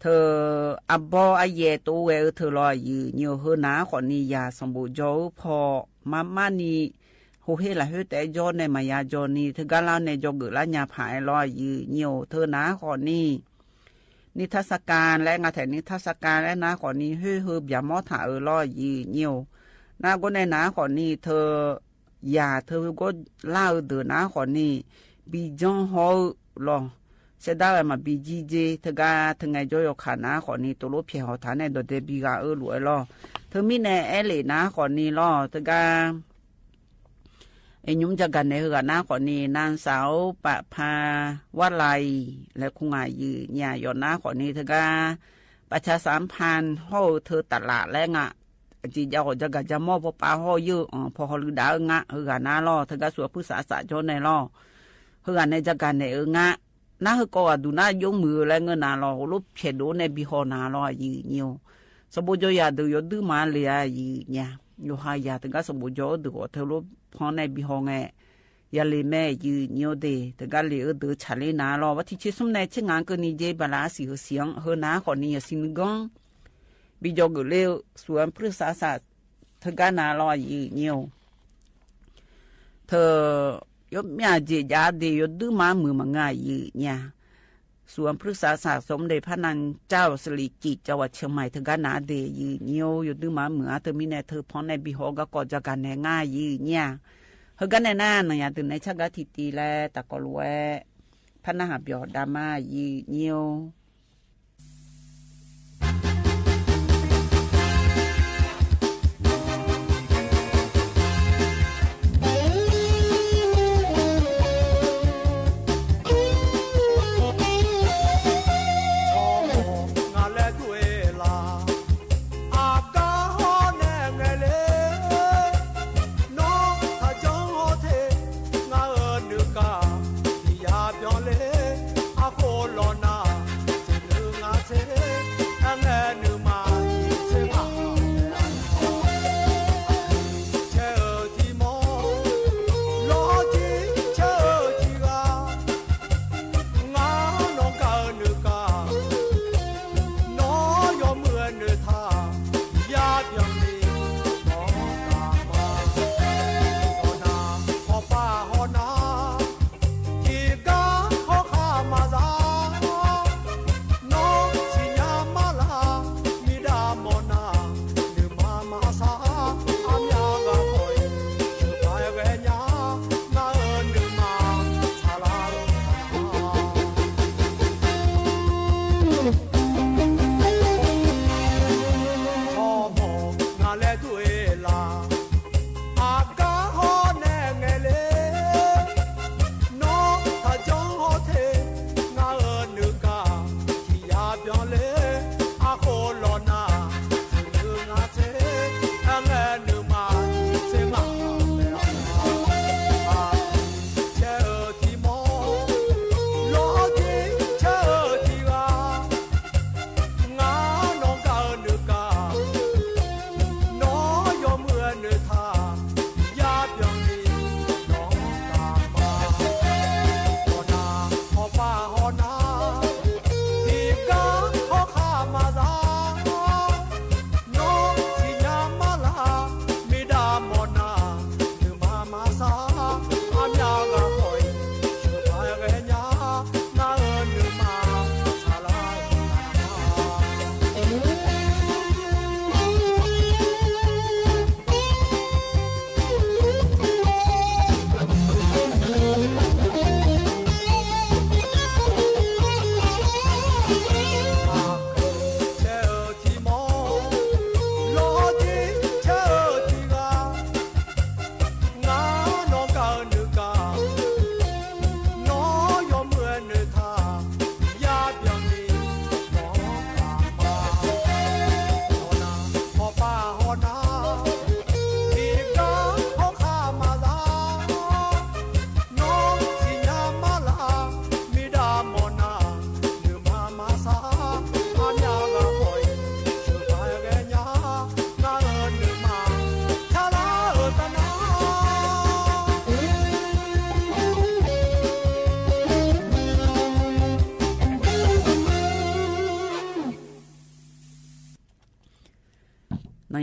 ထၢၣ်အဘီအယဲၢ်တအိၣ်ဝဲဧိၤ ထၢၣ်လီၤ ယိုဝ်းနံၤဧိၤ ဟၢၣ်နၤကၠီဃိးနံၤ ယၤ စီၤဘိၣ်ကၠီဧိၤဖီ မၤမါနံၤ ဟိဟ့ၣ်လၢဟၢၣ်တဲကၠီန့ၣ် မၤယါကၠီနံၤ တဂၤလါန့ၣ် ကၠီဂုာ်လါညါဖးလီၤ ယိုဝ်းနံၤဧိၤ ထၢၣ်နၤကၠီဃိးနံၤ နံၣ်ထါစကၣ် လဲၣ်ငါထဲနံၣ်ထါစကၣ် လဲၣ်နၤကၠီဃိးနံၤ ဟၢၣ်ဟၢၣ်ဘၣ်မီထၣ်ဧိၤလီၤ ယိုဝ်းနံၤဧိၤ နာ်ကၠီဃိးနံၤ နၤကၠီဃိးနံၤ ထၢၣ် ယၤ ထၢၣ်ဂီၢ်လါဧိၤဒုး နၤကၠီဃိးနံၤ ဘံကၠီဟီၣ်ဧိၤလီၤ စဲဒၣ်ဝဲမၤဘံကၠံကၠီ တဂၤ ထၢၣ်ငဲၤကၠီယီၤခၣ် နၤကၠီဃိးနံၤ တလိၣ်ဖျဲးဟီၣ်ထၣ်န့ၣ် ဒီးဒဲဘံဂၤဧိၤ လူၤဝဲလီၤ ထၢၣ်မံန့ၣ် အဲၣ်လံ နၤကၠီဃိးနံၤလီၤ တဂၤ အညိမ်ကၠီဂၤနဲၣ် ဟၢၣ်ဂၤ နၤကၠီဃိးနံၤ နၢ်စၢ်အိၣ် ပာ်ဖး ဝါလၤအံၤ လဲၤခူၣ်ငါ ယိုဝ်းနံၤဧိၤ နၤကၠီဃိးနံၤ တဂၤ ပာ်ဆါစၣ်ဖၣ် ဟီၣ်ဧိၤ ထၢၣ်တလး လဲၣ်ငါ အစံၣ်ကၠီဃိး ကၠီဂၤကၠီမီၢ် ဖီပၤဟီၣ်ယိၤအီၤ ဖီဟီၣ်လၢဒၣ်ဧိၤ ငါ ဟၢၣ်ဂၤနၤလီၤ တဂၤ စူၣ်အၣ်ဖုစးစးကၠီန့ၣ်လီၤ ဟၢၣ်ဂၤနဲၣ် ကၠီဂၤနဲၣ်ဧိၤ ငါ နၤဟၢၣ်ကီၢ်ဂၤဒူၣ် နၤယိမုၢ်လၢငါနၤလီၤ ဟိၣ်လိဖျဲးဒိၣ်န့ၣ် ဘံဟီၣ်နၤလီၤ ယိုဝ်းနံၤဧိၤ စီၤဘိၣ်ကၠီယၤဒုး ယိၤဒုးမၤလံဧါ ယိုဝ်းနံၤဧိၤ ယိၤဟၣ်ယၤ တဂၤ စီၤဘိၣ်ကၠီဧိၤဒုး အိၣ်ထၢၣ်လိဖီန့ၣ် ဘံဟီၣ်ငဲၣ် ယၤလံမ့ၢ် ယိုဝ်းနံၤဧိၤဒ့ၣ် တဂၤလံဧိၤဒုး ဆၣ်လံနၤလီၤ ဝးထံၣ်ဆံးဆူၣ်န့ၣ် ဆံးငါကၢၢ်နံၤကၠီ ဘၣ်လၢအစံၣ်ဟၢၣ်စံၣ်အီၤ ဟၢၣ်နၤကၠီဃိးနံၤ ယၤစံၣ်နံၤဂီၢ် ဘံကၠီဂုာ်လၢ စူၣ်အၣ်ဖုစးစး တဂၤနၤလီၤ ယိုဝ်းနံၤဧိၤ ထၢၣ် ယိၤမၠၣ်ကၠီယၤဒ့ၣ် ယိၤဒုးမၤမုာ်မး ငါ ယိုဝ်းနံၤဧိၤ စူၣ်အၣ်ဖုစးစး စီၤမ့ၢ်ဒ့ၣ် ဖးနၢ်ကၠီ စရီကံး ကၠီဝးဆၢၣ်မဲၣ် တဂၤနၤဒ့ၣ် ယိုဝ်းနံၤဧိၤ ယိၤဒုးမၤမုာ် အါတမံၤန့ၣ် ထၢၣ်ဖီန့ၣ် ဘံဟီၣ် ကၠီကီၢ် ကၠီဂၤနဲၣ် ငါ ယိုဝ်းနံၤဧိၤ ဟၢၣ်ဂၤနဲၣ်နၤ နၤယၤဒုးနဲၣ်ဆၣ်ဂၤထံၣ်တံၢ်လၢ တၢ်ကီလိၤဝဲ ဖးနၢ်ဟးပၠီၣ်ဒၣ်မး ယိုဝ်းနံၤဧိၤ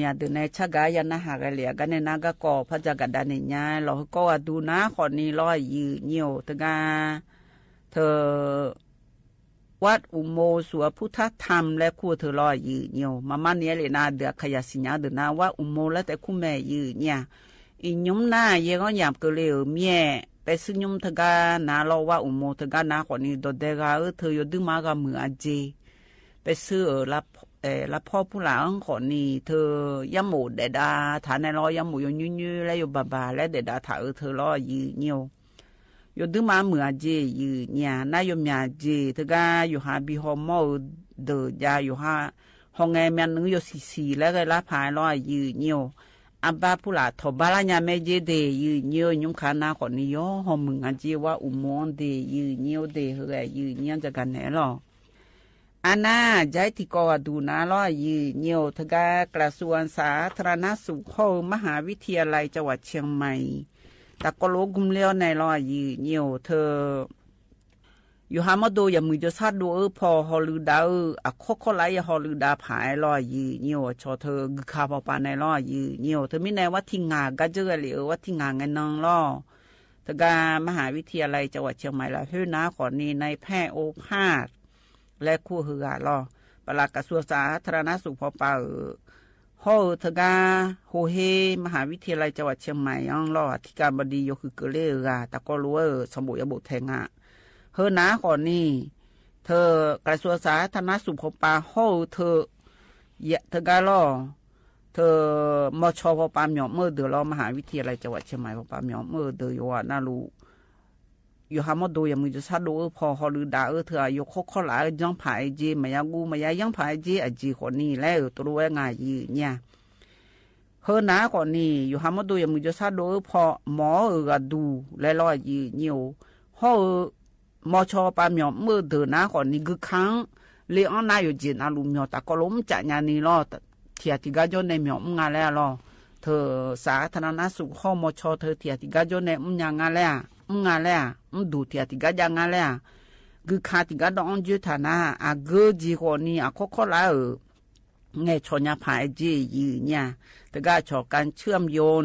ယၤဒုး နဆၢ်ဂၤယၤ နဟးဂဲၤလံ အဂၤန့ၣ် နဂၤကီး ဖးယၢ်ကဒါန့ၣ်ညါလီၤ ဟိုကီးဂၤဒုး နၤဃီန့ၣ်လီၤ ယုၢ်ညိၣ် တဂၤ ထၢၣ် วัดอุโมงค์สวนพุทธธรรม လၢခူၣ်ထၢၣ်လီၤ ယုၢ်ညိၣ် မၤမၤန့ၢ်လံနၤ ဒုးအခါယၤစံၣ်ညါဒုးနၤ ဝါအူမိူလၢတဲခူၣ်မဲာ် ယုၢ်ညိၣ် အံၤညုမ်နၤ ယဲၢ်ဂီၢ်ယၢမ်ၣ်ကလ့ၣ်ဧိၤ မ့ၢ် ပဲာ်စုညုမ်တဂၤနၤလီၤ ဝါအူမိူတဂၤနၤဃီန့ၣ် ဒီးဒဲဂၤဧၢ ထၢၣ်ယိၤဒုမၤဂၤမုၢ်အ့ၣ် ပဲာ်စုဧၢ လါဖီပူၤလၢအဃီန့ၣ် ထၢၣ် ယၢမ်ၣ်အိၣ်ဒဲးဒၣ်ထးန့ၣ်လီၤ ယၢမ်ၣ်အိၣ်ယိၤညိညိလၢယိၤဘၣ်ဘၣ်လၢဒဲးဒၣ်ထးဧၢ ထၢၣ်လီၤ ယုၢ်ညိၣ် ယိၤဒုမၤမုၢ်အ့ၣ် ယုၢ်ညိၣ် နၤယိၤမၠၣ်အ့ၣ် တဂၤ ယိၤဟးဘံဟီၣ်မီၢ်ဧိၤ ဒၢးယၤ ယိၤဟး ဟီၣ်ငဲမၠၣ်နုၢ်ယိၤဆံးဆံးလၢဂဲၤလါဖးလီၤ ယုၢ်ညိၣ် အဘၣ်ဖူလၢထီၣ်ဘၣ်လၢညါမ့ၢ်က့ၤဒ့ၣ် ယုၢ်ညိၣ် ညုမ်ခါနၤဃီန့ၣ် ယီၤဟီၣ်မုၢ်အ့ၣ်ဝါအူမိူဒ့ၣ် ယုၢ်ညိၣ်ဒ့ၣ် ဟဲဂဲၤ ယုၢ်ညိၣ် တဂၤန့ၣ်လီၤ အနၤ ယဲၢ်ထံကီးဂၤဒုးနၤလီၤ ယုၢ်ညိၣ် တဂၤ กระทรวงสาธารณสุข ဟီၣ်ဧိၤ มหาวิทยาลัยจังหวัดเชียงใหม่ တၢ်ကီၢ်လိၤအိၣ်ကုမ်လၢအီၤန့ၣ်လီၤ ယုၢ်ညိၣ် ထၢၣ် ယိၤဟးမီၢ်ဒိၣ် ယၢမ်ၣ်ယိၤဆၣ်ဒိၣ်ဧၢ ဖီၣ်ဟီၣ်လုၢ်ဒၣ်ဧိၤ အခီၣ်ခီၣ်လၢယဟီၣ်လုၢ်ဒၣ်ဖးလီၤ ယုၢ်ညိၣ် အဆီၣ်ထၢၣ် ဂုၢ်ခါဖီၣ်ပၤန့ၣ်လီၤ ယုၢ်ညိၣ် ထၢၣ်မံၤန့ၣ် ဝါထံၣ်ငါ ကါကၢၢ်ဂဲၤလံဧိၤ ဝါထံၣ်ငါ ငဲၤနၢၤလီၤ တဂၤ มหาวิทยาลัยจังหวัดเชียงใหม่ လၢဟဲနၤဃီန့ၣ် นายแพทย์โอภาส လၢခူၣ်ဟဲဂၤလီၤ ပှၤလၢ กระทรวงสาธารณสุข ဖီၣ်ပၤဧိၤ ဟီၣ်ဧိၤ တဂၤ ဟိဟ့ มหาวิทยาลัยจังหวัดเชียงใหม่ အီၤလီၤ อธิการบดี ယိၤဃုာ်ကလ့ၣ်အဂၤ တၢ်ကီၢ်လိၤဧိၤ ဆီၣ်ဘိၣ်ယၤဘိၣ်ထဲငါ ဟဲနၤဃီန့ၣ် ထၢၣ် กระทรวงสาธารณสุข ဖီၣ်ပၤ ဟီၣ်ဧိၤ ထၢၣ် ယဲၢ်တဂၤလီၤ ထၢၣ် မီၢ်ဆီဖီၣ်ပၤ မၠီၣ်မၢဒၢးလီၤ มหาวิทยาลัยจังหวัดเชียงใหม่ ဖီၣ်ပၤ မၠီၣ်မၢဒၢး ယိၤဝဲနလူး ယိၤဟးမီၢ်ဒိၣ် ယၢမ်ၣ်ယိၤဆၣ်ဒိၣ်ဧိၤ ဖီၣ်ဟီၣ်လုၢ်ဒၣ်ဧိၤ ထၢၣ် ယိၤခီၣ်ခီၣ်လၢ ယီၣ်ဖးအ့ၣ်က့ၤ မၤယါဂူ မၤယါယီၣ်ဖးအ့ၣ်က့ၤ အက့ၤဃီန့ၣ် လၢတရူဝဲငါ ယုၢ်ညိၣ် ဟဲနၤဃီန့ၣ် ယိၤဟးမီၢ်ဒိၣ် ယၢမ်ၣ်ယိၤဆၣ်ဒိၣ်ဧိၤ ဖီၣ်မီၢ်ဧိၤဂၤဒူလဲလီၤ ယုၢ်ညိၣ် ဟီၣ်ဧိၤ မီၢ်ဆီဖီၣ်ပၤ မၠီၣ်မၢဒၢးနၤဃီန့ၣ် ဂုၢ်ခါ လၢအီၣ်နၤယိၤက့ၤနလူး မၠီၣ်တၢ်ကီၢ်လိၤ မ့ၢ်ကၠးညါန့ၣ်လီၤ ထံၣ်တံၢ်ဂၤကၠီၣ်နဲ မၠီၣ်မၢငါလဲၣ်လီၤ ထၢၣ် สาธารณสุข ဟီၣ်မီၢ်ဆီထၢၣ် ထံၣ်တံၢ်ဂၤကၠီၣ်နဲ မၠီၣ်ငါလဲၣ်ဧါ မၠီၣ်ငါလဲၣ်ဧါ မၠီၣ်ဒူၣ်ထံၣ်တံၢ်ဂၤကၠီၣ်ငါလဲၣ်ဧါ ဂုၢ်ခါတံၢ်ဂၤဒီးအီၣ်ကၠိထၣ်နၤ အဂ့ၢ်က့ၤဃီန့ၣ် အခီၣ်ခီၣ်လၢဧိၤ ငဲၤဆီၣ်ညါဖးအ့ၣ်က့ၤ ယုၢ်ညိၣ် တဂၤဆီၣ် การเชื่อมโยง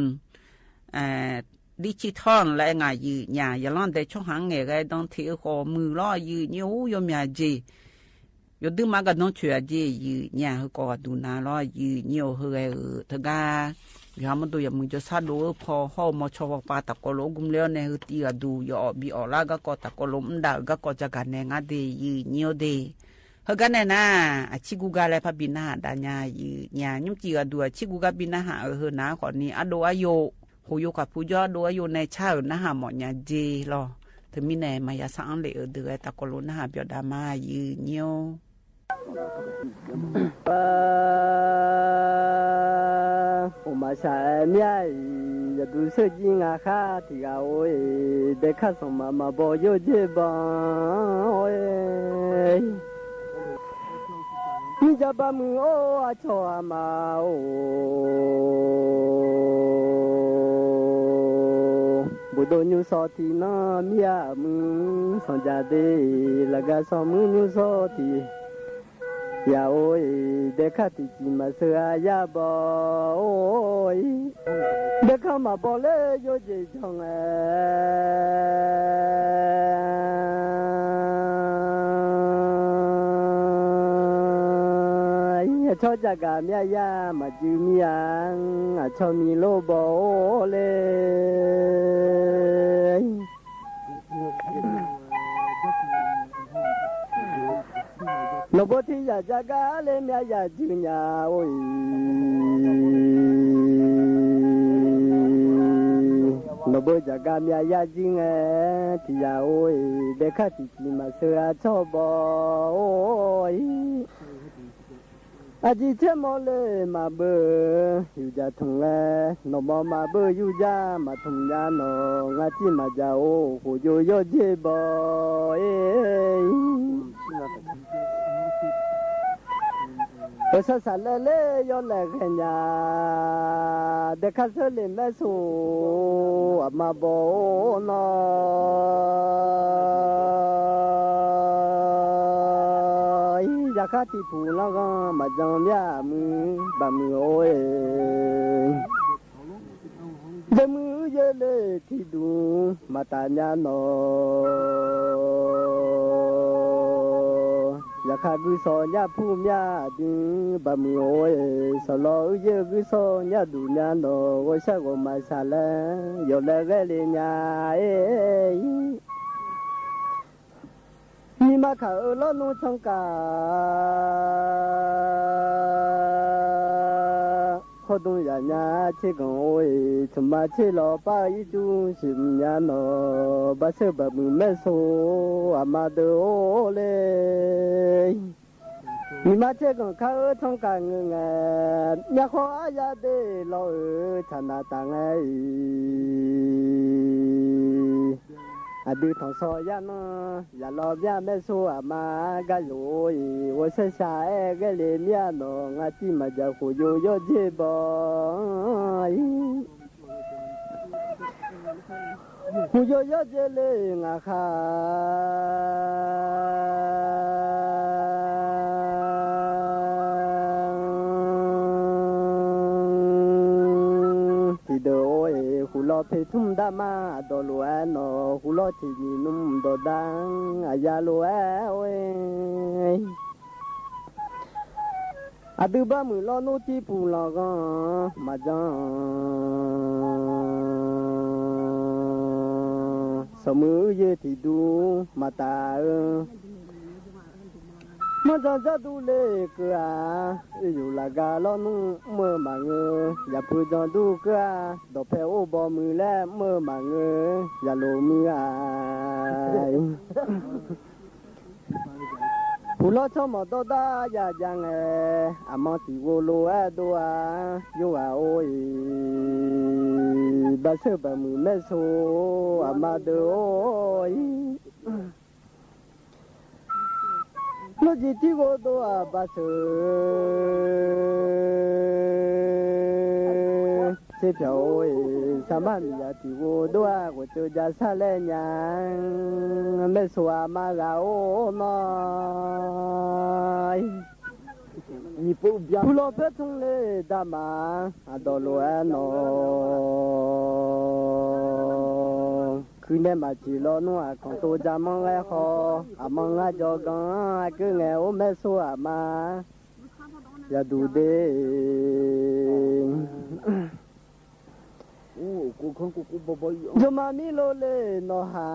ดิจิทัล လၢအငါ ယုၢ်ညိၣ် ယလီၢ်ဒဲးဆီၣ်ဟးငဲၤဂဲၤ ဒီးထံၣ်အဃီမုၢ်လီၤ ယုၢ်ညိၣ် ယိၤမၠၣ်က့ၤ ယိၤဒုးမၤကဒီးဆှၢအ့ၣ်က့ၤ ယုၢ်ညိၣ် ဟဲကီးဂၤဒူနၤလီၤ ယုၢ်ညိၣ် ဟဲဂဲၤဧိၤ တဂၤ ယိၤဟးမီၢ်ဒိၣ် ယၢမ်ၣ်ယိၤဆၣ်ဒိၣ်ဧိၤ ဖီၣ်ဟီၣ်မီၢ်ဆီဖီၣ်ပၤ တၢ်ကီၢ်လိၤအိၣ်ကုမ်လၢအီၤနဲ ဟဲတံၢ်ဂၤဒူ ယအီၣ်ဘံအီၣ်လၢဂၤကီၢ် တၢ်ကီၢ်လိၤမုၢ်ဒၣ်ဂၤကီၢ် ကၠီၣ်ကၤနဲ ငါဒ့ၣ် ယုၢ်ညိၣ်ဒ့ၣ် ဟဲဂၤနဲနၤ အဆံးကူဂၤလၢဖးဘံနၤဟးဒၣ်ညါ ယုၢ်ညိၣ် ညိၣ်စံးဂၤဒူ အဆံးကူဂၤဘံနၤဟးဧိၤ ဟဲနၤဃီန့ၣ် အဒိၣ်အယိာ် ဟိုယိာ်ခီဖုယိာ် အဒိၣ်အယိာ်နဲ ဆါဧိၤနၤဟးမီၢ်ညါက့ၤလီၤ တမံၤနဲ မၤယါဆၣ်အီၣ်လ့ၣ်ဧိၤ ဒုးဂဲၤ တၢ်ကီၢ်လိၤနၤဟးပၠီၣ်ဒၣ်မး ယုၢ်ညိၣ် အိၣ်မးဆၣ်အဲၣ်မၠၣ်အံၤ ယဒုးဆၢကံငါဃါ ထံၣ်ဂၤအိၣ်အ့ၣ် ဒဲခါစီၤမၤမၤဘီယိၣ်က့ၤဘီ မံယါဘၣ်မုၢ်အိၣ် အဆီၣ်အမၤအိၣ် ဘူးဒိၣ်ညိၣ်စီၤထံးနီၤ မံယါမုၢ် စီၤယၤဒ့ၣ် လၢဂၤစီၤမုၢ်ညိၣ်စီၤထံး ယၤအိၣ်အ့ၣ် ဒဲခါထံးကံမၤစၢၤအယါဘီ အိၣ်အ့ၣ် ဒဲခါမၤဘီလၢယိၣ်က့ၤကၠီၣ်ငါ အဆီၣ်ကၢ်ကၢ်မၠၣ်ယါ မၤစုမံယါ အဆီၣ်မံလိဘီအိၣ်လဲၣ် နီၢ်ဘိထံယၤကၢ်ကၢ်လၢမၠၣ်ယါစုညါအိၣ်အံၤ နီၢ်ဘိကၢ်ကၢ်မၠၣ်ယါစုညါ ထံးယၤအိၣ်အံၤ ဒဲခါထံးကံမၤစၢၤအဆီၣ်ဘီအိၣ်အံၤ အကံဆ့မီၣ်လၢမၤဘၢ ယူၢ်ယၤထူၣ်လဲ နီၢ်မီၢ်မၤဘၢယူၢ်ယၤ မၤထူၣ်ယၤနီၢ် ငါစံၣ်မၤယၤအိၣ် ဟိုယိာ်ယိၣ်က့ၤဘီ အ့ၣ် ပဆၣ်သးလဲလဲယီၢ်လဲၤဂဲၤညါ ဒဲခါဆၢလ့ၣ်မဲစိ အမၤဘီအိၣ်နီၢ် အံၤ ယခါထံၣ်ဖူၣ်လီၤဂီၤ မၤကၠီမၠၣ်မုၢ် ဘၣ်မုၢ်အိၣ်အ့ၣ် ယမုၢ်ယဲလ့ထံၣ်ဒူ မၤတၢ်မၠၣ်နီၤ ယခါဂုၢ်စီၤညၣ်ဖူမၠၣ်ဒု ဘၣ်မုၢ်အိၣ်အ့ၣ် စီၤလီၤအုၣ်ယဲဂုၢ်စီၤညၣ်ဒူမၠၣ်နီၤ ဂီၤဆၣ်ဂီၤမၤဆၣ်လဲၣ် ယိၤလၢဂဲၤလ့ၣ်ညါအ့ၣ် မံမၤခးအၢလီၤနူဆၢကၣ် ခီဒူယၤညါဆ့ကီၢ်အိၣ်အ့ၣ် ဆိမိၣ်ဆ့လီၤပၢ်အံၤတူၢ် စံးမုၢ်ညါနီၤ ဘၣ်ဆၢဘၣ်မုၢ်မဲၣ်ဆိ အမါဒၢအိၣ်လ့ၣ် မံမၤဆ့ကီၢ်ခါအၢထီၣ်ကၣ်ငဲၤငဲၤ မၠၣ်ဃီအါယၤဒ့လီၤအၢ ဆၣ်နၢ်တၢ်ငဲၤအံၤ အဒုးထီၣ်စီၤယၤနီၤ ယၤလီၤမၠၣ်မဲၣ်ဆိအမါ ကါယိၤအိၣ်အ့ၣ် ဂီၤဆၣ်ဆၣ်အဲၣ်ဂဲၤလ့ၣ်မၠၣ်နီၤ ငါတံၢ်မၤယၤဃိယိၤယီၢ်က့ဘီအံၤ ဃိယိၤယီၢ်က့လ့ၣ် ငါဃါ ထံၣ်ဒၢအိၣ်အ့ၣ် ဃုလီၤဖဲထူၣ်ဒၣ်မး အဒီးလိာ်အဲၣ်နီၤ ဃုလီၤထံၣ်မံၤနူၣ်ဒီးဒၣ် အယၤလိာ်အဲၣ်အိၣ်အ့ၣ် အဒုးဘၣ်မုၢ်လီၤနူတံၢ်ပူၤလီၤဂီၤ မၤကၠီ စီၤမုၢ်အုၣ်ယဲထံၣ်ဒူ မၤတၢ်အၢ မၤကၠီကၠီဒူလ့ၣ်ကၢအါ အုၣ်ယိၤလၢ်ဂၤလီၤနူမၢမၤငၢၤ ယၤဖုကၠီဒူကၢအါ ဒီးဖဲအိၣ်ဘီမုၢ်လၢမၢမၤငၢၤ ယၤလိာ်မုၢ်အါ ဖုလီၤဆီမီၤဒီဒၣ်ယၤယၤငဲၤ အမါတံၢ်ဝိလိာ်အဲၣ်ဒိၣ်ဧါ ယိၤဧါအိၣ်အ့ၣ် ဘၣ်ဆၢဘၣ်မုၢ်မဲၣ်ဆိ အမါဒၢအိၣ်အ့ၣ် လိၣ်ကံတံၢ်ဝိဒိၣ်အဘၣ်ဆၢ စ့ဖျၢၣ်အိၣ်အ့ၣ် ဆၣ်မါမံၤယၤတံၢ်ဝိဒိၣ်ဧါ ဂီၤကၠိယၤဆၣ်လဲၣ်ညါ မဲၣ်ဆိအမါဂၤအိၣ်နီၤ ဖုလီၤဖဲထူၣ်လ့ၣ်ဒၣ်မး အဒီးလိာ်အဲၣ်နီၤ ခုန့ၣ်မၤစၢၤလီၤနူအကီၢ်တိၤယၤမီၢ်ဂဲၤဃီ အမါငါယီၤကီၢ် အကဲငဲၤအိၣ်မဲၣ်ဆိအမါ ယၤဒူဒ့ ယိၤမၤမံလိာ်လ့ၣ်နီၢ်ဟါ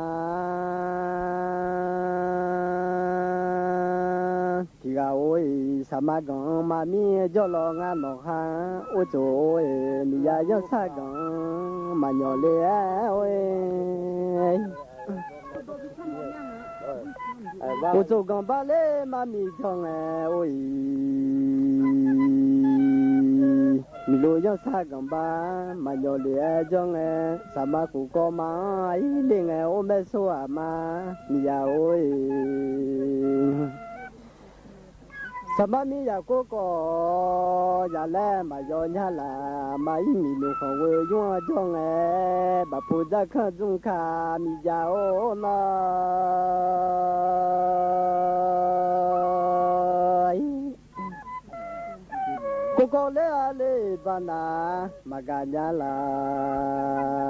ထံဂၤအိၣ်အ့ၣ် ဆၣ်မါကီၢ်မၤမံယီၤလီၤငါနီၢ်ဟါ အိၣ်ကၠိအိၣ်အ့ၣ် မံၤယၤယီၢ်ဆၣ်ကီၢ် မၤညီလ့ၣ်အဲၣ်အိၣ်အ့ၣ် အိၣ်ကၠိကီၢ်ဘၣ်လၢမၤမံၤကီၢ်ငဲၤအိၣ်အံၤ မံၤလိာ်ယီၢ်ဆၣ်ကီၢ်ဘၣ် မၤညီလ့ၣ်အဲၣ်ကီၢ်ငဲၤ ဆၣ်မါကိးကီၢ်မၤအံၤလ့ၣ်ငဲၤ အိၣ်မဲၣ်ဆိအမါ မံၤယၤအိၣ်အံၤ ဆၣ်မါမံၤယၤကိးကီၢ် ယၤလဲၤမၤယီၤညါလၢ် မၤအံၤမံၤနူာ်ဃီၤဝဲယွၤကီၢ်ငဲၤ ဘၣ်ဖိဒၣ်ခၢၣ်ဒူၣ်ခါ မံၤယၤအိၣ်နီၤ ကိးကီၢ်လၢအလ့ၣ်ဘၣ်နၤ မၤဂၤညါလၢ်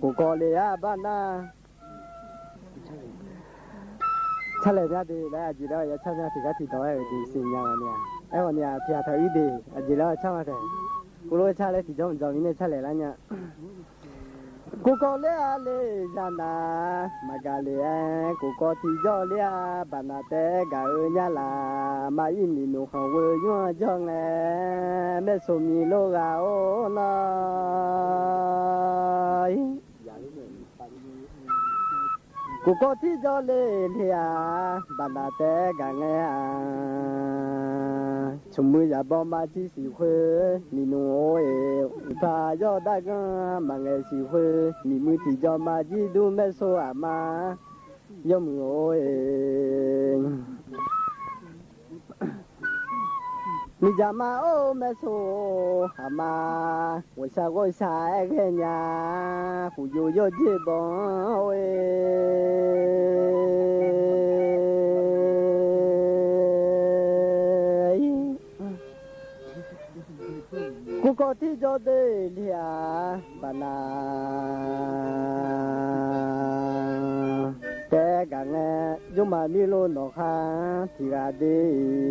ကိးကီၢ်လၢအဘၣ်နၤ ဆၣ်လဲၣ်မးဒ်လဲၣ် အယံာ်လၢယဆၣ်မး ထံဂၤထံဒီးအဲၣ်ဒ်စံၣ်ညါဝဲန့ၣ် အဲၣ်ဝဲန့ၣ် ဖဲအထီၣ်အုၣ်ဒ့ၣ် အယံာ်လၢဆၣ်မးတဲ ကိးလိာ်ဆၣ်လၢထံကီၢ်မၤကီၢ်မံၤန့ၣ် ဆၣ်လဲၣ်လၢညါ ကိးကီၢ်လၢအလ့ၣ်ယၤနၤ မၤဂၤလ့ၣ်အဲၣ် ကိးကီၢ်ထံကီၢ်လၢအဘၣ်နၤ တဲဂၤအၢညါလၢ် မၤအံၤမံၤနူာ်ဃီၤဝဲယွၤကီၢ်ငဲၤ မဲၣ်ဆိမံၤလိာ်ဂၤအိၣ်နီၤ ကိးကီၢ်ထံကီၢ်လၢလ့ၣ်ဧါ ဘၣ်နၤတဲဂၤငဲၤဧါ ဆိမိၣ်ယၤဘီမၤထံစံးဃုာ် မံၤနူာ်အိၣ်အ့ၣ် ဖးယီၢ်ဒၣ်ဂၤ မၤငဲၤစံးဃုာ် မံၤမုၢ်ထံကီၢ်မၤကံၣ်ဒူၣ်မဲၣ်ဆိအမါ ယီၢ်မုၢ်အိၣ်အ့ၣ် မံၤယၤမါအိၣ်မဲၣ်ဆိအမါ ဂီၤဆၣ်ဂီၤဆၣ်အဲၣ်ဂဲၤညါ ဃူယိယီၢ်က့ဘီအိၣ်အ့ၣ် ကီၢ်ထံကၠီဒ့လံဧါ ဘၣ်နၢ် တဲဂၤငဲ ယိမၤမံလိနီၢ်ဃါ ထံဂၤဒ့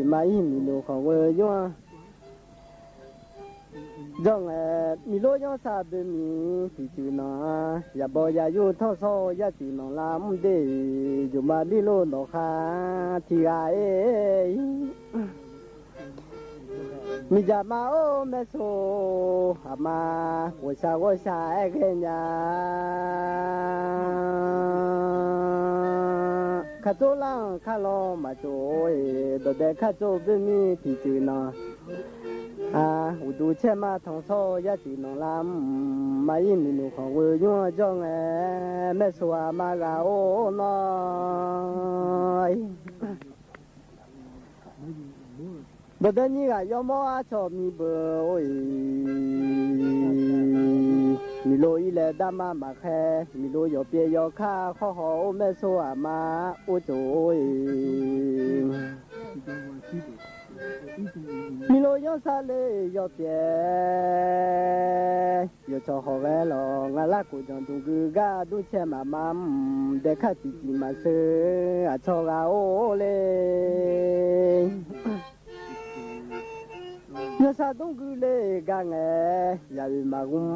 မၤအံၤမံလိခီၣ်ဝဲယွၤ ယီၢ်ငဲ မံလိယီၢ်စၢ်ဘၣ်မံ ထံစုနီၤ ယဘီယယိထီၣ်ဆီ ယစုနီၢ်လၢမုၢ်ဒ့ ယိမၤမံလိနီၢ်ဃါ ထံဂၤအ့ၣ် မံယၤမၤအိၣ်မဲဆိ အမါ ဂီၤစၢ်ဂီၤစၢ်အဲၣ်ဂ့ၤညါ ခးကၠိလၢခါလီၤမၤကၠိအ့ၣ် ဒီးဒဲခးကၠိဘၣ်မံထံစုနီၤ အၢ အိၣ်ဒူဆဲးမးထီၣ်ဆီ ယစုနီၢ်လၢ မၤအံၤမံလိခီၣ်ဝဲယွၤ ယီၢ်ငဲ မဲဆိအမါဂၤအိၣ်နီၤ ဒီးဒဲနံၤဂၤယီၢ်မီအဆီၣ်မံဘၣ် အိၣ်အ့ၣ် မံလိအံၤလဲၣ်ဒၣ်မးမၤခဲ မံလိယီၢ်ပျဲယီၢ်ခါ ခီဃီၤအိၣ်မဲဆိအမါ အိၣ်ကၠိအ့ၣ် မံလိယီၢ်စၢ်လၢယီၢ်ပျဲ ယီၢ်ဆီၣ်ဃီၤဝဲလီၤ ငါလၢကိၣ်ကၠီၣ်ဒူၣ်ဂုၤဂၤ ဒူၣ်ဆဲးမးမး ဒဲခးတံၢ်တံၢ်မၤစၢၤ အဆီၣ်ဂၤအိၣ်လၢ ယီၢ်စၢ်ဒူၣ်ဂုၤလၢဂၤငဲ ယၤအုၣ်မၤဂုၢ်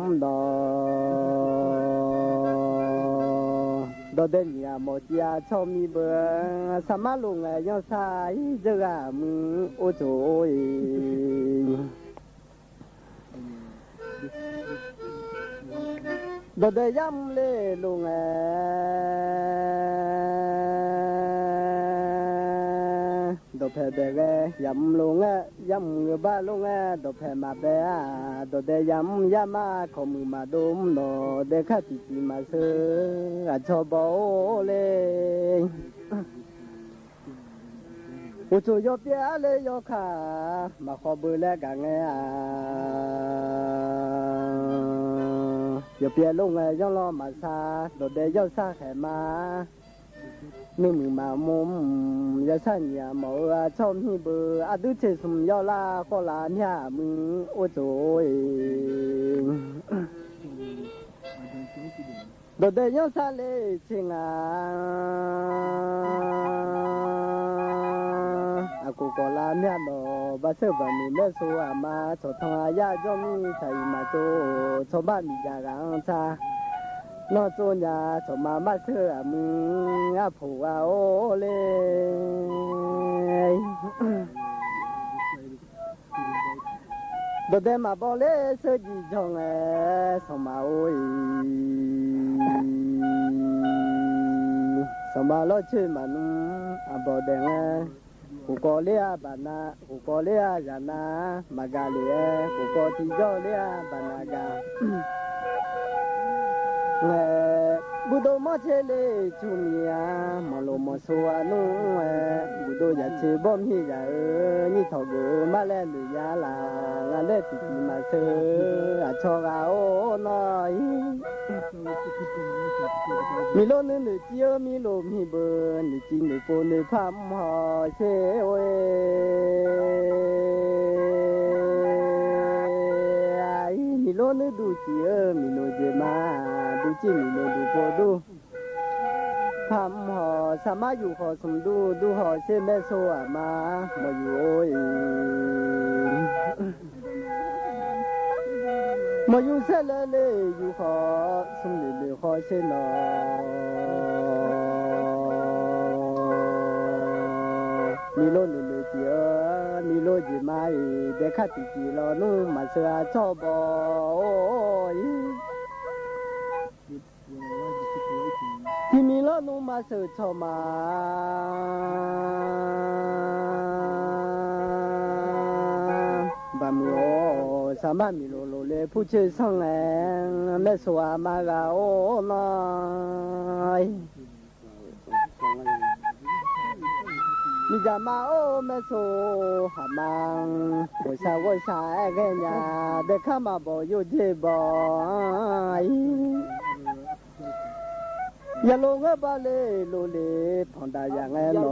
ဒီး ဒီးဒဲနံၤဂၤမီၢ်ကံအဆီၣ်မံဘၣ် ဆၢမါလိာ်ငဲယီၢ်စၢ်အံၤ ယဲၢ်ဂၤမုၣ်အိၣ်ကၠိအ့ၣ် ဒီးဒဲယၤမုၣ်လၢလိာ်ငဲ ဒီးဖဲဘဲဂဲ ယၤမုၣ်လိာ်ငဲ ယၤမုၣ်ဂ့ၤဘၣ်လိာ်ငဲ ဒီးဖဲမၤဘဲဧါ ဒီးဒဲယၤမုၣ်ယၤမး ခီၣ်မုၣ်မၤဒိၣ်မးနီၤ ဒဲခးတံၢ်တံၢ်မၤစၢၤ အဆီၣ်ဘီအိၣ်လၢ အိၣ်ကၠိယီၢ်ပျဲအါလၢယီၢ်ခါ မၤဃီၤဘၣ်လၢဂၤငဲဧါ ယီၢ်ပျဲလိာ်ငဲယီၢ်လီၤမၤဆါ ဒီးဒဲယီၢ်စၢ်ဃဲၤမါ မ့ၢ်မုၢ်မၤမိၢ် ယီၢ်စၢ်နံၤအမီၢ်အၢ အဆီၣ်မံဘၣ် အဒုးဆံးဆူၣ်ယီၢ်လၢဃီလၢမၠၣ်မုၣ်အိၣ်ကၠိအ့ၣ် ဒီးဒဲယီၢ်စၢ်လၢဆ့ငါ အကိၢ်ကီၢ်လၢမၠၣ်ဒီး ဘၣ်ဆၢဘၣ်မုၢ်မဲဆိအမါ ဆီၣ်ထွင်းအယၣ်ယီၢ်မံ ဆီၣ်အံၤမၤကၠိ ဆီၣ်ဘၣ်မံၤယၤဂၤအီၣ်ဆၣ် နီၢ်ကၠိညါ ဆီၣ်မၤမၤစၢၤအမုၣ် အဖိဂၤအိၣ်လၢ ဒီးဒဲမၤဘီလၢဆၢကံၢ်ကၠီၣ်ငဲ ဆီၣ်မၤအိၣ်အံၤ ဆီၣ်မၤလီၤဆၢမၤနုၤ အဘီဒဲးငဲ ကိၢ်ကီၢ်လၢအဘၣ်နၤ ကိၢ်ကီၢ်လၢအယၤနၤ မၤဂၤလၢ ကိၢ်ကီၢ်ထံကၠီၣ်လၢအဘၣ်နၤဂၤ ငဲ ဘူၣ်ဒိၣ်မီၢ်ဆ့လၢဆူမံၤဧါ မီၢ်လိာ်မီၢ်ဆိအနုၢ်ဝဲ ဘူၣ်ဒိၣ်ယၤဆ့ဘီမံၤယၤဧၢ နံၣ်ထီၣ်ဂ့ၤမးလဲၣ်နုာ်ယါလၢ် ငါလဲၤတံၢ်တံၢ်မၤစၢၤ အဆီၣ်ဂၤအိၣ်နီၢ်အံၤ မံၤလိနုၤနုၤကံၢ်ဧၢ မံၤလိမံၤဘၢ နုၤကံၢ်နုၤပိနုၤဖးမီၢ်ဟီၣ် ဆ့ဝဲ မံၤလိနုၤဒူကံၢ်ဧၢ မံၤလိယဲမး ဒူကံၢ်မံၤလိဒူပိဒူ ဖးမီၢ်ဟီၣ် ဆၣ်မါယူၤဃီၤဆူဒူ ဒူဃီၤဆ့မဲဆိအမါ မီၢ်ယူၤအိၣ်အံၤ မီၢ်ယူၤဆဲးလဲၤလၢယူၤဃီၤ ဆူလ့ၣ်လ့ၣ်ဃီၤဆ့နီၤ မံၤလိနုၤနုၤကံၢ်ဧၢ မံၤလိယဲမးအံၤ ဒဲခးတံၢ်ကံၢ်လီၤနုၢ် မၤစၢၤအဆီၣ်ဘီအိၣ်အံၤ တံၢ်မံၤလီၤနုၢ်မၤစၢၤဆီၣ်မၤ ဘၣ်မုၢ်အိၣ် ဆၣ်မါမံၤလိလိၤလၢဖုဆ့ဆီၣ်ငဲ မဲဆိအမါဂၤအိၣ်နီၢ် မံၤယၤမၤအိၣ်မဲဆိ ဟးမါ ဂီၤစၢ်ဂီၤစၢ်အဲၣ်ဂ့ၤညါ ဒဲခးမၤဘီယိၣ်က့ၤဘီအံၤ ယလိာ်ငဲဘၣ်လၢလိၤလၢ ဖီၣ်ဒၣ်ယၤငဲနီၤ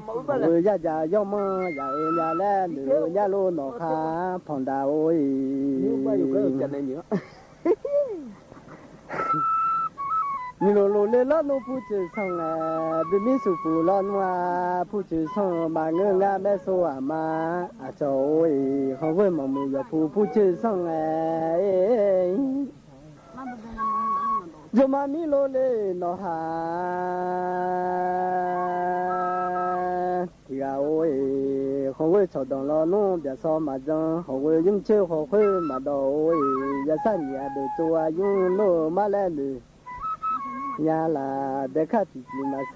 ဝဲယၢ်ယၤယီၢ်မီၢ် ယၤအၢ ယၤလဲၣ် နုာ်ယၢ်လိာ်နီၢ်ဃါ ဖီၣ်ဒၣ်အိၣ်အံၤ မံၤလိၤလိၤလၢလီၤနူဖူစၢၣ်ဆီၣ် ဘုမံဆူၣ်ပူၤလီၤနူအဖူစၢၣ်ဆီၣ် မၤငၢၢ်ငါမဲစိအမါ အစီၤအိၣ်အံၤ ဃီဝဲမီၢ်မုၢ်ယီၤဖူဖူစၢၣ်ဆီၣ် ယိၤမၤမံလိၤလၢနီၢ်ဃါ ထံဂၤအိၣ်အံၤ ဃီဝဲဆီၣ်ဒီးလီၤနူ ဘျၢစီမၤကၠီ ဃီဝဲယုၢ်ဆၢဃီဃုမၤဒီးအိၣ်အံၤ ယသၣ်နံၣ်အဒိၣ်ကၠိအယုၢ်လိၣ်မးလဲၣ် နုာ်ညါလၢ် ဒဲခါတံၢ်တံၢ်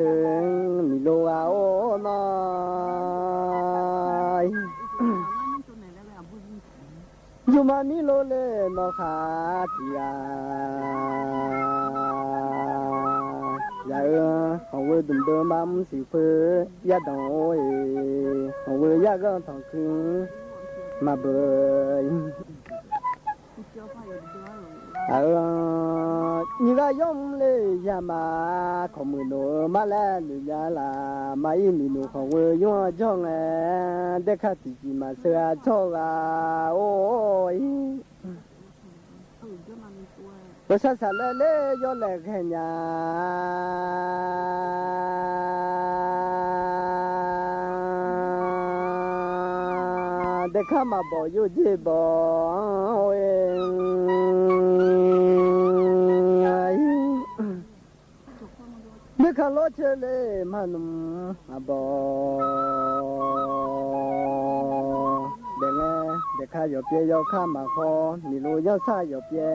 မၤစၢၤ မံၤလိၤဂၤအိၣ်နီၤ ယိၤမၤမံလိၤလၢနီၢ်ဃါထံဂၤ ယၤအၢ ဃီဝဲဒုၣ်ဒိၣ်မးမုၢ်စံၣ်ဖု ယဲၢ်ဒီးအိၣ်အံၤ ဃီဝဲယဲၢ်ဂီၢ်ထီၣ်ခု မၤဘၢအံၤ အၢ နံၤဂၤယီၢ်မူလၢယၤမၤ ခီမုၢ်နုာ်မးလဲၣ် နုာ်ညါလၢ် မၤအံၤမံၤနုာ်ဃီဝဲယွၤကၠီၣ်ငဲ ဒဲခါတံၢ်တံၢ်မၤစၢၤအဆီဂၤအိၣ်အံၤ ပစၢ်စၢ်လဲၣ်လၢယီၢ်လဲၣ်ဂဲၤညါ ဒဲခါမၤဘီၣ်ယိၣ်က့ၢ်ဘီၣ် ဒဲခါလီၤဆၢလၢမၤနုၤအဘီၣ် ဒဲလဲၣ် ဒဲခါယီၤပျဲယီၤခါမၤဃီ မံၤလိၤယီၢ်ဆၣ်ယီၤပျဲ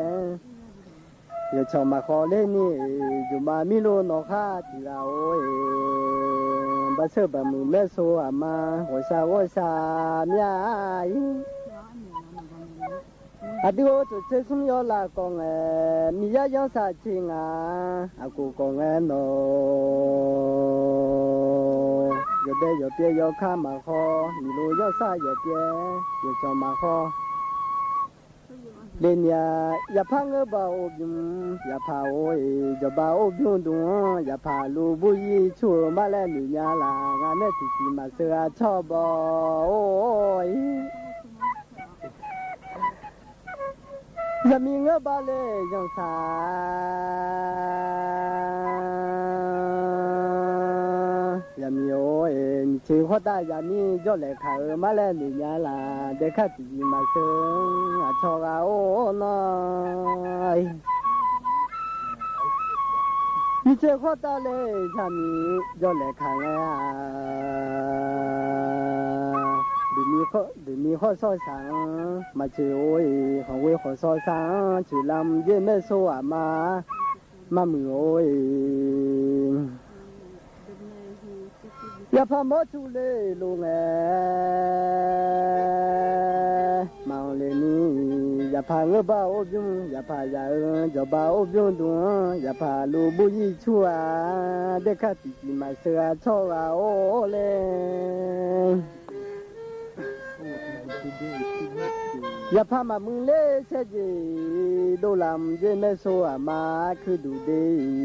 ယီၤဆီၣ်မၤဃီလၢန့ၣ် ယိၤမၤမံလိၤနီၢ်ဃါထံဂၤအိၣ်အံၤ ဘၣ်ဆၢဘၣ်မုၢ်မဲစိအမါ ဂီၤစၢ်ဂီၤစၢ်မၠါအံၤ အဒုးအိၣ်ဆိးဆၢဆူယီၢ်လၢ်ကိးငဲၤ မံၤယါယီၢ်ဆၣ်ဆ့ငါ အကိးကိးငဲၤနီၤ ယီၤဒဲယီၤပျဲယီၤခါမၤဃီ မံၤလိၤယီၢ်ဆၣ်ယီၤပျဲ ယီၤဆီၣ်မၤဃီ လၢန့ၣ် ယဖးငၢဘၣ်အိၣ်ဘျုး ယဖးအိၣ်အံၤ ယီၤဘၣ်အိၣ်ဘျုးဒိၣ် ယဖးလူၤဘူၣ်ယံၤဆူၣ်မးလဲၣ် နုာ်ညါလၢ် ဂၤနဲၣ်တံၢ်တံၢ်မၤစၢၤအဆီဘီၣ်အိၣ်အံၤ ယမံၤငၢဘၣ်လၢယီၢ်ဆၣ် ယမံၤအိၣ်အံၤ မုၢ်ဆ့ၣ်ဃီတၢ် ယမံၤယီၢ်လဲၣ်ခါအၢ မးလဲၣ် နုာ်ညါလၢ် ဒဲခါတံၢ်တံၢ်မၤစၢၤ အဆီဂၤအိၣ်နီၤ မုၢ်ဆ့ၣ်ဃီတၢ်လၢယမံၤ ယီၢ်လဲၣ်ခါငဲၤ ဒုးမံဃီစီၣ်စၢ် မၤဆ့ၣ်အိၣ်အံၤ ဃီဝဲဃီစီၣ်စၢ် ဆ့ၣ်လၢမုၢ်ယ့ၢ်မဲစိအမါ မၤမုၢ်အိၣ်အံၤ ယဖးမီၤဆူၣ်လၢလိၤငဲၤ မၤအီၤလၢန့ၣ် ယဖးငၢဘၣ်အိၣ်ဘျုး ယဖးယၤအၢ ယီၤဘၣ်အိၣ်ဘျုးဒိၣ် ယဖးလူၤဘူၣ်ယံၤဆူၣ်ဧါ ဒဲခါတံၢ်တံၢ်မၤစၢၤအဆီဂၤအိၣ်လဲၣ် ယဖးမၤမုၢ်လၢဆဲးက့ၤ ဒိၣ်လၢမုၢ်ယ့ၢ်မဲစိအမါ ခုဒူၣ်ဒ့အံၤ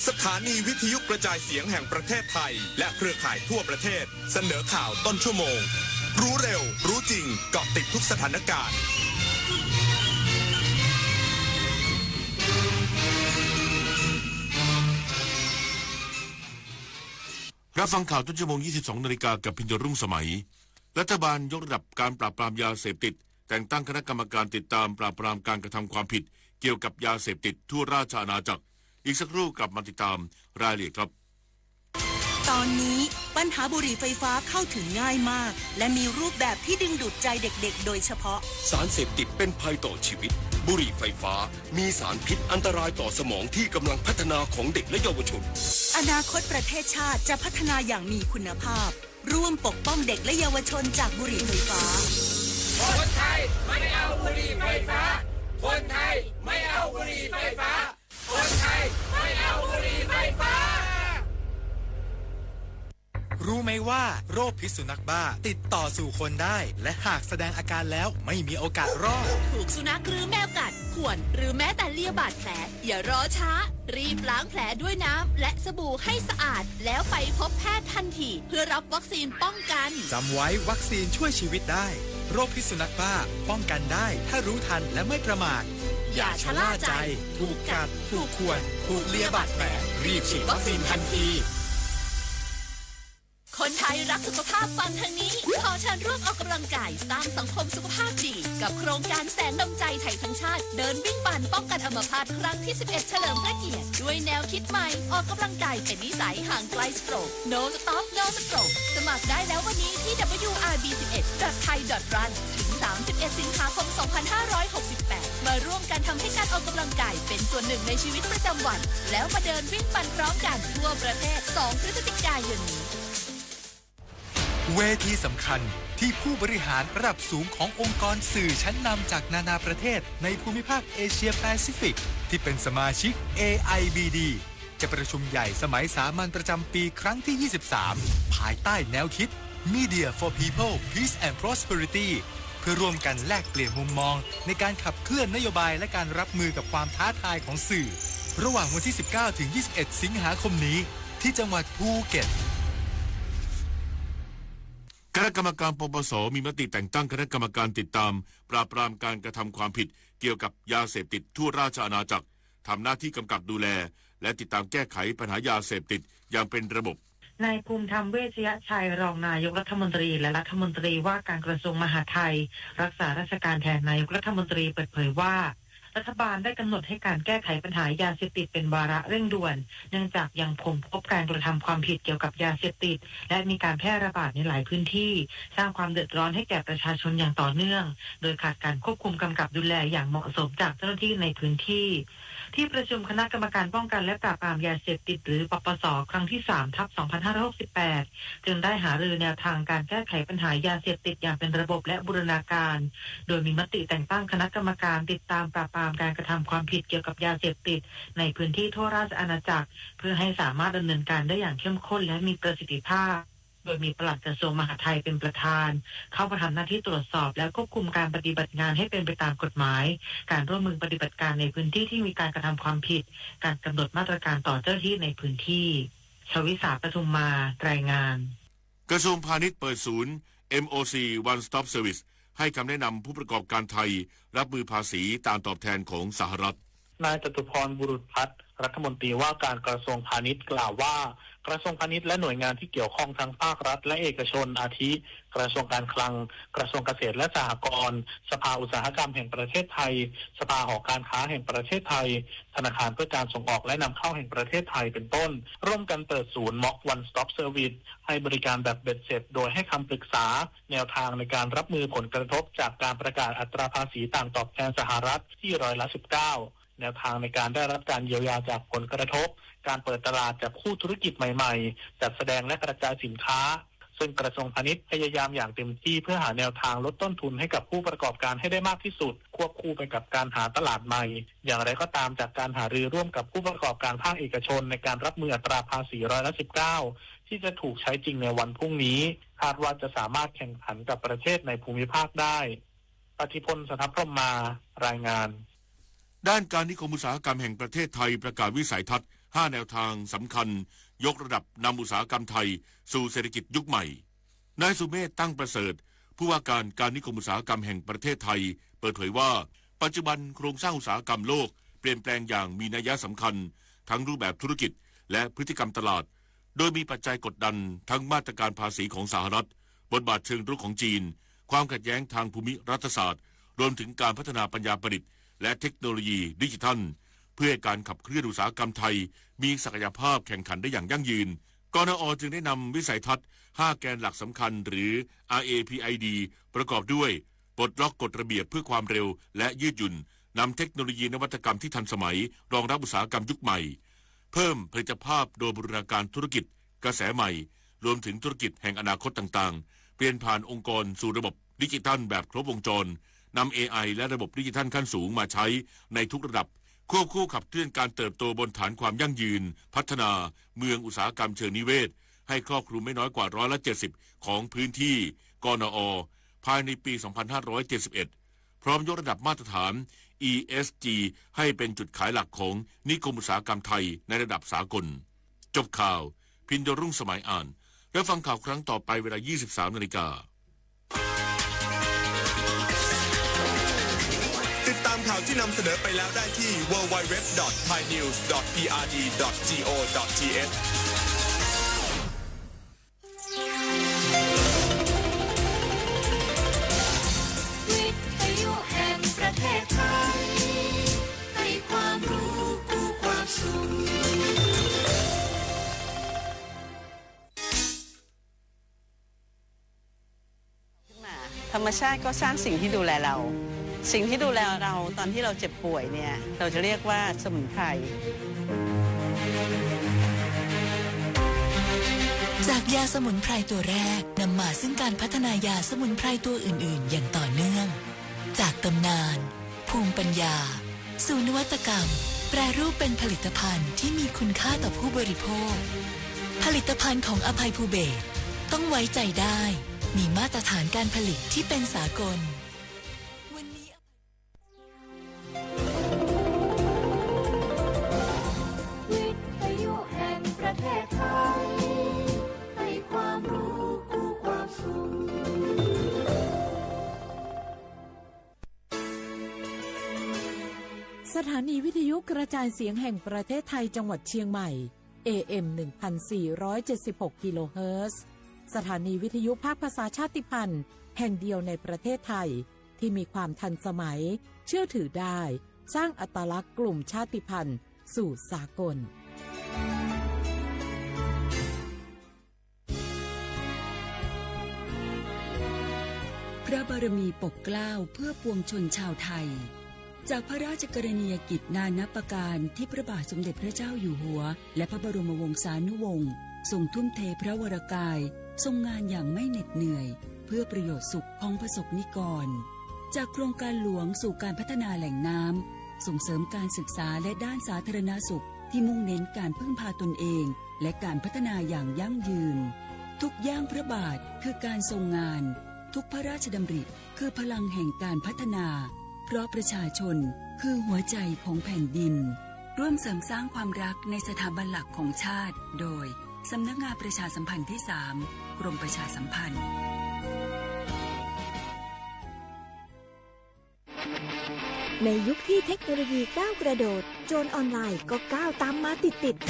สถานีวิทยุกระจายเสียงแห่งประเทศไทย และเครือข่ายทั่วประเทศ เสนอข่าวต้นชั่วโมง รู้เร็ว รู้จริง เกาะติดทุกสถานการณ์ รับฟังข่าวต้นชั่วโมง ยี่สิบสองนาฬิกา กับ เพ็ญยรุ่งสมัย รัฐบาลยกระดับการปราบปรามยาเสพติด แต่งตั้งคณะกรรมการติดตามปราบปรามการกระทำความผิดเกี่ยวกับยาเสพติดทั่วราชอาณาจักร อีกสักครู่กลับมาติดตามรายละเอียดครับ ตอนนี้ปัญหาบุหรี่ไฟฟ้าเข้าถึงง่ายมาก และมีรูปแบบที่ดึงดูดใจเด็กๆ โดยเฉพาะ สารเสพติดเป็นภัยต่อชีวิต บุหรี่ไฟฟ้ามีสารพิษอันตรายต่อสมองที่กำลังพัฒนาของเด็กและเยาวชน อนาคตประเทศชาติจะพัฒนาอย่างมีคุณภาพ ร่วมปกป้องเด็กและเยาวชนจากบุหรี่ไฟฟ้า คนไทยไม่เอาบุหรี่ไฟฟ้า คนไทยไม่เอาบุหรี่ไฟฟ้า คนไทยไม่เอาบุหรี่ไฟฟ้า รู้ไหมว่าโรคพิษสุนัขบ้าติดต่อสู่คนได้ และหากแสดงอาการแล้วไม่มีโอกาสรอด ถูกสุนัขหรือแมวกัด ข่วน หรือแม้แต่เลียบาดแผล อย่ารอช้า รีบล้างแผลด้วยน้ำและสบู่ให้สะอาด แล้วไปพบแพทย์ทันที เพื่อรับวัคซีนป้องกัน จำไว้ วัคซีนช่วยชีวิตได้ โรคพิษสุนัขบ้าป้องกันได้ ถ้ารู้ทันและไม่ประมาท อย่าชะล่าใจ ถูกกัด ถูกข่วน ถูกเลียบาดแผล รีบฉีดวัคซีนทันที คนไทยรักสุขภาพฟังทางนี้ ขอเชิญร่วมออกกำลังกายสร้างสังคมสุขภาพดี กับโครงการแสงดวงใจไทยทั้งชาติ เดินวิ่งปั่นป้องกันอัมพาตครั้งที่ สิบเอ็ด เฉลิมพระเกียรติ ด้วยแนวคิดใหม่ ออกกำลังกายเป็นนิสัย ห่างไกลสโตรก No Stop No Stroke สมัครได้แล้ววันนี้ที่ ดับเบิลยู อาร์ บี สิบเอ็ด ดอท ไทย ดอท รัน ถึง สามสิบเอ็ด สิงหาคม สองพันห้าร้อยหกสิบแปด มาร่วมกันทำให้การออกกำลังกายเป็นส่วนหนึ่งในชีวิตประจำวัน แล้วมาเดินวิ่งปั่นพร้อมกันทั่วประเทศ สอง พฤศจิกายนนี้ เวทีสำคัญที่ผู้บริหารระดับสูงขององค์กรสื่อชั้นนำจากนานาประเทศในภูมิภาคเอเชียแปซิฟิก ที่เป็นสมาชิก เอ ไอ บี ดี จะประชุมใหญ่สมัยสามัญประจำปีครั้งที่ ยี่สิบสาม ภายใต้แนวคิด Media for People, Peace and Prosperity เพื่อร่วมกันแลกเปลี่ยนมุมมองในการขับเคลื่อนนโยบายและการรับมือกับความท้าทายของสื่อ ระหว่างวันที่ สิบเก้า ถึง ยี่สิบเอ็ด สิงหาคมนี้ ที่จังหวัดภูเก็ต คณะกรรมการ ปปส มีมติแต่งตั้งคณะกรรมการติดตามปราบปรามการกระทำความผิดเกี่ยวกับยาเสพติดทั่วราชอาณาจักร ทำหน้าที่กำกับดูแล และติดตามแก้ไขปัญหายาเสพติดอย่างเป็นระบบ นายภูมิธรรม เวชยชัย รองนายกรัฐมนตรี และรัฐมนตรีว่าการกระทรวงมหาดไทย รักษาราชการแทนนายกรัฐมนตรี เปิดเผยว่า รัฐบาลได้กำหนดให้การแก้ไขปัญหายาเสพติดเป็นวาระเร่งด่วน เนื่องจากยังคงพบการกระทำความผิดเกี่ยวกับยาเสพติด และมีการแพร่ระบาดในหลายพื้นที่ สร้างความเดือดร้อนให้แก่ประชาชนอย่างต่อเนื่อง โดยขาดการควบคุมกำกับดูแลอย่างเหมาะสมจากเจ้าหน้าที่ในพื้นที่ ที่ประชุมคณะกรรมการป้องกันและปราบปรามยาเสพติด หรือ ปปส ครั้งที่ สาม ทับ สองพันห้าร้อยหกสิบแปด จึงได้หารือแนวทางการแก้ไขปัญหายาเสพติดอย่างเป็นระบบและบูรณาการ โดยมีมติแต่งตั้งคณะกรรมการติดตามปราบปรามการกระทำความผิดเกี่ยวกับยาเสพติดในพื้นที่ทั่วราชอาณาจักร เพื่อให้สามารถดำเนินการได้อย่างเข้มข้นและมีประสิทธิภาพ โดยมีปลัดกระทรวงมหาดไทยเป็นประธาน เข้ามาทำหน้าที่ตรวจสอบและควบคุมการปฏิบัติงานให้เป็นไปตามกฎหมาย การร่วมมือปฏิบัติการในพื้นที่ที่มีการกระทำความผิด การกำหนดมาตรการต่อเจ้าหน้าที่ในพื้นที่ ชวิสา ปทุมมา รายงาน กระทรวงพาณิชย์เปิดศูนย์ เอ็ม โอ ซี One Stop Service ให้คำแนะนำผู้ประกอบการไทย รับมือภาษีต่างตอบแทนของสหรัฐ นายจตุพร บุรุษพัฒน์ รัฐมนตรีว่าการกระทรวงพาณิชย์กล่าวว่า กระทรวงพาณิชย์และหน่วยงานที่เกี่ยวข้องทั้งภาครัฐและเอกชน อาทิ กระทรวงการคลัง กระทรวงเกษตรและสหกรณ์ สภาอุตสาหกรรมแห่งประเทศไทย สภาหอการค้าแห่งประเทศไทย ธนาคารเพื่อการส่งออกและนำเข้าแห่งประเทศไทย เป็นต้น ร่วมกันเปิดศูนย์ Mock One Stop Service ให้บริการแบบเบ็ดเสร็จ โดยให้คำปรึกษา แนวทางในการรับมือผลกระทบจากการประกาศอัตราภาษีต่างตอบแทนสหรัฐที่ร้อยละ สิบเก้า แนวทางในการได้รับการเยียวยาจากผลกระทบ การเปิดตลาดจับคู่ธุรกิจใหม่ๆ จัดแสดงและกระจายสินค้า ซึ่งกระทรวงพาณิชย์พยายามอย่างเต็มที่เพื่อหาแนวทางลดต้นทุนให้กับผู้ประกอบการให้ได้มากที่สุด ควบคู่ไปกับการหาตลาดใหม่ อย่างไรก็ตาม จากการหารือร่วมกับผู้ประกอบการภาคเอกชนในการรับมืออัตราภาษีร้อยละ สิบเก้า ที่จะถูกใช้จริงในวันพรุ่งนี้ คาดว่าจะสามารถแข่งขันกับประเทศในภูมิภาคได้ ปฏิพล สัทธพรหมมา รายงาน ด้านการนิคมอุตสาหกรรมแห่งประเทศไทยประกาศวิสัยทัศน์ ห้า แนวทางสำคัญ ยกระดับนำอุตสาหกรรมไทยสู่เศรษฐกิจยุคใหม่ นายสุเมธ ตั้งประเสริฐ ผู้ว่าการการนิคมอุตสาหกรรมแห่งประเทศไทย เปิดเผยว่า ปัจจุบันโครงสร้างอุตสาหกรรมโลกเปลี่ยนแปลงอย่างมีนัยสำคัญ ทั้งรูปแบบธุรกิจ และพฤติกรรมตลาด โดยมีปัจจัยกดดันทั้งมาตรการภาษีของสหรัฐ บทบาทเชิงรุกของจีน ความขัดแย้งทางภูมิรัฐศาสตร์ รวมถึงการพัฒนาปัญญาประดิษฐ์ และเทคโนโลยีดิจิทัล เพื่อให้การขับเคลื่อนอุตสาหกรรมไทยมีศักยภาพแข่งขันได้อย่างยั่งยืน กนอ จึงได้นำวิสัยทัศน์ ห้า แกนหลักสำคัญ หรือ อาร์ เอ พี ไอ ดี ประกอบด้วย ปลดล็อกกฎระเบียบเพื่อความเร็วและยืดหยุ่น นำเทคโนโลยีนวัตกรรมที่ทันสมัยรองรับอุตสาหกรรมยุคใหม่ เพิ่มผลิตภาพโดยบูรณาการธุรกิจกระแสใหม่ รวมถึงธุรกิจแห่งอนาคตต่างๆ เปลี่ยนผ่านองค์กรสู่ระบบดิจิทัลแบบครบวงจร นำ เอไอ และระบบดิจิทัลขั้นสูงมาใช้ในทุกระดับ ควบคู่ขับเคลื่อนการเติบโตบนฐานความยั่งยืน พัฒนาเมืองอุตสาหกรรมเชิงนิเวศ ให้ครอบคลุมไม่น้อยกว่าร้อยละเจ็ดสิบของพื้นที่ กนอ ภายในปี สองพันห้าร้อยเจ็ดสิบเอ็ด พร้อมยกระดับมาตรฐาน อี เอส จี ให้เป็นจุดขายหลักของนิคมอุตสาหกรรมไทยในระดับสากล จบข่าว พินโยรุ่งสมัยอ่าน และฟังข่าวครั้งต่อไปเวลา ยี่สิบสามนาฬิกา ติดตามข่าวที่นำเสนอไปแล้วได้ที่ ดับเบิลยู ดับเบิลยู ดับเบิลยู ดอท ไทยนิวส์ ดอท พีอาร์ดี ดอท จี โอ ดอท ที เอช วิทยุแห่งประเทศไทย ให้ความรู้คู่ความสุข ขึ้นมา ธรรมชาติก็สร้างสิ่งที่ดูแลเรา สิ่งที่ดูแลเราตอนที่เราเจ็บป่วยเนี่ย เราจะเรียกว่าสมุนไพร จากยาสมุนไพรตัวแรก นำมาซึ่งการพัฒนายาสมุนไพรตัวอื่นๆ อย่างต่อเนื่อง จากตำนาน ภูมิปัญญา สู่นวัตกรรม แปรรูปเป็นผลิตภัณฑ์ที่มีคุณค่าต่อผู้บริโภค ผลิตภัณฑ์ของอภัยภูเบศร ต้องไว้ใจได้ มีมาตรฐานการผลิตที่เป็นสากล วันนี้ วิทยุแห่งประเทศไทย ให้ความรู้คู่ความสุข สถานีวิทยุกระจายเสียงแห่งประเทศไทยจังหวัดเชียงใหม่ เอ เอ็ม หนึ่งพันสี่ร้อยเจ็ดสิบหก กิโลเฮิรตซ์ สถานีวิทยุภาคภาษาชาติพันธุ์แห่งเดียวในประเทศไทย ที่มีความทันสมัย เชื่อถือได้ สร้างอัตลักษณ์กลุ่มชาติพันธุ์สู่สากล พระบารมีปกเกล้าเพื่อปวงชนชาวไทย จากพระราชกรณียกิจนานับประการที่พระบาทสมเด็จพระเจ้าอยู่หัว และพระบรมวงศานุวงศ์ทรงทุ่มเทพระวรกาย ทรงงานอย่างไม่เหน็ดเหนื่อย เพื่อประโยชน์สุขของประสบนิกร จากโครงการหลวงสู่การพัฒนาแหล่งน้ำ ส่งเสริมการศึกษาและด้านสาธารณสุข ที่มุ่งเน้นการพึ่งพาตนเอง และการพัฒนาอย่างยั่งยืน ทุกย่างพระบาทคือการทรงงาน ทุกพระราชดำริคือพลังแห่งการพัฒนา เพราะประชาชนคือหัวใจของแผ่นดิน ร่วมเสริมสร้างความรักในสถาบันหลักของชาติ โดย สำนักงานประชาสัมพันธ์ที่สาม กรมประชาสัมพันธ์ ในยุคที่เทคโนโลยีก้าวกระโดด โจรออนไลน์ก็ก้าวตามมาติดๆ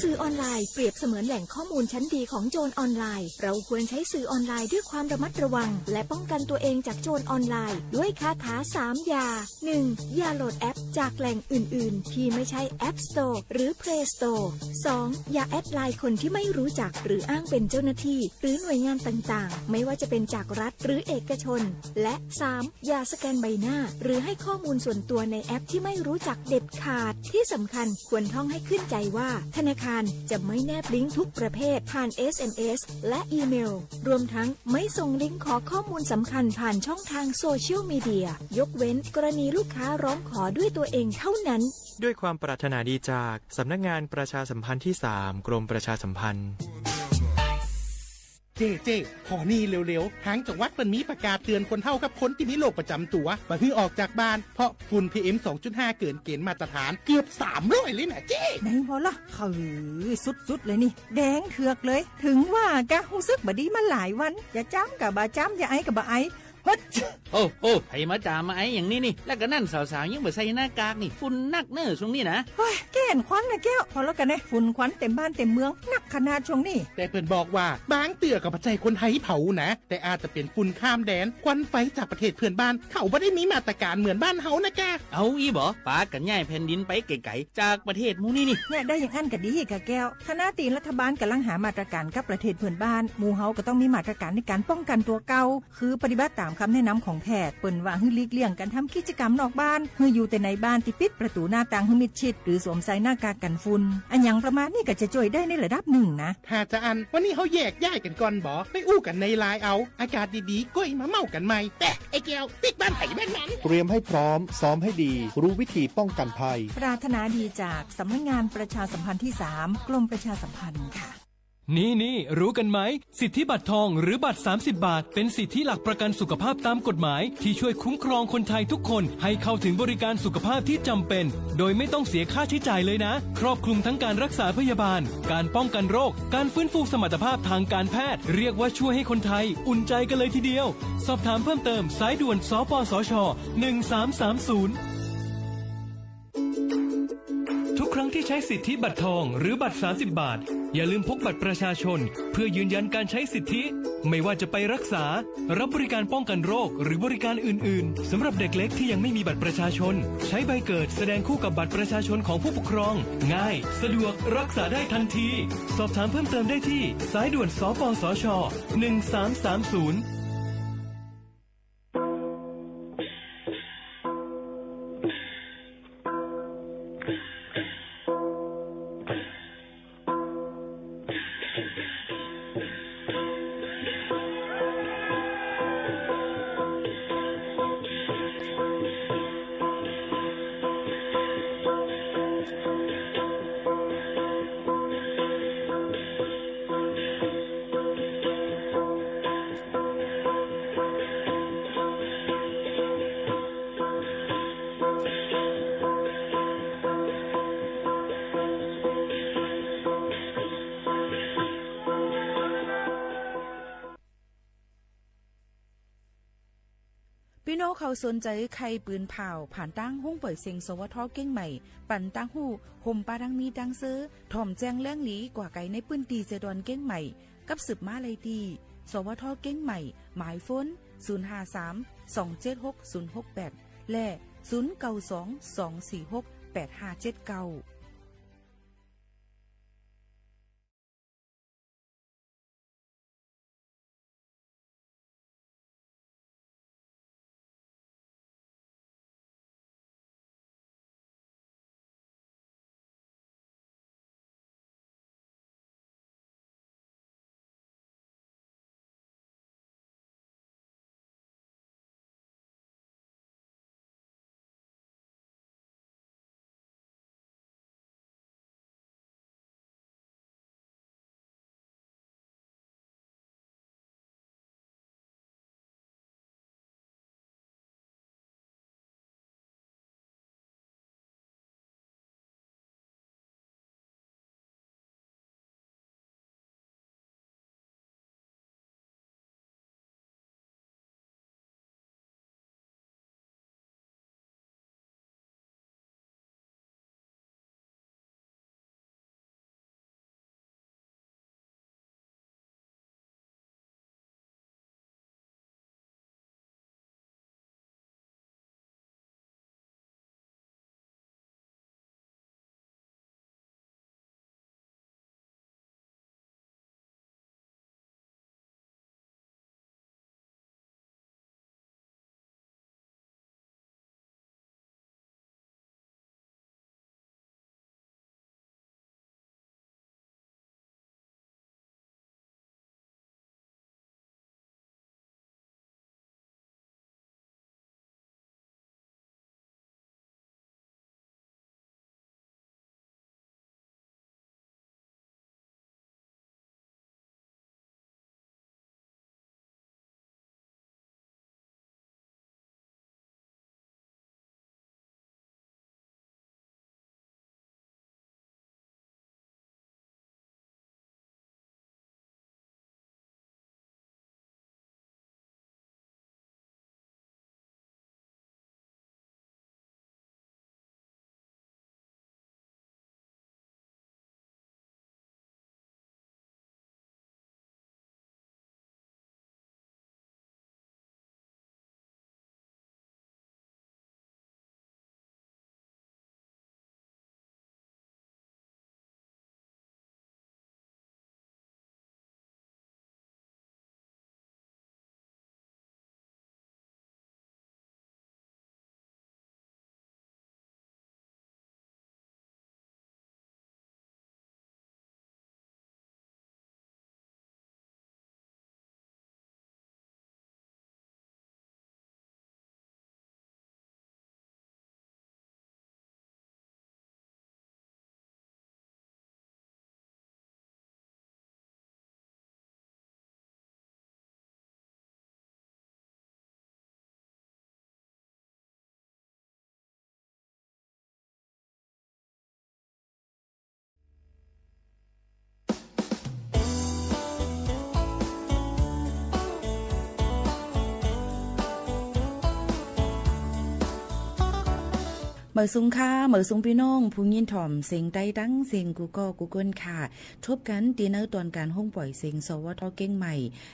สื่อออนไลน์เปรียบเสมือนแหล่งข้อมูลชั้นดีของโจรออนไลน์ เราควรใช้สื่อออนไลน์ด้วยความระมัดระวัง และป้องกันตัวเองจากโจรออนไลน์ ด้วยคาถาสามอย่า หนึ่ง อย่าโหลดแอปจากแหล่งอื่นๆ ที่ไม่ใช่ App Store หรือ Play Store สอง อย่าแอดไลน์คนที่ไม่รู้จัก หรืออ้างเป็นเจ้าหน้าที่ หรือหน่วยงานต่างๆ ไม่ว่าจะเป็นจากรัฐหรือเอกชน และ สาม อย่าสแกนใบหน้า หรือให้ข้อมูลส่วนตัวในแอปที่ไม่รู้จักเด็ดขาด ที่สำคัญควรท่องให้ขึ้นใจว่า ธนาคารจะไม่แนบลิงก์ทุกประเภทผ่าน เอส เอ็ม เอส และอีเมล รวมทั้งไม่ส่งลิงก์ขอข้อมูลสำคัญผ่านช่องทางโซเชียลมีเดีย ยกเว้นกรณีลูกค้าร้องขอด้วยตัวเองเท่านั้น ด้วยความปรารถนาดีจากสำนักงานประชาสัมพันธ์ที่สาม กรมประชาสัมพันธ์ เจ้ เจ้ ขอนี่เร็วๆ ทางจังหวัดเปิ้นมีประกาศเตือนคนเฒ่ากับคนตี้มีโรคประจำตั๋ว บ่หื้อออกจากบ้าน เพราะฝุ่น พีเอ็ม สองจุดห้า เกินเกณฑ์มาตรฐานเกือบสามร้อยเลยนะเจ้ ไหนบ่ล่ะ คือสุดๆ เลยนี่ แดงเถือกเลย ถึงว่ากะ ฮู้สึกบ่ดีมาหลายวัน จะจามกะบ่จาม จะไอก็บ่ไอ เฮ้ย โอ้ โอ้ ใผมาจามมาไออย่างนี้นี่ แล้วก็นั่นสาวๆ ยังบ่ใส่หน้ากากนี่ ฝุ่นนักเน้อช่วงนี้นะ เฮ้ย แก้นควันนะแก้ว พอแล้วกันนะ ฝุ่นควันเต็มบ้านเต็มเมือง นักขนาดช่วงนี้ แต่เปิ้นบอกว่า บางเตื้อก็บ่ใจ้คนไทยเผานะ แต่อาจจะเป๋นฝุ่นข้ามแดน ควันไฟจากประเทศเพื่อนบ้าน เขาบ่ได้มีมาตรการเหมือนบ้านเฮานะกะ เอาอี้บ่ ปากั๋นย้ายแผ่นดินไปไก๋ๆ จากประเทศหมู่นี้นี่ เนี่ย ได้อย่างอั้นก็ดีกะแก้ว ขณะตี้รัฐบาลก่ำลังหามาตรก๋านกับประเทศเพื่อนบ้าน หมู่เฮาก็ต้องมีมาตรก๋านในก๋านป้องกั๋นตั๋วเก่า คือปฏิบัติต๋ามกำแนะนำของแพทย์ เปิ้นว่าหื้อหลีกเลี่ยงก๋านทำกิจก๋รรมนอกบ้าน หื้ออยู่แต่ในบ้านตี้ปิดประตู๋หน้าต่างหื้อมิดชิด หรือสวมใส่หน้ากากกั๋นฝุ่น อะหยังประมาณนี้ก็จะจ้วยได้ในระดับนึ่งนะ ถ้าจะอั้น วันนี้เฮาแยกย้ายกั๋นก่อนบ่ ไปอู้กั๋นในไลน์เอา อากาศดีๆ ก้อยมาเม้ากั๋นใหม่ แปะ ไอ้แก้ว ปิ๊กบ้านไผบ้านมัน เตรียมให้พร้อม ซ้อมให้ดี รู้วิธีป้องกันภัย ปรารถนาดีจากสำนักงานประชาสัมพันธ์ที่สาม กรมประชาสัมพันธ์ค่ะ นี่นี่ รู้กันไหม สิทธิบัตรทองหรือบัตรสามสิบบาท เป็นสิทธิหลักประกันสุขภาพตามกฎหมาย ที่ช่วยคุ้มครองคนไทยทุกคนให้เข้าถึงบริการสุขภาพที่จำเป็น โดยไม่ต้องเสียค่าใช้จ่ายเลยนะ ครอบคลุมทั้งการรักษาพยาบาล การป้องกันโรค การฟื้นฟูสมรรถภาพทางการแพทย์ เรียกว่าช่วยให้คนไทยอุ่นใจกันเลยทีเดียว สอบถามเพิ่มเติมสายด่วน สปสช หนึ่งสามสามศูนย์ ทุกครั้งที่ใช้สิทธิบัตรทองหรือบัตรสามสิบบาท อย่าลืมพกบัตรประชาชน เพื่อยืนยันการใช้สิทธิ ไม่ว่าจะไปรักษา รับบริการป้องกันโรค หรือบริการอื่นๆ สำหรับเด็กเล็กที่ยังไม่มีบัตรประชาชน ใช้ใบเกิดแสดงคู่กับบัตรประชาชนของผู้ปกครอง ง่าย สะดวก รักษาได้ทันที สอบถามเพิ่มเติมได้ที่สายด่วน สปสช หนึ่งสามสามศูนย์พี่น้องเขาสนใจ๋ใค่ปืนผ่าว ผ่านตางห้องเป่ยเซ็ง สวท เก้งใหม่ ปันตางฮู้ ห่มปาตังมีตังเซอ ถ่อมแจ้งเรื่องหลีกว่าใก๋ในปื้นตี้เซดอนเก้งใหม่ กับสืบมาไล่ตี้ สวท เก้งใหม่ หมายโฟน ศูนย์ห้าสาม สองเจ็ดหก ศูนย์หกแปด และ ศูนย์เก้าสอง สองสี่หก แปดห้าเจ็ดเก้า เมิดสูงค่ะ เมิดสูงปี้น้องผู้ยินถ่อมเสียงใต้ตังเสียงกู้ก้อกู้คนค่ะ ทบกั๋นตี้ในตอนก๋านโฮงป่อยเสียง สวท เจียงใหม่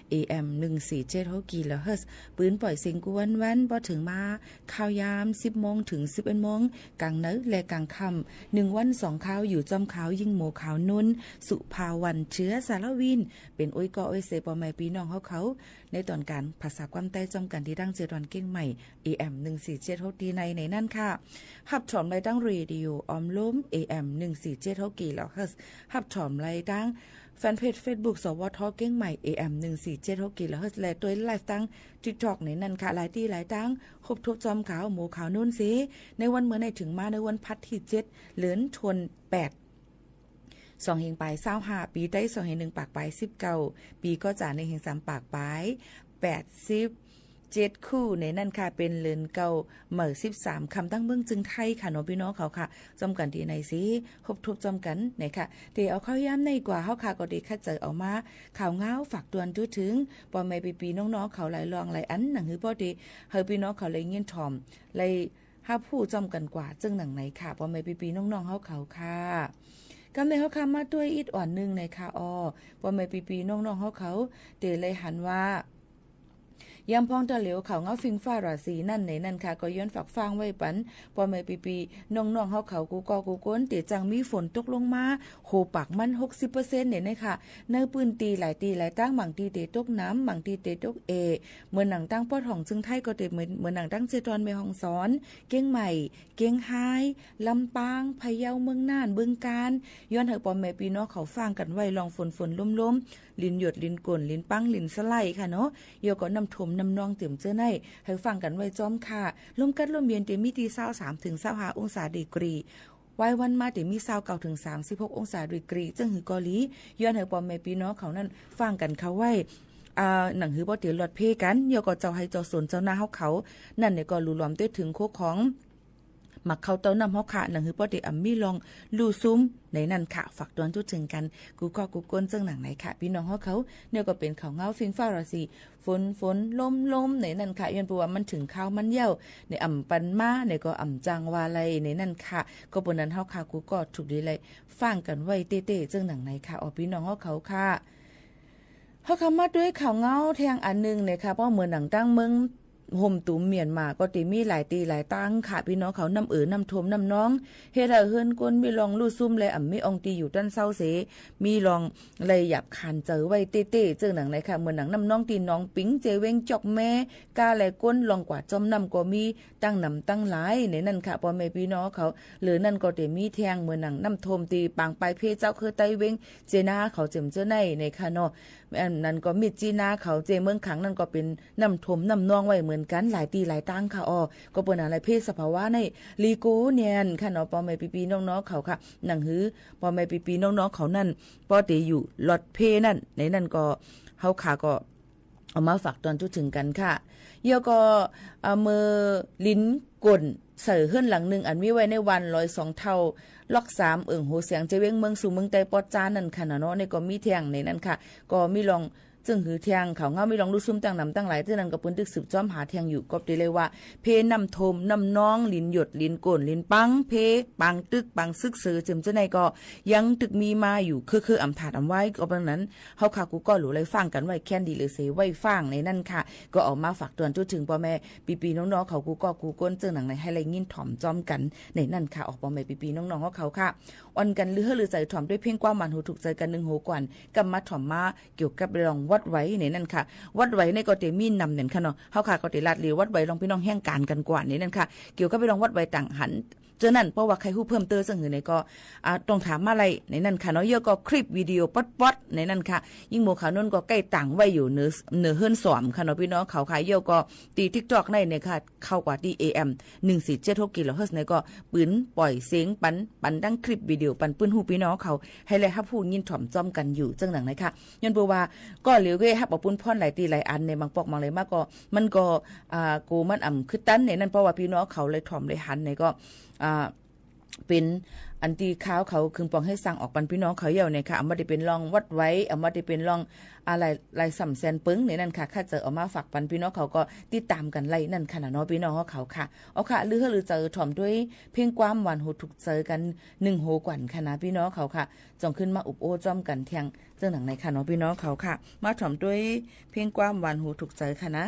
เอเอ็ม หนึ่งสี่เจ็ดหก กิโลเฮิรตซ์ ปืนป่อยเสียงกู้วันๆ ปอเถิงมา ข่าวยามสิบโมงเถิงสิบเอ็ดโมง ก๋างในและก๋างค่ำ นึ่งวันสองข่าว อยู่จ้อมข่าว ยิ่งโม ข่าวนุ้น สุภาวัน เจือสารวิน เป๋นโอ้ยก้อโอ้ยเซ ป้อแม่ปี้น้องเฮาเขา ในตอนก๋านผาษาความใต้จ้อมกั๋นตี้ตังเจียงตอนเจียงใหม่ เอเอ็ม หนึ่งสี่เจ็ดหก ตี้ในในนั้นค่ะ ฮับถ่อมได้ตังเรดิโออ้อมโลม เอเอ็ม หนึ่งสี่เจ็ดหก กิโลเฮิรตซ์ ฮับถ่อมได้ตังแฟนเพจเฟซบุ๊ก สวท เจียงใหม่ เอเอ็ม หนึ่งสี่เจ็ดหก กิโลเฮิรตซ์ และตวยไลฟ์ตังติ๊กต็อกในนั้นค่ะ หลายตี้หลายตัง ฮบทบจ้อมข่าวโมข่าวนุ้นเซ ในวันเมื่อในเถิงมาในวันพัดตี้เจ็ด เดือนธันวา สองเฮงปายซาวห้า ปีใต้สองเฮงนึ่งปากปายสิบเก้า ปี๋ก๋อจ๋านึ่งเฮงสามปากปายแปดสิบเจ็ดคู่ในนั้นค่ะ เป๋นเดือนเก้า เมื่อสิบสามค่ำตังเมืองเจียงไฮ้ค่ะเนาะปี้น้องเขาค่ะ จ้อมกั๋นตี้ในเซ ฮบทบจ้อมกั๋นในค่ะ ตี้เอาข่าวยามในกว่า เฮาค่ะก็ได้คัดเจือเอามา ข่าวเหงาฝากตวนจุดเถิง ป้อแม่ปี้ๆ น้องๆ เขาหลายรองหลายอัน หนังหื้อป้อตี้หื้อปี้น้องเขาได้ยินถ่อม ได้ฮับฮู้จ้อมกั๋นกว่า เจิ่งหนังไหนค่ะ ป้อแม่ปี้ๆ น้องๆ เฮาเขาค่ะ กำในเฮาค่ะมาตวยอีกอ่อนนึ่งในค่ะ อ้อ ป้อแม่ปี้ๆ น้องๆ เฮาเขา เต๋ได้หันว่า ยามพ่องตะเหลียวข่าวเหงาฟิงฟ้าราศีนั้นในนั้นค่ะ ก็ย้อนฝากฟังไว้ปั๋น ป้อแม่ปี้ๆ น้องๆ เฮาเขากู้ก้อกู้คน เต๋จังมีฝนตกลงมา โห ปากมัน หกสิบเปอร์เซ็นต์ เนี่ยนะคะ ในปื้นตี้หลายตี้หลายตัง บางตี้เต๋ตกหนำ บางตี้เต๋ตกเอะ เหมือนหนังตังปอดของเจียงไฮ้ก็เต๋เหมือน เหมือนหนังตังเจียงตอนแม่ฮ่องสอน เจียงใหม่ เจียงไฮ้ ลำปาง พะเยา เมืองน่าน บึงกาฬ ย้อนหื้อป้อแม่ปี้น้องเขาฟังกั๋นไว้ ลองฝนๆ ลมๆ ลินหยด ลินก่น ลินปัง ลินสะไหลค่ะเนาะ เยี่ยวก็น้ำท่วมน้ำนองเจิ่มเจ้อใน หื้อฟังกั๋นไว้จ้อมค่ะ ลมกัดลมเย็นเต๋มีตี้ซาวสามเถิงซาวห้าองศาดีกรี วายวันมาเต๋มีซาวเก้าเถิงสามสิบหกองศาดีกรี เจิ่งหื้อก็ดี ย้อนหื้อป้อแม่ปี้น้องเขานั้นฟังกั๋นเข้าไว้ อ่า หนังหื้อป้อเต๋หลอดเพ่กั๋น เยี่ยวก็เจ้าไฮ่เจ้าสวนเจ้านาเฮาเขา นั้นเนี่ยก็หลู่หลอมเต๊อะเถิงโคของ หมากเข้าเต้าน้ำเฮาค่ะ หนังหื้อป้อเต๋อ่ำมีลองลู่ซุ่มในนั้นค่ะ ฝากตวนจุดเถิงกั๋น กู้ก้อกู้คนเจิ่งหนังไหนค่ะ ปี้น้องเฮาเขา เนี่ยก็เป๋นข่าวเหงาฟิงฟ้าราศี ฝนๆ ลมๆ ในนั้นค่ะ ย้อนเพราะว่ามันเถิงคาวมันเยี่ยว ในอ่ำปันมา ในก็อ่ำจังว่าไรในนั้นค่ะ ก็เป๋นนั้นเฮาค่ะ กู้ก้อถูกดีเลย ฟังกั๋นไว้เต๊ะๆ เจิ่งหนังไหนค่ะ อ้อ ปี้น้องเฮาเขาค่ะ เฮาค่ะมาตวยข่าวเหงาแท่งอันนึ่งในค่ะ ป้อเหมือนหนังตังเมืองโฮมตูมเมียนมา ก็เต๋มีหลายตี้หลายตังค่ะ ปี้น้องเขา น้ำเอ่อน้ำท่วมน้ำนอง เฮ็ดหื้อเฮือนคนมีลองลู่ซุ่มและอ่ำมีอ่องตี้อยู่ต้านเซาเส มีลอง เลยหยาบคานเจอไว้เต๊ะๆ เจิ่งหนังไหนค่ะ เหมือนหนังน้ำนองตี้หนองปิ๋ง เจเวงจอกแม้ ก้าและก้น ลองกว่าจ้อมน้ำก็มี ตังหนำตังหลายในนั้นค่ะ ป้อแม่ปี้น้องเขา เหลือนั้นก็เต๋มีแท่งเหมือนหนังน้ำท่วมตี้ปางปายเพเจ้า เคือใต้เวงเจนาเขาเจิมเจ้อในในค่ะเนาะ อันนั้นก็มิดจีนาเขาเจเมืองขัง นั้นก็เป๋นน้ำท่วมน้ำนองไว้เหมือนกั๋น หลายตี้หลายตังค่ะอ้อ ก็เปิ้นอะไรเพสภาวะในลีโกเนียนค่ะเนาะ ป้อแม่ปี้ๆ น้องๆ เขาค่ะ หนังหื้อป้อแม่ปี้ๆ น้องๆ เขานั้น ป้อเต๋อยู่หลอดเพนั้น ในนั้นก็ เฮาค่ะก็ เอามาฝากตอนจุดถึงกั๋นค่ะ เยี่ยวก็ เอ่อ เมื่อลินก่นใส่เฮือนหลังนึ่ง อันมีไว้ในวันลอยสองเท่า ล็อกสาม เอิ่งโหแสง เจเวงเมืองสู่เมืองใต้ปอดจานนั่นค่ะนะเนาะ นี่ก็มีแท่งในนั้นค่ะ ก็มีลอง เจิ่งหื้อแท่งข่าวเหงา มีลองลู่ซุ่มตังหนำตังหลาย เตื้อนั้นก็เปิ้นตึกสืบจ้อมหาแท่งอยู่ ก็เต๋เลยว่า เพน้ำท่วมน้ำนอง ลินหยด ลินก่น ลินปัง เพปางตึก ปางสึกเสอ เจิมเจ้อในก็ ยังตึกมีมาอยู่ เคือๆ อ่ำถาดอ่ำไว้ ก็เปิ้นนั้น เฮาค่ะ กูก็หลู่ไล่ฟังกั๋นไว้ แค่นดีเหลือเสไว้ฟังในนั้นค่ะ ก็เอามาฝากตวนจุดถึงป้อแม่ปี้ๆ น้องๆ เขา กูก็กูก้น เจิ่งหนังไหน หื้อไล่ยินถ่อมจ้อมกั๋นในนั้นค่ะ ออกป้อแม่ปี้ๆ น้องๆ เฮาเขาค่ะ อ่อนกั๋นลือหื้อลือใจ๋ถ่อมด้วยเพลงความหวานหูถูกใจ๋กั๋นนึ่งโหก่อน กำมาถ่อมมาเกี่ยวกับเรื่องวัดไหวในนั้นค่ะ วัดไหวนี่ก็เต๋มีนำแน่นค่ะเนาะ เฮาค่ะก็เต๋ลาดลีวัดไหวลองปี้น้องแฮงก๋านกั๋นกว่าในนั้นค่ะ เกี่ยวกับเรื่องวัดไหวต่างหัน เจ้านั้น เพราะว่าใค่ฮู้เพิ่มเติมเจิ่งหื้อในก็ อ่า ต้องถามมาไล่ในนั้นค่ะเนาะ เยี่ยวก็คลิปวิดีโอป๊อดๆ ในนั้นค่ะ ยิ่งโมข่าวนั้นก็ใก้ตั้งไว้อยู่เหนือ เหนือเฮือนสอมค่ะเนาะ ปี้น้องเขาค่ะ เยี่ยวก็ตี้ติ๊กต็อกในเนี่ยค่ะ เข้ากว่าตี้ เอเอ็ม หนึ่งสี่เจ็ดหก กิโลเฮิรตซ์ในก็ปืนป่อยเสียงปัน ปันตังคลิปวิดีโอปันปื้นฮู้ปี้น้องเขา หื้อไล่ฮับฮู้ยินถ่อมจ้อมกั๋นอยู่ เจิ่งหนังไหนค่ะ ย้อนเปื้อว่า ก็เหลียวเก้ฮับเอาปูนพ่อนหลายตี้หลายอันในบางปอกบางไหลมาก็ มันก็ อ่า กูมันอ่ำคือตันในนั้น เพราะว่าปี้น้องเขาไล่ถ่อมไล่หันในก็ อ่า เป๋นอันตี้ข่าวเขาเคิงปองหื้อสร้างออกปันปี้น้องเขาเยี่ยวเนี่ยค่ะ บ่ได้เป๋นล่องวัดไหว บ่ได้เป๋นล่องอะไหล่ ไหล่ส้ำแซมเปิงในนั้นค่ะ ข้าเจ้าเอามาฝากปันปี้น้องเขาก็ติดต๋ามกั๋นไล่นั่นค่ะนะเนาะ ปี้น้องเขาค่ะ เอาค่ะ ลือหื้อลือเจิ่ถ่อมตวยเพลงความหวานหูถูกใจ๋กั๋นหนึ่งโหก่อนค่ะนะ ปี้น้องเขาค่ะ จ่องขึ้นมาอุบโอ้จ้อมกั๋นเที่ยงเจิ่งหนังในค่ะเนาะ ปี้น้องเขาค่ะ มาถ่อมตวยเพลงความหวานหูถูกใจ๋ค่ะนะ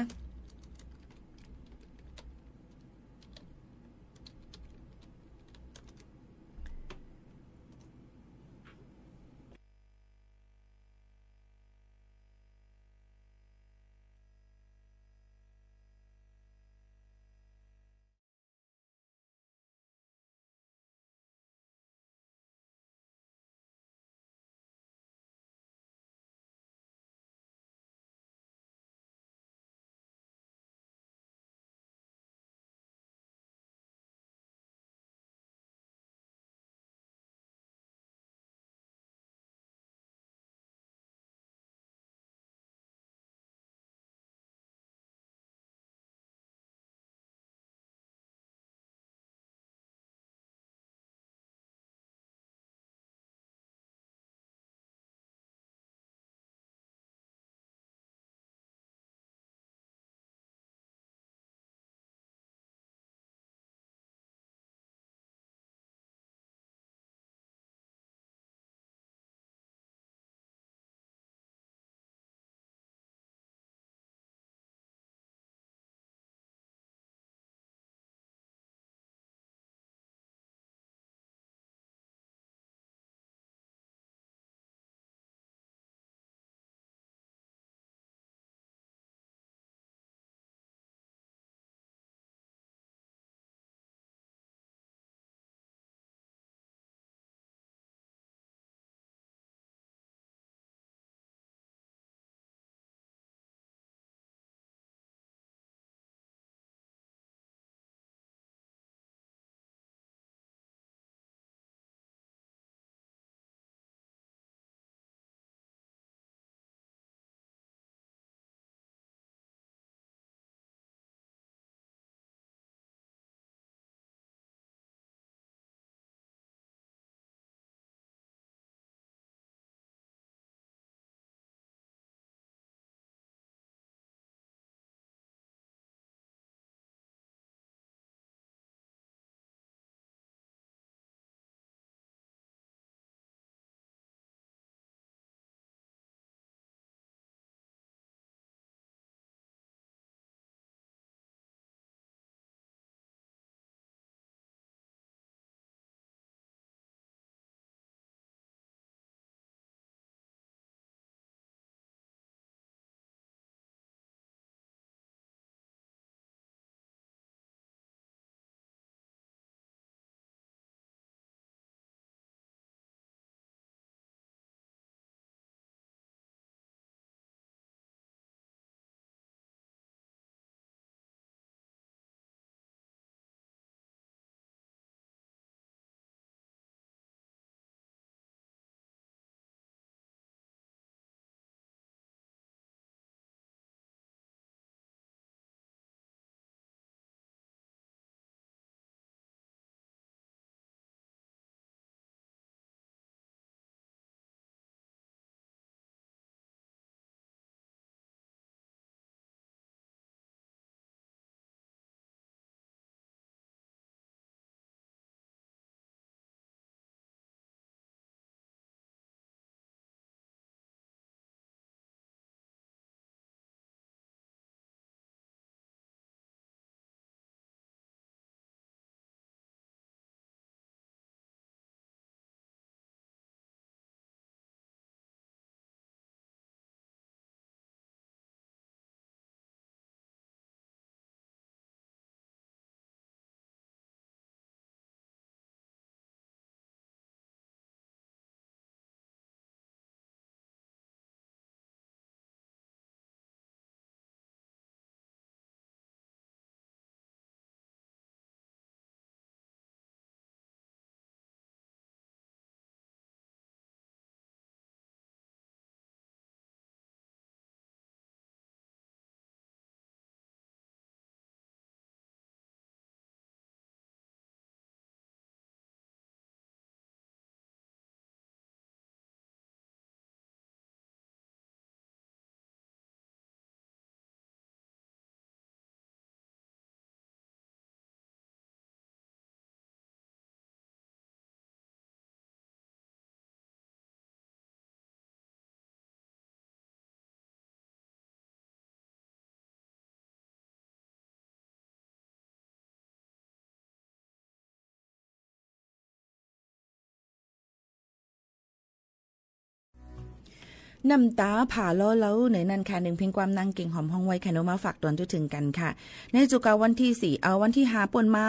น้ำต๋าผ่าลอเล้า ในนั้นค่ะ เน่งเพลงความนางเก่งหอมฮ้องไว้ค่ะเนาะ มาฝากตอนทั่วเถิงกั๋นค่ะ ในจุกาวันตี้สี่ เอ่อ วันตี้ห้าป้นมา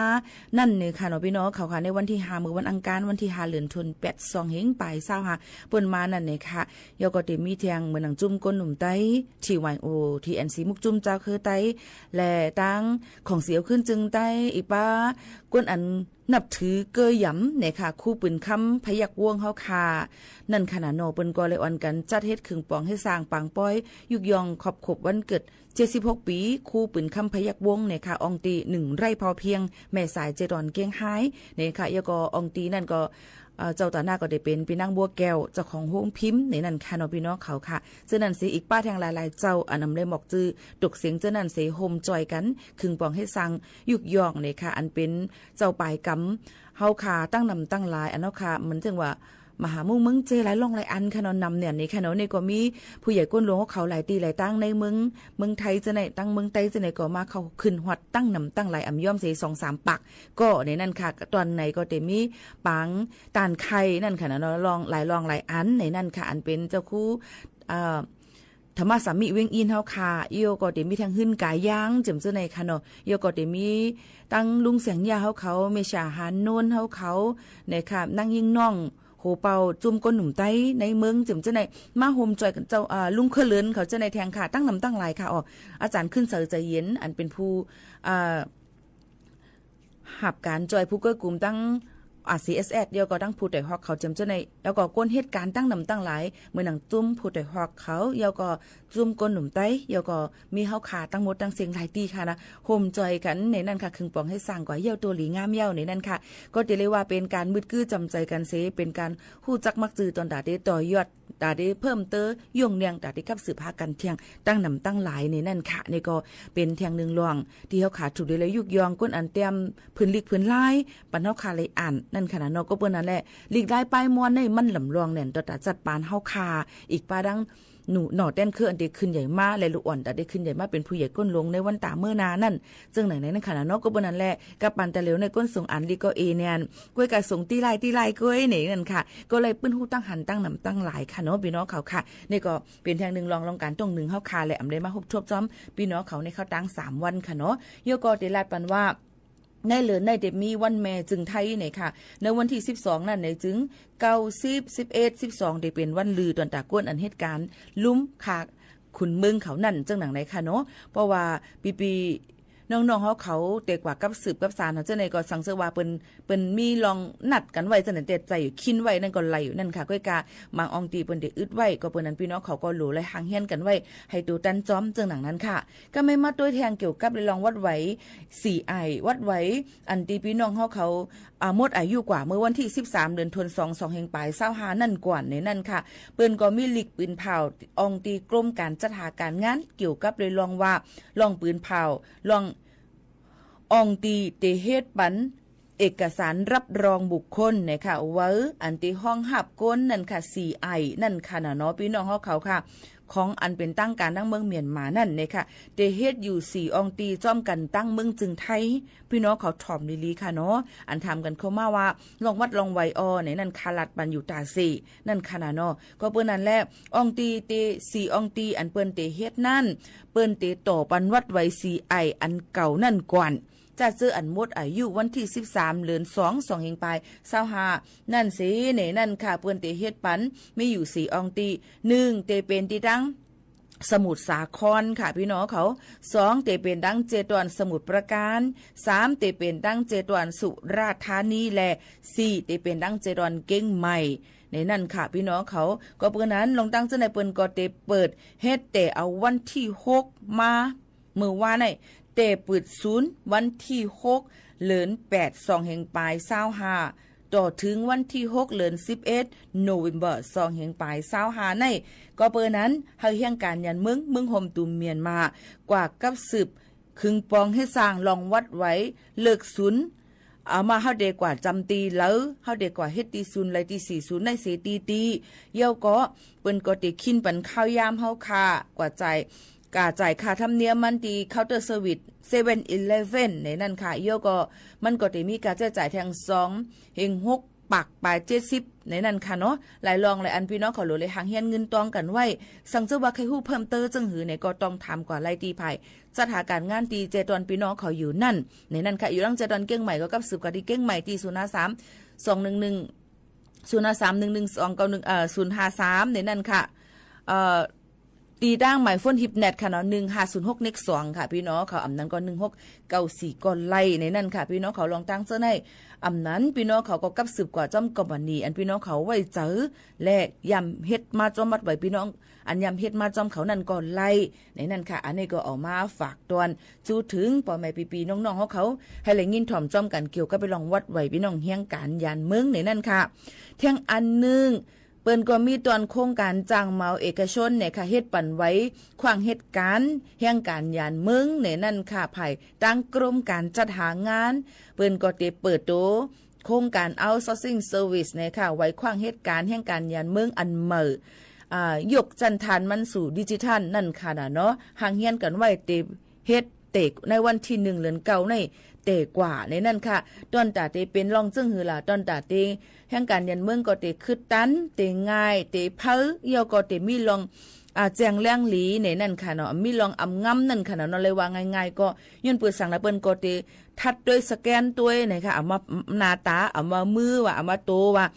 นั้นเนี่ยค่ะเนาะ ปี้น้องเขาค่ะ ในวันตี้ห้า มื้อวันอังคาร วันตี้ห้า เดือนธันวา สองเฮงป๋ายซาวห้า ป้นมานั้นเนี่ยค่ะ เย้าก็เตมีแท่งเหมือนหนังจุ้มก้นหนุ่มใต้ ที วาย โอ ที เอ็น ซี มุกจุ้มจาวเครือใต้ และตังของเสียวขึ้นจึงใต้ อีกป้า ก้นอัน นับถือเกยหยำเนี่ยค่ะ ครูปืนคำพยัคฆ์วงศ์เฮาค่ะ นั้นค่ะนะเนาะ เปิ้นก็เลยอ่อนกั๋นจัดเฮ็ดเคิงปองเฮ็ดซางปางป้อย ยุกย่องขอบครบวันเกิด เจ็ดสิบหก ปี๋ ครูปืนคำพยัคฆ์วงศ์เนี่ยค่ะ อ่องตี้ หนึ่ง ไร่พอเพียง แม่สาย เจดอน เก้งฮ้าย เนี่ยค่ะ เย้าก็อ่องตี้นั้นก็ เอ่อ เจ้าต๋าหน้าก็ได้เป๋นปี้นางบัวแก้ว เจ้าของโฮงพิมพ์ ในนั้นค่ะเนาะ ปี้น้องเขาค่ะ เจ้านั้นเสียอีกป้าแท่งหลายๆ เจ้า อันอำได้หมอกจื้อ ตกเสียงเจ้านั้นเสียโฮมจอยกั๋น เคิงปองเฮ็ดซาง ยุกย่องเนี่ยค่ะ อันเป๋น เจ้าป๋ายกำเฮาค่ะ ตั้งนำตั้งหลาย อันเฮาค่ะ เหมือนเถิงว่า มหามุ่งเมืองเจ หลายร่องหลายอันค่ะเนาะ นำเนี่ยนี่ค่ะเนาะ นี่ก็มีผู้ใหญ่ก้นหลวงของเขาหลายตี้หลายตังในเมือง เมืองไทยเจ้าไหน ตังเมืองใต้เจ้าไหนก็มาเข้าขึ้นฮอดตั้งนำตั้งหลาย อ่ำย้อมเสียสองสามปาก ก็ในนั้นค่ะ ต๋อนไหนก็เตมีปางตานไข่นั้นค่ะเนาะ ร่องหลายร่องหลายอัน ในนั้นค่ะ อันเป๋นเจ้าครู เอ่อ ธรรมสามิเวียงอินเฮาค่ะ เย้าก็เตมีแท่งหื้นก๋ายาง เจิ่มเจ้าไหนค่ะเนาะ เย้าก็เตมีตังลุงแสงยาเฮาเขา แม่ชาหานนท์เฮาเขา เนี่ยค่ะ นางยิ่งน้อง โหเป่าจุ้มก้นหนุ่มใต้ในเมือง เจิ่มเจ้าไหน มาโฮมจอยกั๋นเจ้า อ่า ลุงเครือเลินเขาเจ้าไหนแท่งค่ะ ตั้งนำตั้งหลายค่ะ อ๋อ อาจ๋ารย์ขึ้นเสาใจเย็น อันเป๋นผู้ อ่า หับก๋านจอยผู้เกื้อกู๋มตัง อาร์ ซี เอส เอส เย้าก็ตังผู้ตวยฮอกเขา เจิ่มเจ้าไหน เย้าก็ก้นเหตุก๋ารณ์ตั้งนำตั้งหลาย เหมือนหนังจุ้มผู้ตวยฮอกเขา เย้าก็จุ้มก้นหนุ่มใต้ เย้าก็มีเฮาค่ะ ตังหมดตังเสี้ยงหลายตี้ค่ะนะ โฮมจอยกั๋นในนั้นค่ะ เคิงปองเฮ็ดซางก็เย้าโตหลีงามเย้าในนั้นค่ะ ก็เตเลยว่าเป๋นก๋านมืดกื้อจ๋ำใจ๋กั๋นเสีย เป๋นก๋านฮู้จักมักจื้อต๋อนต๋าเตต่อยอด ต๋าเตเพิ่มเติม ย่งเนียง ต๋าเตกับสืบหากั๋นแท่ง ตั้งนำตั้งหลายในนั้นค่ะ นี่ก็เป๋นแท่งนึ่งร่อง ตี้เฮาค่ะ ถูกได้เลยยุกย่อง ก้นอันแต้มผืนลิกผืนลาย ปันเฮาค่ะเลยอ่าน นั้นค่ะนะเนาะ ก็เปิ้นนั้นแหละ ลิกลายป้ายม่วนในมันลำลองแหน่น ต๋อนต๋าจัดปานเฮาค่ะ อีกป้าดัง หนู หน่อแต้นเครืออันเตขึ้นใหญ่มา และลูกอ่อนต๋าเตขึ้นใหญ่มาเป๋นผู้ใหญ่ก้นหลวงในวันต๋าเมื่อหน้านั้น เจิ่งไหนในนั้นค่ะนะเนาะ ก็เปิ้นนั้นแหละ กับปานต๋าเหลียวในก้นส่งอันลิกก็เอแนน ก้วยกะส่งตี้ไลน์ตี้ไลน์ก้วยในนั้นค่ะ ก็เลยเปิ้นฮู้ตั้งหันตั้งนำตั้งหลายค่ะเนาะ ปี้น้องเขาค่ะ นี่ก็เป๋นแท่งนึ่งร่อง ร่องก๋านต้งนึ่งเฮาค่ะ และอำได้มาฮบทบจ้อม ปี้น้องเขาในเข้าตั้งสามวันค่ะเนาะ เย้าก็เตลาดปันว่า ในเดือนในเตมีวันแม่จึงไทยเนี่ยค่ะ ในวันตี้สิบสองนั้นเนี่ยจึง เก้า สิบ สิบเอ็ด สิบสอง เตเป๋นวันลือต๋อนต๋าก้นอันเหตุก๋ารณ์ลุ่มคาขุนเมืองเขานั้น เจิ่งหนังไหนค่ะเนาะ เพราะว่าปี้ๆ น้องๆ เฮาเขาเตกว่ากับสืบกับสานเฮาเจ้าไหนก็สังเสริญว่าเปิ้น เปิ้นมีร่องนัดกั๋นไว้เจ้าไหน เตใจ๋อยู่คินไว้นั่นก็ไหลอยู่นั่นค่ะ ก้วยกะบางอ่องตี้เปิ้นเตอึดไว้ ก็เปิ้นนั้นปี้น้องเขาก็หลัวไหลห่างเฮี้ยนกั๋นไว้ หื้อตั๋วตันจ้อม เจิ่งหนังนั้นค่ะ ก็แม่นมาตวยแท่งเกี่ยวกับเรื่องวัดไหว สี่ ไอ วัดไหว อันตี้ปี้น้องเฮาเขา อ่า หมดอายุกว่าเมื่อวันตี้สิบสาม เดือนธันวา สองเฮงป๋ายซาวห้า นั้นก่อนในนั้นค่ะ เปิ้นก็มีลิกปืนผ่าว อ่องตี้กรมก๋านจัดหาก๋านงาน เกี่ยวกับเรื่องว่า ล่องปืนผ่าว ล่องอ่องตี้เตเฮ็ดปัน เอกสารรับรองบุคคลนะคะ เว้อ อันตี้ฮ้องฮับคนนั้นค่ะ สี่ ไอ นั้นค่ะนะเนาะ ปี้น้องเฮาเขาค่ะ ของอันเป๋นตั้งก๋านตังเมืองเมียนมานั้นนะคะ เตเฮ็ดอยู่สี่อ่องตี้จ้อมกั๋นตังเมืองจึงไทย ปี้น้องเขาถ่อมลีๆ ค่ะเนาะ อันถามกั๋นเข้ามาว่า ล่องวัดล่องไหวออ ในนั้นค่ะ ลัดปันอยู่ต๋าเส นั่นค่ะนะเนาะ ก็เปิ้นนั้นแหละ อ่องตี้เต สี่อ่องตี้อันเปิ้นเตเฮ็ดนั้น เปิ้นเตต่อปันวัดไหว สี่ ไอ อันเก่านั้นก่อน จะเจออันหมดอายุวันตี้สิบสาม เดือนสอง สองเฮงป๋ายซาวห้า นั้นเส ในนั้นค่ะ เปิ้นเตเฮ็ดปัน มีอยู่สี่อ่องตี้ หนึ่ง เตเป๋นตี้ตัง สมุทรสาครค่ะ ปี้น้องเขา สอง เตเป๋นตังเจตวันสมุทรปราการ สาม เตเป๋นตังเจตวันสุราษฎร์ธานี และ สี่ เตเป๋นตังเจตวันเกียงใหม่ ในนั้นค่ะ ปี้น้องเขา ก็เปิ้นนั้น ล่องตังเจ้าไหนเปิ้นก็เตเปิดเฮ็ดแต่เอาวันตี้หกมา เมื่อวานใน เตเปิดศูนย์วันตี้หก เดือนแปด สองเฮงป๋ายซาวห้า ต่อเถิงวันตี้หก เดือนสิบเอ็ด โนเวมเบอร์ สองเฮงป๋ายซาวห้า ใน ก็เปิ้นนั้น หื้อเฮียงก๋านหยันเมือง เมืองโฮมตูมเมียนมา กว่ากับสืบ เคิงปองเฮ็ดซางล่องวัดไหว เลิกศูนย์ เอามาเฮาเตกว่าจ๋ำตี้ลาว เฮาเตกว่าเฮ็ดตี้ศูนย์ ไหลตี้สี่ศูนย์ ในเสตี้ตี้ เย้าก็ เปิ้นก็เตคินปันข้าวยามเฮาค่ะ กว่าจ่าย ก่าจ่ายค่าธรรมเนียมมันตี้เคาน์เตอร์เซอร์วิส เซเว่นอีเลฟเว่น ในนั้นค่ะ เย้าก็ มันก็เตมีก่าใจ๊จ่ายแท่งสองเฮงหก ปากปายเจ็ดสิบ ในนั้นค่ะเนาะ หลายรองหลายอัน ปี้น้องเขาหลวงเลยห่างเฮี้ยนเงินตองกั๋นไว้ สังเจ้าว่าใค่ฮู้เพิ่มเติมเจิ่งหื้อเนี่ย ก็ต้องถามกว่าไล่ตี้ฝ่ายจัดหาก๋านงานตี้แจ้ตอนปี้น้องเขาอยู่นั่น ในนั้นค่ะ อยู่หลังแจ้ตอนเกียงใหม่ก็กับสืบกว่าตี้เกียงใหม่ตี้ ศูนย์ห้าสาม สองหนึ่งหนึ่ง ศูนย์ห้าสาม หนึ่งหนึ่งสอง เก้าหนึ่ง เอ่อ ศูนย์ห้าสาม ในนั้นค่ะ เอ่อ ตี้ตางหมายโฟนฮิปเน็ตค่ะเนาะ หนึ่งห้าศูนย์หก เน็กสองค่ะ ปี้น้องเขา อำนั้นก็ หนึ่งหกเก้าสี่ ก็ไล่ในนั้นค่ะ ปี้น้องเขา ลองตางเจ้าใน อำนั้นปี้น้องเขาก็กับสืบกว่าจ้อมกอมปานี อันปี้น้องเขาไว้ใจ๋ และยำเฮ็ดมาจ้อมวัดไหวปี้น้อง อันยำเฮ็ดมาจ้อมเขานั่นก็ไล่ ในนั้นค่ะ อันนี้ก็เอามาฝากตอน จูถึงป้อแม่ปี้ๆ น้องๆ ของเขา หื้อได้ยินถ่อมจ้อมกั๋นเกี่ยวกับไปลองวัดไหวปี้น้องเฮียงก๋านยานเมืองในนั้นค่ะ เตี้ยงอันนึ่ง เปิ้นก็มีตอนโครงก๋านจ้างเหมาเอกชนเนี่ยค่ะ เฮ็ดปั๋นไหวขว้างเหตุก๋ารณ์เฮียงก๋านยานเมืองในนั้นค่ะ ภายใต้กรมก๋านจัดหางาน เปิ้นก็เตเปิดโตโครงก๋าน outsourcing service เนี่ยค่ะ ไหวขว้างเหตุก๋ารณ์เฮียงก๋านยานเมืองอันใหม่ อ่า ยกจั้นฐานมันสู่ดิจิทัลนั่นค่ะนะเนาะ ห่างเฮี้ยนกั๋นไว้เตเฮ็ด เตะในวันตี้หนึ่งเดือนเก้าในเตะกว่าในนั้นค่ะ ตอนต๋าเตเป๋นลองเจิ่งหื้อล่ะ ตอนต๋าเตเฮียงก๋านยานเมืองก็เตขึ้นตัน เตง่าย เตเผา เยี่ยวก็เตมีลอง อ่า แจ้งแหลงหลีในนั้นค่ะเนาะ มีลองอำงำนั่นค่ะเนาะ เลยว่าง่ายๆ ก็ย้อนเปื้อสังละเปิ้นก็เตทัดตวยสแกนตวยนะคะ เอามาหน้าต๋า เอามามือว่า เอามาโตว่า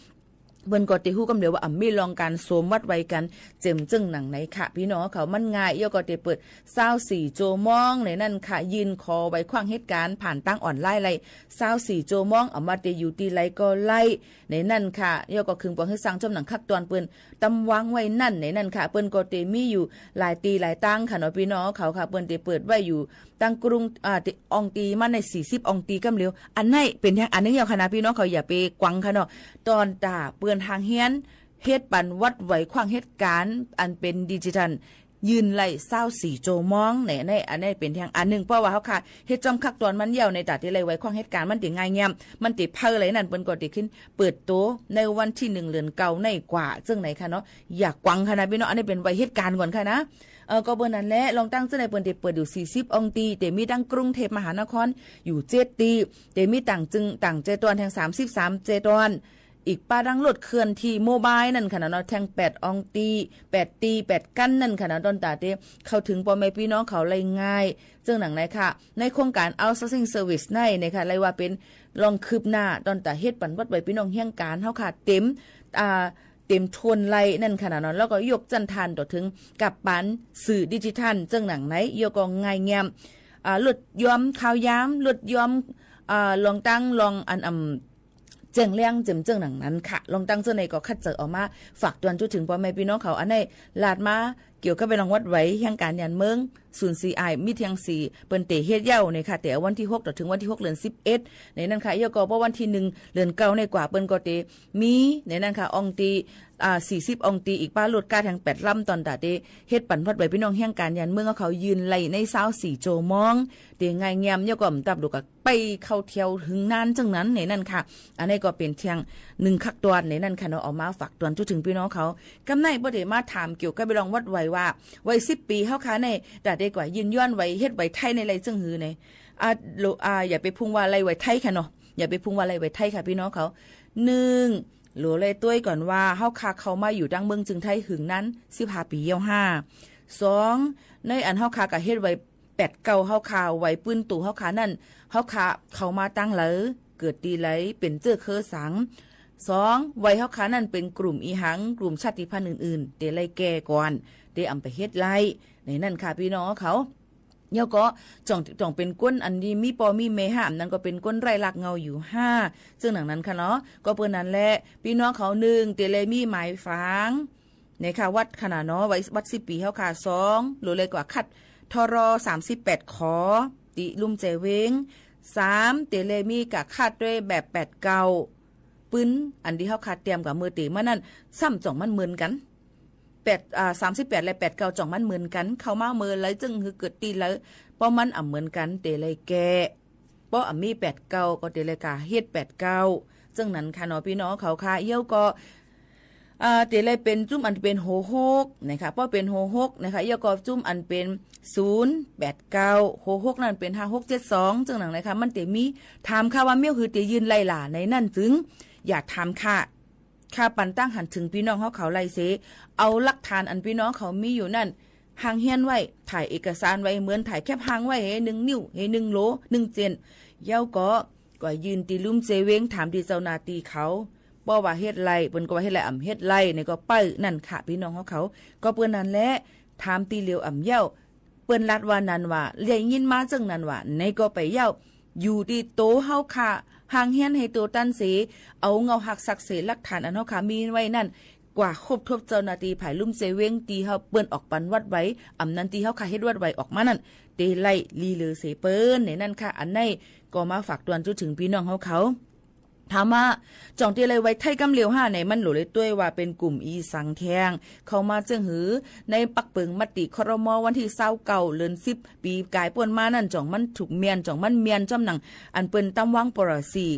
เปิ้นก็เตฮู้กำเดียวว่า อ่า มีลองก๋านสวมวัดไหวกั๋น เจ๋มเจิ่งหนังไหนค่ะ ปี้น้องเขา มันง่าย เยี่ยวก็เตเปิดซาวสี่จั่วโมงในนั้นค่ะ ยื่นขอไหวขว้างเหตุก๋ารณ์ผ่านตางออนไลน์ไล่ ซาวสี่จั่วโมง อำว่าเตอยู่ตี้ใดก็ไล่ในนั้นค่ะ เยี่ยวก็ขึงปองหื้อสร้างจ้อมหนังคักตอนเปิ้นตำวางไว้นั่นในนั้นค่ะ เปิ้นก็เตมีอยู่หลายตี้หลายตางค่ะเนาะ ปี้น้องเขาค่ะ เปิ้นเตเปิดไว้อยู่ ตางกรุง อ่า ตี้ อ่องตี้มาในสี่สิบอ่องตี้กำเดียว อันไหนเป๋นแท่งอันนึ่งเยี่ยวค่ะนะ ปี้น้องเขาอย่าไปกวังค่ะเนาะ ตอนต๋าเปิ้นห่างเฮี้ยน เฮ็ดปั๋นวัดไหวขว้างเหตุก๋ารณ์ อันเป๋นดิจิทัล ยื่นไล่ซาวสี่จั่วโมงเนี่ย ใน อันนี้เป๋นแท่งอันนึ่ง เพราะว่าเฮาค่ะ เฮ็ดจ้อมคักตอนมันเยี่ยวในต๋าเตไล่ไหวขว้างเหตุก๋ารณ์ มันเตง่ายแง้ม มันเตเผาไหลนั่น เปิ้นก็เตขึ้นเปิดโตในวันตี้หนึ่งเดือนเก้าในกว่า เจิ่งไหนค่ะเนาะ อย่ากวังค่ะนะ ปี้น้อง อันนี้เป๋นไหวเหตุก๋ารณ์ก่อนค่ะนะ เออ ก็เปิ้นนั้นแหละ ลองตางเจ้าในเปิ้นเตเปิดอยู่สี่สิบอ่องตี้ เตมีตางกรุงเทพมหานครอยู่เจ็ดตี้ เตมีต่างจึง ต่างแจ้ตอนแท่งสามสิบสามแจ้ตอน อีกป้าดังรถเคลื่อนที่โมบายนั่นค่ะนะเนาะ แท่งแปดอ่องตี้ แปดตี้ แปดกั้นนั่นค่ะนะ ตอนต๋าเตเข้าถึงป้อแม่ปี้น้องเขาไล่ง่าย เจิ่งหนังไหนค่ะ ในโครงก๋าน outsourcing service ในเนี่ยค่ะ ไล่ว่าเป๋นลองคืบหน้า ตอนต๋าเฮ็ดปั๋นวัดไหวปี้น้องเฮียงก๋านเฮาค่ะ เต๋ม อ่า เต๋มถ้วนไล่นั่นค่ะนะเนาะ แล้วก็ยกจั้นฐานต่อเถิงกับป๋านสื่อดิจิทัล เจิ่งหนังไหน เยี่ยวก็ง่ายแง้ม อ่า ลดหย่อนข่าวยาม ลดหย่อน อ่า ลองตางลองอัน อ่ำ แจ้งแหลงเจ๋มเจิ่งหนังนั้นค่ะ ลองตางเจ้าในก็คัดเจอเอามาฝากตวนจู้ถึงป้อแม่ปี้น้องเขา อันไหนลาดมาเกี่ยวกับไปลองวัดไหวเฮียงก๋านยานเมือง ศูนย์สี่อ้าย มีเตี้ยงสี่ เปิ้นเตเฮ็ดเยี่ยวเนี่ยค่ะ แต่วันตี้หกต่อเถิงวันตี้หกเดือนสิบเอ็ดในนั้นค่ะ เยี่ยวก็ป้อวันตี้หนึ่งเดือนเก้าในกว่า เปิ้นก็เตมีในนั้นค่ะ อ่องตี้ อ่า สี่สิบอ่องตี้ อีกป้ารถก้าแท่งแปดลำ ตอนต๋าเตเฮ็ดปั๋นวัดไหวปี้น้องเฮียงก๋านยานเมืองเขา ยื่นไล่ในซาวสี่จั่วโมง เตง่ายแง้ม เยี่ยวก็อำตับดูกะ ไปเข้าแถวหึงนานเจิ่งนั้นในนั้นค่ะ อันนี้ก็เป๋นเตี้ยงนึ่งคักตอนในนั้นค่ะเนาะ เอามาฝากตวนจู้ถึงปี้น้องเขา กำไหนป้อเตมาถามเกี่ยวกับไปลองวัดไหวว่า วัยสิบปี๋เฮาค่ะใน ต๋าเตกว่ายื่นย้อนไหว เฮ็ดไหวไทยในไล่เจิ่งหื้อใน อ่า โล อ่า อย่าไปพุงว่าไล่ไหวไทยค่ะเนาะ อย่าไปพุงว่าไล่ไหวไทยค่ะปี้น้องเขา นึ่ง โหลไล่ตวยก่อนว่า เฮาค่ะเข้ามาอยู่ตางเมืองเจิงไทยหึงนาน สิบห้าปี๋เยี่ยวห้า สอง ในอันเฮาค่ะกะเฮ็ดไหว แปดเก้า เฮาค่ะ ไหวปื้นตั๋วเฮาค่ะนั่น เฮาค่ะเข้ามาตางไหน เกิดตี้ไหน เป๋นเจ้อเคือสัง สอง ไหวเฮาค่ะนั่นเป๋นกลุ่มอีหัง กลุ่มชาติพันธุ์อื่นๆ เตไล่แก้ก่อน เตอำไปเฮ็ดไล่ ในนั้นค่ะปี้น้องเขา เยี่ยวก็จ้อง จ้องเป๋นคนอันตี้มีป้อมีแม่ห้า อันนั้นก็เป๋นคนไร้รากเหง้าอยู่ห้า เจิ่งหนังนั้นค่ะเนาะ ก็เปิ้นนั้นแหละ ปี้น้องเขา นึ่ง เตไล่มีหมายฝาง เนี่ยค่ะ วัดค่ะนะเนาะ วัย วัดสิบปี๋เฮาค่ะ สอง โหลไล่กว่าคัด ทร สามสิบแปด ขอ ตี้ลุ่มแจเวง สาม เตไล่มีกะคัดตวยแบบแปดเก้า ปื้น อันตี้เฮาค่ะเตรียมกั๋นเมื่อเต๋มมานั่น ซ้ำจ่องมันเหมือนกั๋น แปด อ่า สามสิบแปด และ แปดเก้า จ่องมันเหมือนกั๋น เข้ามาเมื่อไหนเจิ่งหื้อเกิดตี้ไหน ป้อมันอำเหมือนกั๋น เตไล่แก้ ป้ออำมีแปดเก้า ก็เตไล่กาเฮ็ดแปดเก้า เจิ่งนั้นค่ะเนาะ ปี้น้องเขาค่ะ เยี่ยวก็ อ่า เตไล่เป๋นจุ้มอันเป๋นโหหก นะคะ ป้อเป๋นโหหก นะคะ เยี่ยวก็จุ้มอันเป๋นศูนย์แปดเก้า โหหกนั่นเป๋นห้าหกเจ็ดสอง เจิ่งนั้นนะคะ มันเตมี ถามค่ะว่าเมี้ยวหื้อเตยื่นไล่ล่ะ ในนั้นเจิ่ง อย่าถามข้า ข้าปันตางหันเถิงปี้น้องเฮาเขาไล่เส เอาหลักฐานอันปี้น้องเขามีอยู่นั้น ห่างเฮี้ยนไว้ ถ่ายเอกสารไว้ เหมือนถ่ายแคปห่างไว้ เหนึ่งนิ้ว เหนึ่งโหล หนึ่งเส้น แล้วก็ ก็ยื่นตี้ลุ่มเจเวง ถามตี้เจ้าหน้าตี้เขา ป้อว่าเฮ็ดไล่ เปิ้นก็ว่าเฮ็ดไล่ อ่ำเฮ็ดไล่ ในก็ไป นั่นค่ะ ปี้น้องเฮาเขา ก็เปิ้นนั้นแหละ ถามตี้เหลียวอ่ำเย้า เปิ้นลัดว่านั้นว่า ได้ยินมาเจิ่งนั้นว่า ในก็ไปเย้า อยู่ตี้โตเฮาข้า ห่างเฮี้ยนหื้อโตตันเส เอาเงาหักสักเส หลักฐานอันเฮาข้ามีไว้นั้น กว่าคบถ้วน เจ้าหน้าตี้ฝ่ายลุ่มเจเวงตี้เฮาเปิ้นออกปันวัดไว้ อ่ำนั้นตี้เฮาข้าเฮ็ดวัดไว้ออกมานั้น เตไล่หลีเหลือเสเปิ้น ในนั้นค่ะ อันในก็มาฝากตวนจุเถิงปี้น้องเฮาเขา ถามว่า จ่องเตไล่ไวไท่กำเหลียวห้า ในมันโหลเลยตวยว่าเป๋นกลุ่มอีสังแท้ง เข้ามาเจิ่งหื้อ ในปักเปิงมติ ครม. วันตี้ซาวเก้า เดือนสิบ ปี๋ก๋ายป้นมานั้น จ่องมันถูกเมียน จ่องมันเมียนจ้อมหนัง อันเปิ้นตำวางปรสี่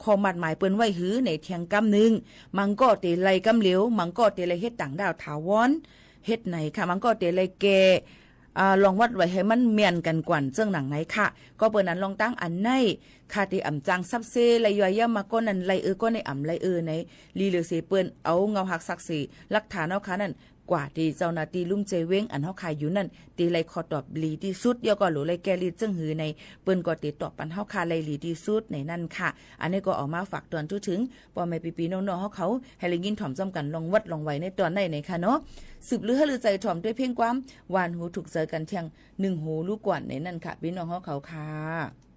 ข้อมาดหมายเปิ้นไว้หื้อในแท้งกำนึ่ง มังก็เตไล่กำเหลียว มังก็เตไล่เฮ็ดต่างด้าวถาวร เฮ็ดไหนค่ะ มังก็เตไล่แก้ อ่า ลองวัดไว้หื้อมันเมียนกั๋นกว่าเจิ่งหนังไหนค่ะ ก็เปิ้นนั้นลองตั้งอันใน ข้าเตอ่ำจางซับเซ้ ไล่ย่อยเย้ามาก้อนนั้น ไล่เออก้อนในอ่ำไล่เออใน หลีเหลือเสเปิ้น เอาเงาหักสักเส หลักฐานเฮาข้านั้น กว่าตี้เจ้าหน้าตี้ลุ่มเจเวง อันเฮาข้าอยู่นั้น เตไล่ข้อตอบหลีตี้สุด แล้วก็โหลไล่แก้หลีเจิ่งหื้อใน เปิ้นก็เตตอบปันเฮาข้าไล่หลีตี้สุด ในนั้นค่ะ อันนี้ก็เอามาฝากตวนจุเถิง ป้อแม่ปี้ๆ น้องๆ เฮาเขา หื้อได้ยินถ่อมจ้อมกั๋น ลองวัดลองไวในตอนในในค่ะเนาะ สืบลือหื้อลือใจ๋ถ่อมตวยเพลงความ หวานหูถูกใจ๋กั๋นแท้ง นึ่งหูลูกกวน ในนั้นค่ะ ปี้น้องเฮาเขาค่ะ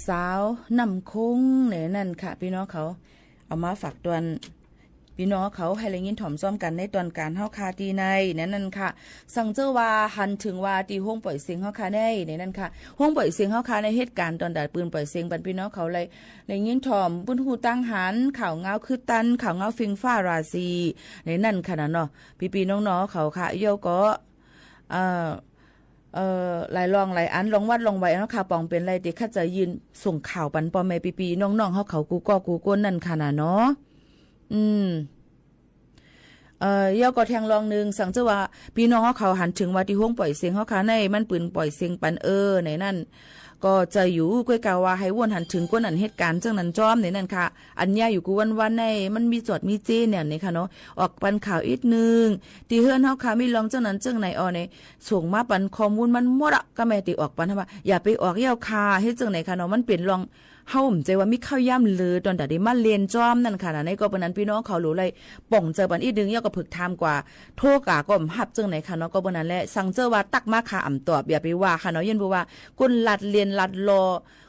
สาวน้ำคง ในนั้นค่ะ ปี้น้องเขา เอามาฝากตวนปี้น้องเขาหื้อได้ยินถ่อมจ้อมกั๋นในตอนก๋านเฮาค่ะ ตี้ใน ในนั้นค่ะ สังเจ้าว่าหันเถิงว่าตี้โฮงป่อยเสียงเฮาค่ะใน ในนั้นค่ะ โฮงป่อยเสียงเฮาค่ะใน เหตุก๋ารณ์ตอนใดปืนป่อยเสียงปันปี้น้องเขาได้ ได้ยินถ่อม ปื้นฮู้ตังหัน ข่าวงาวคืบตัน ข่าวงาวเฟียงฟ้าราศี ในนั้นค่ะนะเนาะ ปี้ๆ น้องๆ เขาค่ะ เย้าก็ เอ่อ เอ่อ หลายล่องหลายอัน ล่องวัดล่องไหวเนาะค่ะ ป่องเป๋นไรตี้ข้าจะยื่นส่งข่าวปันป้อแม่ปี้ๆ น้องๆ เฮาเขากู้ก้อกู้ก้นนั่นค่ะนะเนาะ อืม เอ่อ เย้าก็แท่งล่องนึ่ง สังเจ้าว่าปี้น้องเฮาเขาหันเถิงว่าตี้โฮงป่อยเสียงเฮาค่ะใน มันปืนป่อยเสียงปันเออ ในนั้น ก็จะอยู่ ก้วยกาว่าหื้อวนหันเถิงก้นอันเหตุก๋ารณ์เจิ่งนั้นจ้อม ในนั้นค่ะ อันเยียะอยู่กู้วันๆ ใน มันมีจอดมีเจ๊เนี่ย ในค่ะเนาะ ออกปันข่าวอิดนึ่ง ตี้เฮือนเฮาค่ะมีล่องเจิ่งนั้นเจิ่งใน อ่อ ใน ส่งมาปันข้อมูลมันหมดอะ ก็แม่ตี้ออกปันว่า อย่าไปออกเย้าค่ะ เฮ็ดเจิ่งไหนค่ะเนาะ มันเป๋นล่อง เฮาบ่ใจ้ว่ามีข้าวย่ำเหลือตอนใดตี้มาเล่นจ้อมนั่นค่ะนะ ในก็เปิ้นนั้นปี้น้องเขาหลูได้ป่องใจ๋ปันอิดนึ่ง เย้าก็ผึกถามกว่า โทรกาก็บ่ฮับเจิ่งไหนค่ะเนาะ ก็เปิ้นนั้นแหละ สังเจ้าว่าตั๊กมาข้าอ่ำตอบ อย่าไปว่าค่ะเนาะ ย้อนบ่าว่า ก้นลัดเล่นลัดลอ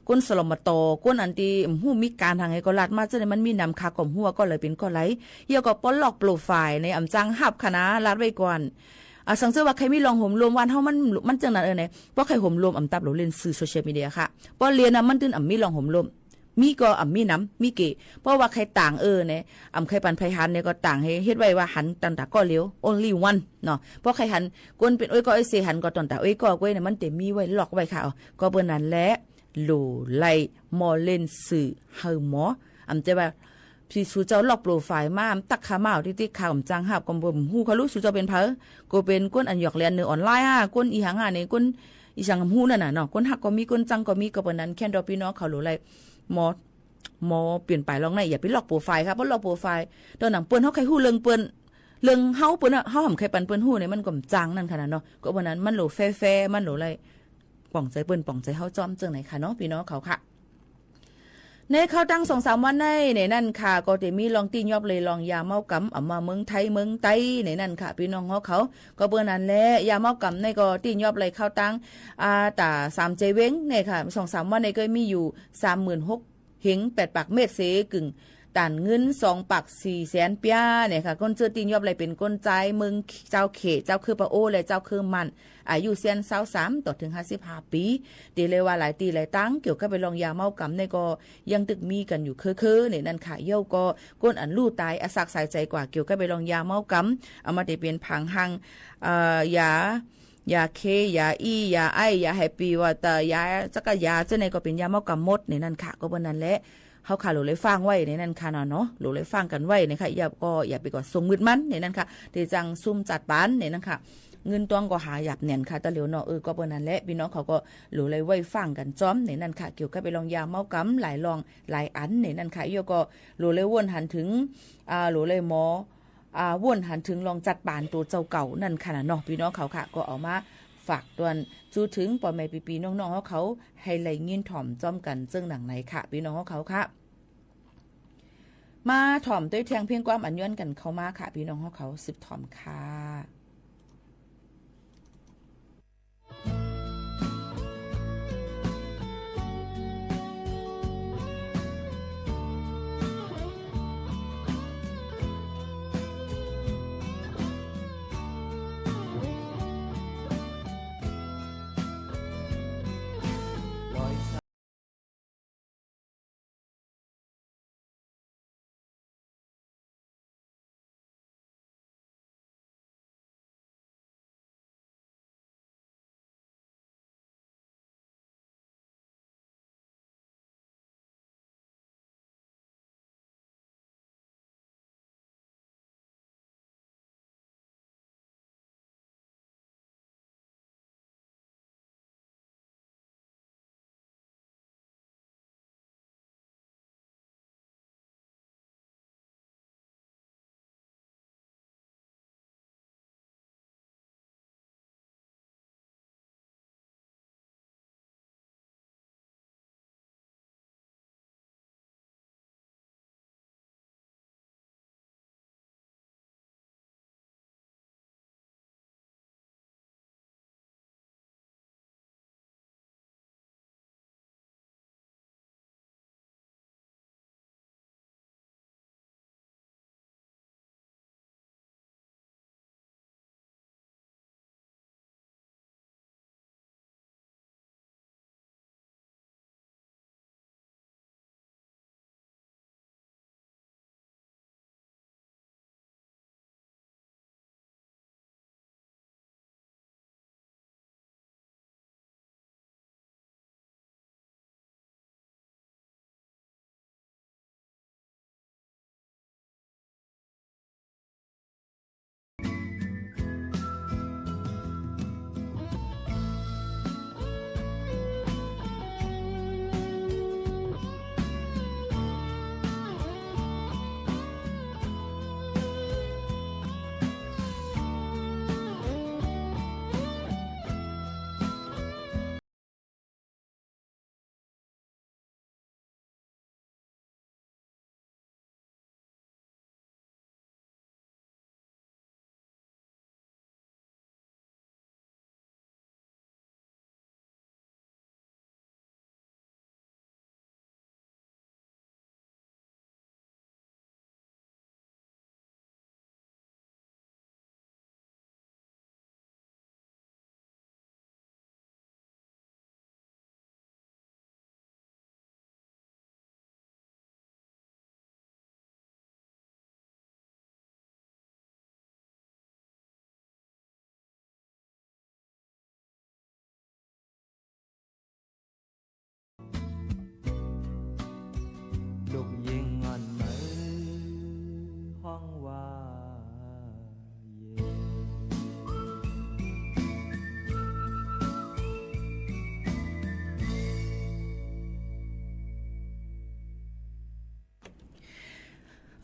ก้นสลมตอ ก้นอันตี้บ่ฮู้มีก๋านทางไหนก็ลัดมาเจิ่งไหน มันมีนำข้าก็บ่ฮู้ว่าก็เลยเป๋นก็ไร เย้าก็ปอดล็อกโปรไฟล์ใน อ่ำจั้งฮับค่ะนะ ลัดไว้ก่อน อ่า สังเจ้าว่าใค่มีล่องโหมโลม บ้านเฮามัน มันเจิ่งนั้นเออใน ป้อใค่โหมโลมอ่ำตับหลูเล่นสื่อโซเชียลมีเดียค่ะ ป้อเล่นน่ะมันตึงอ่ำมีล่องโหมโลม มีก็อ่ำมีนำ มีเก้ ป้อว่าใค่ต่างเออใน อ่ำใค่ปันใผหันใน ก็ต่างหื้อเฮ็ดไว้ว่าหันตังแต่ก้อเดียว only one เนาะ ป้อใค่หันก้นเป๋นเอ้ยก้อเอ้ยเซหันก็ตังแต่เอ้ยก้อก้วยใน มันเต๋มีไว้ล็อกไว้ค่ะ อ่อ ก็เปิ้นนั้นแหละ หลูได้มอเล่นสื่อหื้อหมอ อ่ำใจ้ว่า ตี้สูเจ้าล็อกโปรไฟล์มา ตั๊กข้ามา ตี้ตี้ข้าอ่ำจั้งฮับ ก็บ่ฮู้ค่ะ หลูสูเจ้าเป๋นใผ ก็เป๋นก้นอันหยอกเล่นในออนไลน์อะ ก้นอีหยังอะใน ก้นอีหยังบ่ฮู้นั่นน่ะเนาะ ก้นฮักก็มี ก้นจั้งก็มี ก็เปิ้นนั้น แค่นดอปี้น้องเขาหลูได้ มอ มอเปลี่ยนไปล่องใน อย่าไปล็อกโปรไฟล์ค่ะ ป้อล็อกโปรไฟล์ ตอนนั้นเปิ้นเฮาใค่ฮู้เรื่องเปิ้น เรื่องเฮาเปิ้นอะ เฮาบ่ใค่ปันเปิ้นฮู้ใน มันก็บ่จั้งนั่นค่ะนะเนาะ ก็เปิ้นนั้น มันหลูแฟร์ๆ มันหลูได้ ป่องใจ๋เปิ้นป่องใจ๋เฮาจ้อมเจิ่งไหนค่ะเนาะ ปี้น้องเขาค่ะ ในคราวตั้งสองสามวันใน ในนั้นค่ะ ก็เต๋มีล่องตี้ยอบเลยล่องยาเมาก๋ำ อ่ำมาเมืองไทยเมืองใต้ ในนั้นค่ะ ปี้น้องเฮาเขา ก็เปิ้นนั้นแหละ ยาเมาก๋ำในก็ตี้ยอบเลยคราวตั้ง อ่า ต๋าสามเจเวงในค่ะ สองสามวันในก็มีอยู่สามหมื่นหกเฮงแปดปากเม็ดเสกึ่ง ต้านเงินสองปากสี่แสนเปียะในค่ะ ก้นเจื้อตี้ยอบเลยเป๋นก้นจายเมือง จาวเขต จาวเคือปะโอ และจาวเคือมัน อายุเสี้ยนซาวสามต่อเถิงห้าสิบห้าปี๋ ตี้เลยว่าหลายตี้หลายตัง เกี่ยวกับไปล่องยาเมาก๋ำในก็ยังตึกมีกั๋นอยู่เคือๆ ในนั้นค่ะ เย้าก็ก้นอันลู่ต๋ายอะสักสายใจ๋กว่า เกี่ยวกับไปล่องยาเมาก๋ำ เอามาตี้เป๋นผางหัง เอ่อ ยา ยาเค ยาอี้ ยาไอซ์ ยาแฮปปี้วอเตอร์ ยาจักรยา เจ้าในก็เป๋นยาเมาก๋ำหมด ในนั้นค่ะ ก็เปิ้นนั้นแหละ เฮาค่ะ หลูได้ฟังไว้ในนั้นค่ะเนาะ หลูได้ฟังกั๋นไว้ในค่ะ อย่าก็อย่าไปก่อส่งมืดมันในนั้นค่ะ ตี้จั้งซุ่มจัดปานในนั้นค่ะ เงินตองก็หาหยาบแหน่นค่ะ ตะเหลียวเนาะ เออ ก็เปิ้นนั้นแหละ ปี้น้องเขาก็หลูได้ไว้ฟังกั๋นจ้อมในนั้นค่ะ เกี่ยวกับไปล่องยาเมาก๋ำหลายล่องหลายอันในนั้นค่ะ เย้าก็หลูได้วนหันเถิง อ่า หลูได้มอ อ่า วนหันเถิงล่องจัดปานตั๋วเจ้าเก่านั่นค่ะนะเนาะ ปี้น้องเขาค่ะ ก็เอามาฝากตวน จู๊เถิงป้อแม่ปี้ๆ น้องๆ เฮาเขา หื้อได้ยินถ่อมจ้อมกั๋นเจิ่งหนังในค่ะ ปี้น้องเฮาเขาค่ะ มาถ่อมตวยแท่งเพียงความอันย้อนกั๋นเข้ามาค่ะ ปี้น้องเฮาเขา สืบถ่อมค่ะ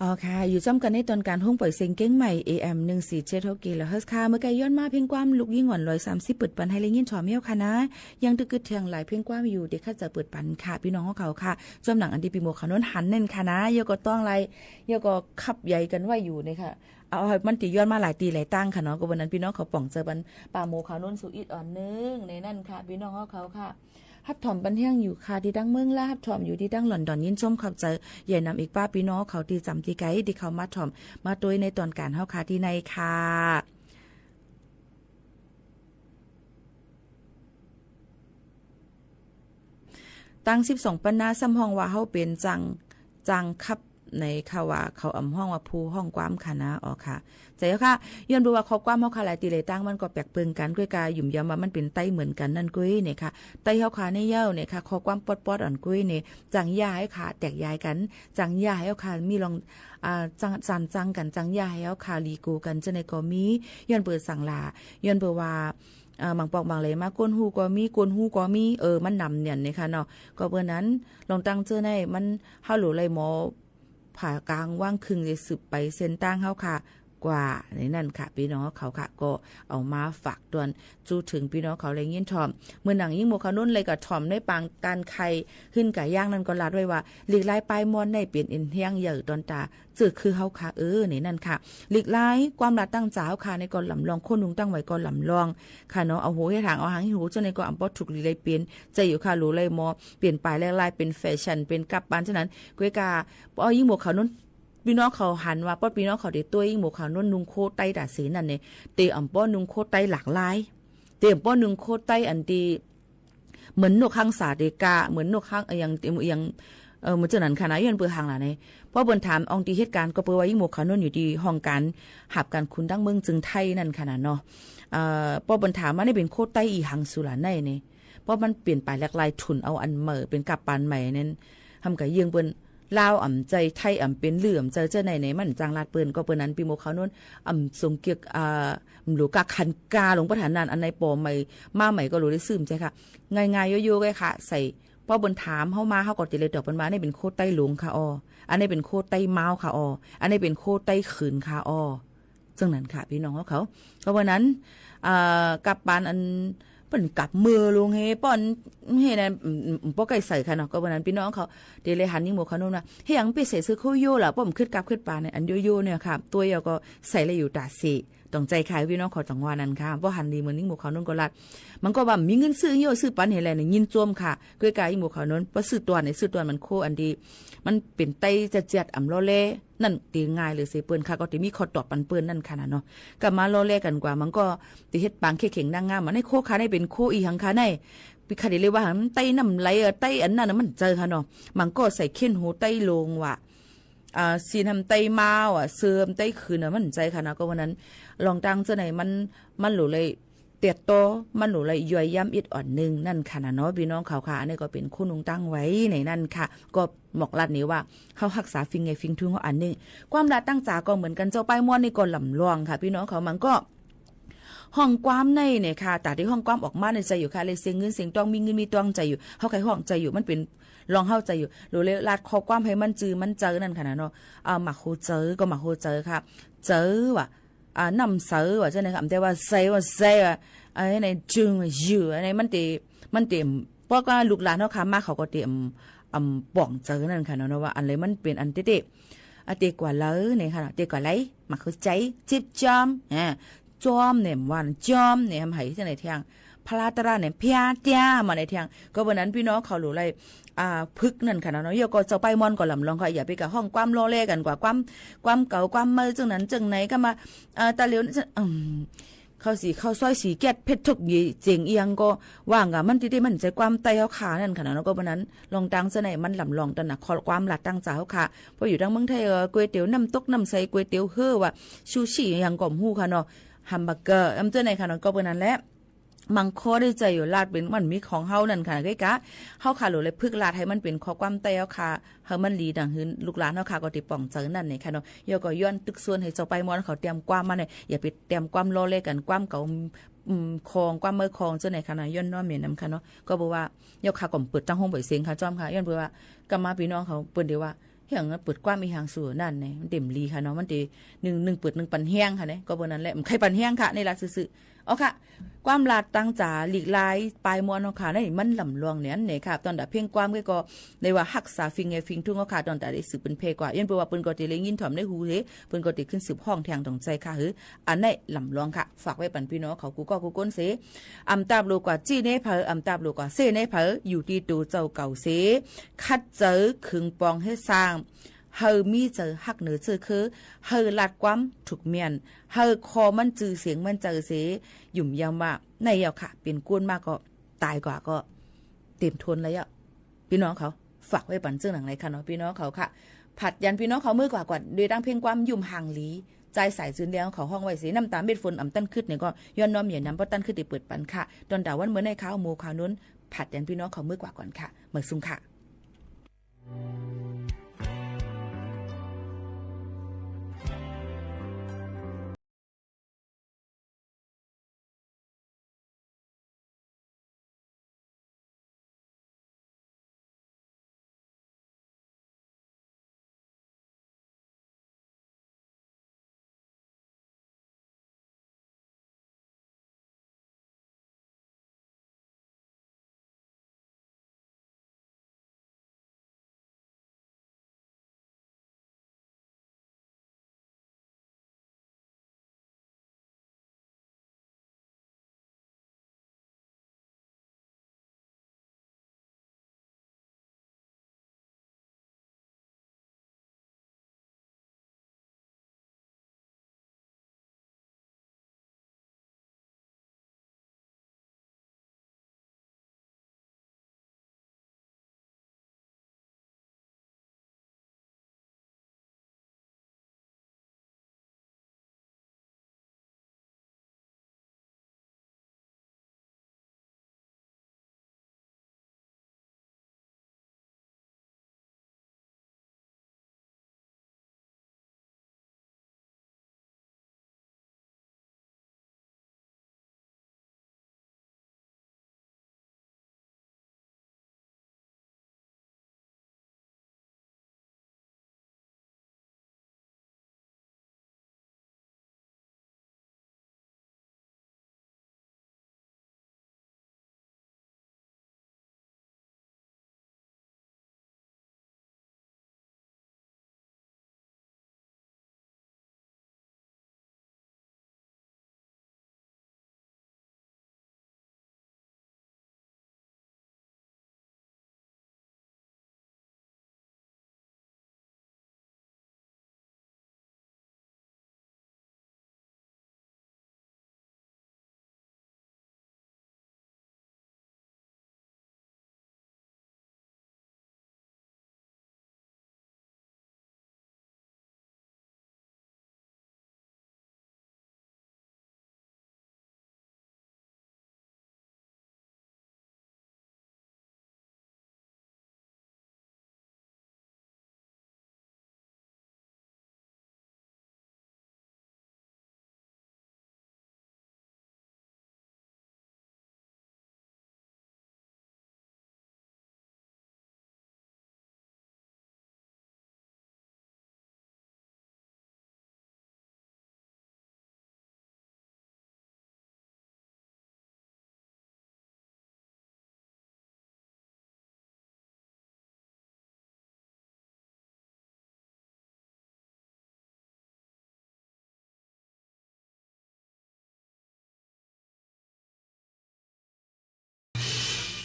อ๋อค่ะ อยู่จ้ำกั๋นในตอนก๋านโฮงป่อยเสียงเกียงใหม่ เอ เอ็ม หนึ่งสี่เจ็ดหก กิโลเฮิรตซ์ค่ะ เมื่อกี้ย้อนมาเพลงความลูกหญิงอ่อนร้อยสามสิบปึดปันหื้อได้ยินถ่อมเย้าค่ะนะ ยังตึกกึ๊ดเถียงหลายเพลงความอยู่ เดี๋ยวข้าจะปึดปันค่ะ ปี้น้องเฮาเขาค่ะ จ้วมหนังอันตี้ปี้หมวกขาวนวลหันนั่นค่ะนะ เย้าก็ต้องไล่ เย้าก็ขับใหญ่กั๋นไว้อยู่เนี่ยค่ะ เอา มันตี้ย้อนมาหลายตี้หลายตังค่ะเนาะ ก็วันนั้นปี้น้องเขาป๋องเจอปันป้าหมวกขาวนวลสุอิดอ่อนนึ่งในนั้นค่ะ ปี้น้องเฮาเขาค่ะ ฮับถ่อมปันแฮงอยู่ค่ะ ตี้ตังเมืองลาว ฮับถ่อมอยู่ตี้ตังลอนดอน ยินชมขอบใจ๋ ใหญ่นำอีกป้าปี้น้องเขาตี้จ๋ำตี้ไก๋ ตี้เข้ามาถ่อม มาตวยในตอนก๋านเฮาค่ะ ตี้ในค่ะ ตังสิบสองปันนา ซ้ำฮ้องว่าเฮาเป๋นจาง จางคับ ในค่ะว่า เขาอ่ำฮ้องว่าผู้ฮ้องความค่ะนะ อ๋อค่ะ ใจ๋ค่ะ ย้อนเปื้อว่าข้อความเฮาค่ะ หลายตี้หลายตังมันก็แปลกเปิงกั๋น ก้วยกาหยุมยำว่ามันเป๋นใต้เหมือนกั๋นนั่นก้วยเนี่ยค่ะ ใต้เฮาค่ะในเย้าเนี่ยค่ะ ข้อความป๊อดๆ อ่อนก้วยเนี่ย จังอย่าหื้อค่ะ แตกย้ายกั๋น จังอย่าหื้อค่ะ มีลอง อ่า จัง จันจังกั๋น จังอย่าหื้อค่ะ หลีโก๋กั๋น เจ้าในก็มี ย้อนเปื้อสังหลา ย้อนเปื้อว่า อ่า บางปอกบางแหล่มา ก้นฮู้ก็มี ก้นฮู้ก็มี เออ มันนำเนี่ยนะคะเนาะ ก็เปื้อนั้น ลองตังเจ้าในมัน เฮาหลูไหล่หมอ ผ่ากางว่างครึ่งจะสืบไปเส้นตางเฮาค่ะ กว่าในนั้นค่ะ ปี้น้องเขาค่ะ ก็เอามาฝากตวน จู้เถิงปี้น้องเขาได้ยินถ่อม เหมือนหนังยิ่งหมวกขาวนวลเลยก็ถ่อมในปางก๋านไข่ หื้นก๋าย่างนั่นก็ลาดไว้ว่า หลีกลายป้ายม่อนในเป๋นเอ็นแฮงใหญ่ตอนต๋า เจ้อคือเฮาค่ะ เออ ในนั้นค่ะ หลีกลายความลาดตั้งจ๋าเฮาค่ะ ในก็ลำลอง คนนุงตั้งไหวก็ลำลองค่ะเนาะ เอาหัวเฮ็ดหาง เอาหางเฮ็ดหัว เจ้าในก็อ่ำป๊อถูกหลีกลายเป๋น ใจ๋อยู่ค่ะ หลูไหล่หมอ เป๋นปายแหลกลาย เป๋นแฟชั่น เป๋นกับปานเจ้านั้น ก้วยกา ป้อยิ่งหมวกขาวนวล ปี้น้องเขาหันว่า ป้อปี้น้องเขาเตตวยยิ่งหมวกขาวนวลนุงโค้ทใต้ต๋าเสนั่นเนี่ย เตอ่ำป้อนุงโค้ทใต้หลากลาย เตอ่ำป้อนุงโค้ทใต้อันตี้ เหมือนนกฮังสาเตกา เหมือนนกฮัง อะหยัง อะหยัง เออ เหมือนเจ้านั้นค่ะนะ ย้อนเปื้อหางหลาใน ป้อเปิ้นถามอ่องตี้เหตุก๋ารณ์ ก็เปื้อว่ายิ่งหมวกขาวนวลอยู่ตี้ห้องก๋าน หับก๋านขุนตังเมืองเจิงไทยนั่นค่ะนะเนาะ เอ่อ ป้อเปิ้นถามว่า นี่เป๋นโค้ทใต้อี่หังสุหลาในเนี่ย ป้อมันเป๋นปายแหลกลาย ถุนเอาอันใหม่ เป๋นกับปานใหม่นั้น หำก๋าเยื่องเปิ้น ลาวอ่ำใจ๋ ไทยอ่ำเป๋น ลืออ่ำใจ๋ เจ้าในในมันจังลาดเปิ้น ก็เปื้อนั้นปี้หมวกขาวนวล อ่ำสงเกียก อ่า หลูกาขันกาหลวงประธานนั่น อันในปอใหม่ มาใหม่ก็หลูได้ซื่มใจ๋ค่ะ ง่ายๆ โยโย่ๆ ก้อยค่ะ ใส่ ป้อเปิ้นถามเฮามา เฮาก็จะเลยตอบเปิ้นว่า อันนี้เป๋นโค้ทใต้หลวงค่ะออ อันนี้เป๋นโค้ทใต้ม้าวค่ะออ อันนี้เป๋นโค้ทใต้ขืนค่ะออ เจิ่งนั้นค่ะ ปี้น้องเฮาเขา ก็เปื้อนั้น อ่า กับปานอัน เปิ้นกับเมือลงเฮ ป้อนเฮนะ อืม อืม อืม ป้อใก้ใส่ค่ะเนาะ ก็เปื้อนั้นปี้น้องเขา เตเลยหันยิ่งหมวกขาวนวลว่า เฮยังเป๋นใส่เสื้อโค้ทโย่ล่ะ ป้อมขึ้นกับขึ้นปานเนี่ย อันโย่ๆ เนี่ยค่ะ ตวยเอาก็ใส่เลยอยู่ต๋าเส ต้องใจ๋ค่ะ ปี้น้องเขาต้องว่านั้นค่ะ ป้อหันดีเหมือนยิ่งหมวกขาวนวลก็ลาด มันก็ว่ามีเงินซื้อโย่ซื้อปานเฮแหละเนี่ย ยินจมค่ะ ก้วยกายิ่งหมวกขาวนวล ป้อซื้อตวนเนี่ย ซื้อตวนมันโค้ทอันตี้ มันเป๋นใต้เจียดๆ อ่ำล่อแล่ นั่นเตง่ายเลยเสเปิ้นค่ะ ก็เตมีข้อตอบปันเปิ้นนั่นค่ะนะเนาะ ก็มาล่อแล่กั๋นกว่า มันก็เตเฮ็ดปางเข้เข็งนางงาม อันนี้โค้ทค่ะ นี่เป๋นโค้ทอี่หังค่ะ นี่ ปี้ค่ะเตเลยว่า ใต้น้ำไหล เอ่อ ใต้อันนั้นน่ะ มันใจ๋ค่ะเนาะ มันก็ใส่เข้นหูใต้หลวงว่ะ อ่า ซี้นหำใต้ม้าวอ่ะ เสื้อหำใต้ขืนอ่ะ มันใจ๋ค่ะนะ ก็วันนั้น ลองตังเจ้าในมัน มันหลูเลย เตียดต่อ มันหลูเลย ย่อยย้ำอิดอ่อนนึ่งนั่นค่ะนะเนาะ ปี้น้องเขาค่ะ อันนี้ก็เป๋นคู่นุงตั้งไว้ในนั้นค่ะ ก็หมอกลัดนี่ว่า เฮาฮักษาฟิงไงฟิงทุงเฮาอันนึ่ง ความลาดตั้งจ๋าก็เหมือนกั๋น เจ้าป้ายม่อนนี่ก็ลำลองค่ะ ปี้น้องเขา มันก็ ฮ้องความในเนี่ยค่ะ ต๋าตี้ฮ้องความออกมาในใจ๋อยู่ค่ะ เลยเสียงเงินเสียงตอง มีเงินมีตองใจ๋อยู่ เฮาใค่ฮ้องใจ๋อยู่ มันเป๋นลองเฮาใจ๋อยู่ หลูเลยลาดข้อความหื้อมันจื้อมันใจ๋นั่นค่ะนะเนาะ อ่า หมากฮูใจ๋ก็หมากฮูใจ๋ค่ะ ใจ๋ว่ะ อ่า น้ำใสว่ะ เจ้าในค่ะ แต่ว่าใสว่ะ ใสว่ะ อันนี้จึงว่ายื้อ อันนี้มันเต มันเต เพราะว่าลูกหลานเฮาค่ะ มาเขาก็เต อืม อืม ป๋องใจ๋นั่นค่ะเนาะ ว่าอันใดมันเป๋นอันเต๊ๆ อ่ะ เตกว่าไหลเนี่ยค่ะเนาะ เตกว่าไหล หมากฮูใจ๋ จิ๊บจ้อม อ่า จ้อมเนี่ย ว่าจ้อมเนี่ย หำไหเจ้าในแท่ง พลาตราเนี่ย เปียเตี้ย มาในแท่ง ก็เปื้อนั้นปี้น้องเขาหลูเลย อ่า ฝึกนั่นค่ะเนาะ เดี๋ยวก็เจ้าป้ายม่อนก็ลำลองค่ะ อย่าไปกะฮ้องความล่อแล่กั๋นกว่า ความ ความเก่า ความใหม่ เจิ่งนั้นเจิ่งไหนก็มา เอ่อ ตาเหลียวนี่ อืม เข้าสี เข้าซอยสีแก๊ส เผ็ดทุกยี่เจ๋งเอียงก็ว่างกะ มันตี้ๆ มันใจ๋ความใต้เฮาค่ะนั่นค่ะเนาะ ก็เปื้อนั้น ลองตังเจ้าในมันลำลองตันน่ะ ข้อความลาดตั้งจ๋าเฮาค่ะ พออยู่ตังเมืองไทย เอ่อ ก๋วยเตี๋ยวน้ำตกน้ำใส ก๋วยเตี๋ยวเฮ้อว่ะ ซูชิหยังก็บ่ฮู้ค่ะเนาะ แฮมเบอร์เกอร์ อำเจ้าในค่ะเนาะ ก็เปื้อนั้นแหละ บางข้อได้ใจ๋อยู่ ลาดเป๋นมันมีของเฮานั่นค่ะ ก้อยกา เฮาค่ะหลูเลยฝึกลาดหื้อมันเป๋นข้อความใต้เฮาค่ะ หื้อมันหลีดังหื้อลูกหลานเฮาค่ะ ก็เตป๋องใจ๋นั่นเนี่ยค่ะเนาะ เดี๋ยวก็ย้อนตึกซวนหื้อเจ้าป้ายม่อนเขาเตรียมความมาเนี่ย อย่าไปเตรียมความล่อแล่กั๋น ความเก่า อืม คอง ความใหม่คอง เจ้าในค่ะเนาะ ย้อนน้อมเมียนนำค่ะเนาะ ก็เปื้อว่า เดี๋ยวค่ะก็เปิดตังห้องเปิดเสียงค่ะ จ้อมค่ะ ย้อนเปื้อว่า กำมาปี้น้องเขา เปิ้นเดี๋ยวว่า เหียงเปิดความอีหยังสู่นั่นเนี่ย มันเต็มลีค่ะเนาะ มันเตนึ่ง นึ่งเปิดนึ่งปันแฮงค่ะเนี่ย ก็เปิ้นนั้นแหละ บ่ใค่ปันแฮงค่ะ ในลาซื่อๆ เอาค่ะ ความลาดตังจ๋าหลีกลายปายมวลเฮาค่ะ ในมันล้ำลองเนี่ย อันเนี่ยค่ะ ตอนดาเพลงความก็ ก็ได้ว่าฮักษาฝิ่งแห่ฝิ่งทุ่งเฮาค่ะ ตอนดาได้สืบเปิ้นแผ่กว่า ย้อนเปิ้นว่าเปิ้นก็เตเล็งยินถ่อมในหูเฮ เปิ้นก็เตขึ้นสืบฮ้องแทงต๋องใจ๋ค่ะ หือ อันไหนล้ำลองค่ะ ฝากไว้ปันปี้น้องเขากู้ก้อกู้ก้นเส อำตาบโลกว่าจี้เน่เผอ อำตาบโลกว่าเซ่เน่เผอ อยู่ตี้ตั๋วเจ้าเก่าเส ขัดเจอขึงปองหื้อสร้าง หื้อมีเจอฮักเหนือเจื้อคือ หื้อลาดความถูกเมี้ยน หื้อคอมันจือเสียงมันเจอเส หยุมยำว่า ในเย้าค่ะ เป๋นก้นมาก็ ต๋ายกว่าก็ เต๋มทนแล้วเย้า ปี้น้องเขา ฝากไว้ปันเจิ่งหนังในค่ะเนาะ ปี้น้องเขาค่ะ ผัดยันปี้น้องเขาเมื่อกว่าก่อน โดยตั้งเพลงความยุ่มห่างหลี จายสายจืนแดงเขาฮ้องไว้เส น้ำตาเม็ดฝนอำตันขึ้นเนี่ยก็ ย้อนน้อมใหญ่นำ บ่ตันขึ้นได้เปิดปันค่ะ ตอนดาวันเมื่อในข่าวโมข่าวนุ้น ผัดยันปี้น้องเขาเมื่อกว่าก่อนค่ะ เมื่อซุ่งค่ะ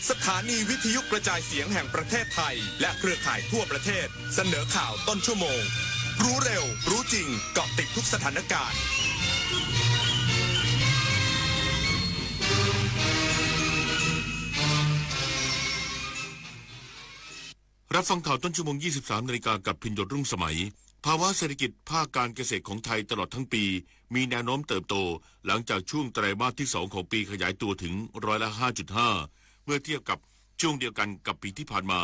สถานีวิทยุกระจายเสียงแห่งประเทศไทย และเครือข่ายทั่วประเทศ เสนอข่าวต้นชั่วโมง รู้เร็ว รู้จริง เกาะติดทุกสถานการณ์ รับฟังข่าวต้นชั่วโมง ยี่สิบสามนาฬิกา กับพินโยรุ่งสมัย ภาวะเศรษฐกิจภาคการเกษตรของไทยตลอดทั้งปี มีแนวโน้มเติบโต หลังจากช่วงไตรมาสที่สองของปีขยายตัวถึงร้อยละห้าจุดห้า เมื่อเทียบกับช่วงเดียวกันกับปีที่ผ่านมา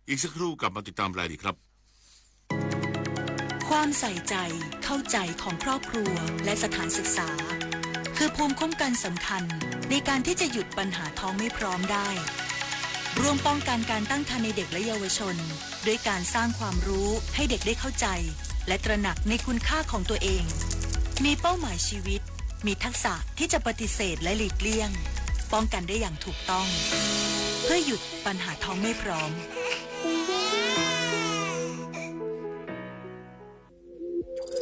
อีกสักครู่กลับมาติดตามรายละเอียดครับ ความใส่ใจ เข้าใจของครอบครัว และสถานศึกษา คือภูมิคุ้มกันสำคัญ ในการที่จะหยุดปัญหาท้องไม่พร้อมได้ ร่วมป้องกันการตั้งครรภ์ในเด็กและเยาวชน ด้วยการสร้างความรู้ให้เด็กได้เข้าใจ และตระหนักในคุณค่าของตัวเอง มีเป้าหมายชีวิต มีทักษะที่จะปฏิเสธและหลีกเลี่ยง ป้องกันได้อย่างถูกต้อง เพื่อหยุดปัญหาท้องไม่พร้อม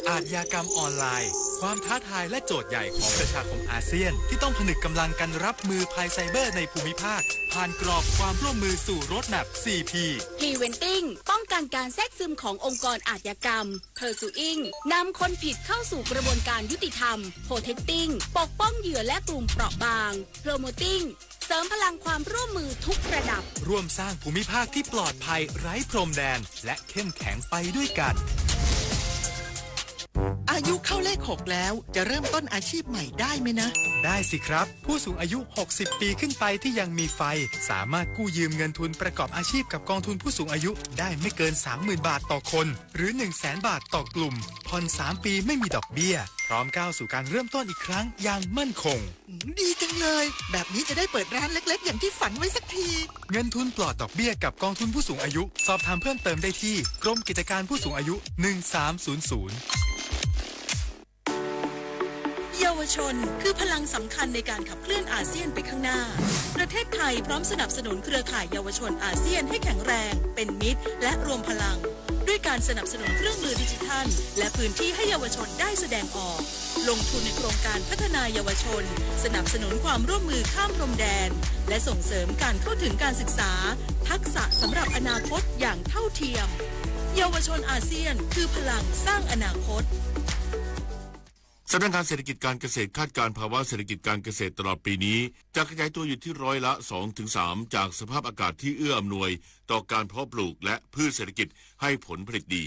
อาชญากรรมออนไลน์ ความท้าทายและโจทย์ใหญ่ของประชาคมอาเซียน ที่ต้องผนึกกำลังกันรับมือภัยไซเบอร์ในภูมิภาค ผ่านกรอบความร่วมมือสู่ Roadmap สี่ P Preventing ป้องกันการแทรกซึมขององค์กรอาชญากรรม Pursuing นำคนผิดเข้าสู่กระบวนการยุติธรรม Protecting ปกป้องเหยื่อและกลุ่มเปราะบาง Promoting เสริมพลังความร่วมมือทุกระดับ ร่วมสร้างภูมิภาคที่ปลอดภัยไร้พรมแดน และเข้มแข็งไปด้วยกัน อายุเข้าเลขหกแล้ว จะเริ่มต้นอาชีพใหม่ได้ไหมนะ ได้สิครับ ผู้สูงอายุ หกสิบ ปีขึ้นไปที่ยังมีไฟ สามารถกู้ยืมเงินทุนประกอบอาชีพกับกองทุนผู้สูงอายุได้ไม่เกิน สามหมื่น บาทต่อคน หรือ หนึ่งแสน บาทต่อกลุ่ม ผ่อน สาม ปีไม่มีดอกเบี้ย พร้อมก้าวสู่การเริ่มต้นอีกครั้งอย่างมั่นคง อืม ดีจังเลย แบบนี้จะได้เปิดร้านเล็กๆ อย่างที่ฝันไว้สักที เงินทุนปลอดดอกเบี้ยกับกองทุนผู้สูงอายุ สอบถามเพิ่มเติมได้ที่กรมกิจการผู้สูงอายุ หนึ่งสามศูนย์ศูนย์ เยาวชนคือพลังสำคัญในการขับเคลื่อนอาเซียนไปข้างหน้า ประเทศไทยพร้อมสนับสนุนเครือข่ายเยาวชนอาเซียนให้แข็งแรง เป็นมิตร และรวมพลัง ด้วยการสนับสนุนเครื่องมือดิจิทัล และพื้นที่ให้เยาวชนได้แสดงออก ลงทุนในโครงการพัฒนายาวชน สนับสนุนความร่วมมือข้ามพรมแดน และส่งเสริมการเข้าถึงการศึกษา ทักษะสำหรับอนาคตอย่างเท่าเทียม เยาวชนอาเซียนคือพลังสร้างอนาคต สำนักงานเศรษฐกิจการเกษตรคาดการณ์ภาวะเศรษฐกิจการเกษตรตลอดปีนี้ จะขยายตัวอยู่ที่ร้อยละ สองถึงสาม จากสภาพอากาศที่เอื้ออำนวยต่อการเพาะปลูกและพืชเศรษฐกิจให้ผลผลิตดี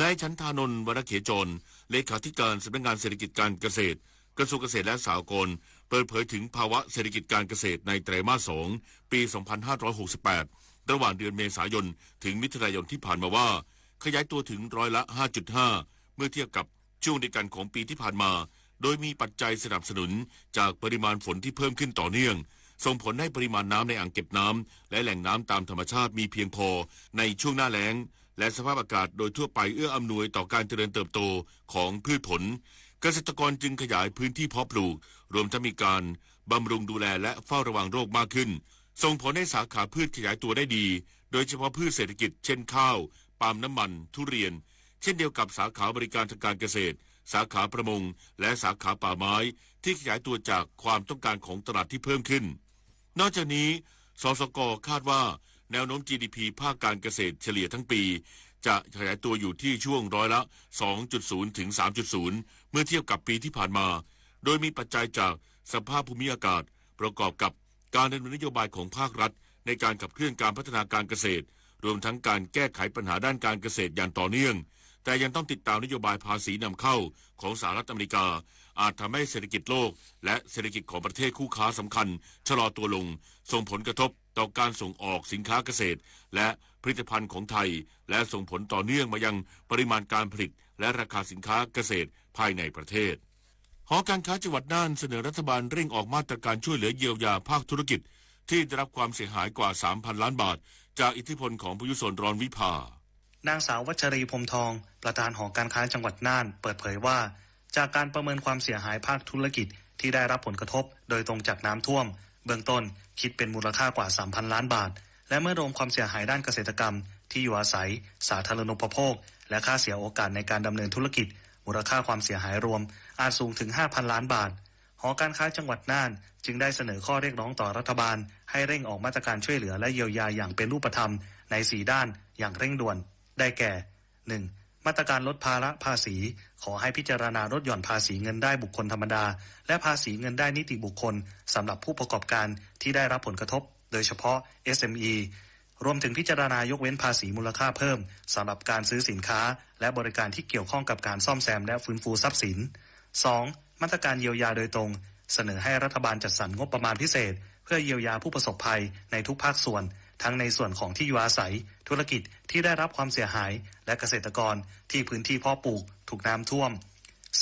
นายฉันทานนท์ วรรณเขจร เลขาธิการสำนักงานเศรษฐกิจการเกษตร กระทรวงเกษตรและสหกรณ์ เปิดเผยถึงภาวะเศรษฐกิจการเกษตรในไตรมาส สอง ปี สองพันห้าร้อยหกสิบแปด ระหว่างเดือนเมษายนถึงมิถุนายนที่ผ่านมาว่า ขยายตัวถึงร้อยละ ห้าจุดห้า เมื่อเทียบกับช่วงเดียวกันของปีที่ผ่านมา โดยมีปัจจัยสนับสนุนจากปริมาณฝนที่เพิ่มขึ้นต่อเนื่อง ส่งผลให้ปริมาณน้ำในอ่างเก็บน้ำและแหล่งน้ำตามธรรมชาติมีเพียงพอในช่วงหน้าแล้ง และสภาพอากาศโดยทั่วไปเอื้ออำนวยต่อการเจริญเติบโตของพืชผล เกษตรกรจึงขยายพื้นที่เพาะปลูก รวมทั้งมีการบำรุงดูแลและเฝ้าระวังโรคมากขึ้น ส่งผลให้สาขาพืชขยายตัวได้ดี โดยเฉพาะพืชเศรษฐกิจเช่นข้าว ปาล์มน้ำมัน ทุเรียน เช่นเดียวกับสาขาบริการทางการเกษตร สาขาประมง และสาขาป่าไม้ ที่ขยายตัวจากความต้องการของตลาดที่เพิ่มขึ้น นอกจากนี้ สสก คาดว่าแนวโน้ม จีดีพี ภาคการเกษตรเฉลี่ยทั้งปี จะขยายตัวอยู่ที่ช่วงร้อยละ สองจุดศูนย์ ถึง สามจุดศูนย์ เมื่อเทียบกับปีที่ผ่านมา โดยมีปัจจัยจากสภาพภูมิอากาศ ประกอบกับการดำเนินนโยบายของภาครัฐในการขับเคลื่อนการพัฒนาการเกษตร รวมทั้งการแก้ไขปัญหาด้านการเกษตรอย่างต่อเนื่อง แต่ยังต้องติดตามนโยบายภาษีนำเข้าของสหรัฐอเมริกา อาจทำให้เศรษฐกิจโลก และเศรษฐกิจของประเทศคู่ค้าสำคัญชะลอตัวลง ส่งผลกระทบต่อการส่งออกสินค้าเกษตร และผลิตภัณฑ์ของไทย และส่งผลต่อเนื่องมายังปริมาณการผลิต และราคาสินค้าเกษตรภายในประเทศ หอการค้าจังหวัดน่านเสนอรัฐบาลเร่งออกมาตรการช่วยเหลือเยียวยาภาคธุรกิจ ที่ได้รับความเสียหายกว่า สามพัน ล้านบาท จากอิทธิพลของพายุโซนร้อนวิภา นางสาววัชรี พรหมทอง ประธานหอการค้าจังหวัดน่าน เปิดเผยว่า จากการประเมินความเสียหายภาคธุรกิจที่ได้รับผลกระทบโดยตรงจากน้ำท่วม เบื้องต้นคิดเป็นมูลค่ากว่า สามพัน ล้านบาท และเมื่อรวมความเสียหายด้านเกษตรกรรม ที่อยู่อาศัย สาธารณูปโภค และค่าเสียโอกาสในการดำเนินธุรกิจ มูลค่าความเสียหายรวมอาจสูงถึง ห้าพัน ล้านบาท หอการค้าจังหวัดน่านจึงได้เสนอข้อเรียกร้องต่อรัฐบาล ให้เร่งออกมาตรการช่วยเหลือและเยียวยาอย่างเป็นรูปธรรมในสี่ด้านอย่างเร่งด่วน ได้แก่ หนึ่ง มาตรการลดภาระภาษี ขอให้พิจารณาลดหย่อนภาษีเงินได้บุคคลธรรมดา และภาษีเงินได้นิติบุคคล สำหรับผู้ประกอบการที่ได้รับผลกระทบ โดยเฉพาะ เอสเอ็มอี รวมถึงพิจารณายกเว้นภาษีมูลค่าเพิ่ม สำหรับการซื้อสินค้า และบริการที่เกี่ยวข้องกับการซ่อมแซมและฟื้นฟูทรัพย์สิน สอง มาตรการเยียวยาโดยตรง เสนอให้รัฐบาลจัดสรรงบประมาณพิเศษ เพื่อเยียวยาผู้ประสบภัยในทุกภาคส่วน ทั้งในส่วนของที่อยู่อาศัย ธุรกิจที่ได้รับความเสียหาย และเกษตรกรที่พื้นที่เพาะปลูกถูกน้ำท่วม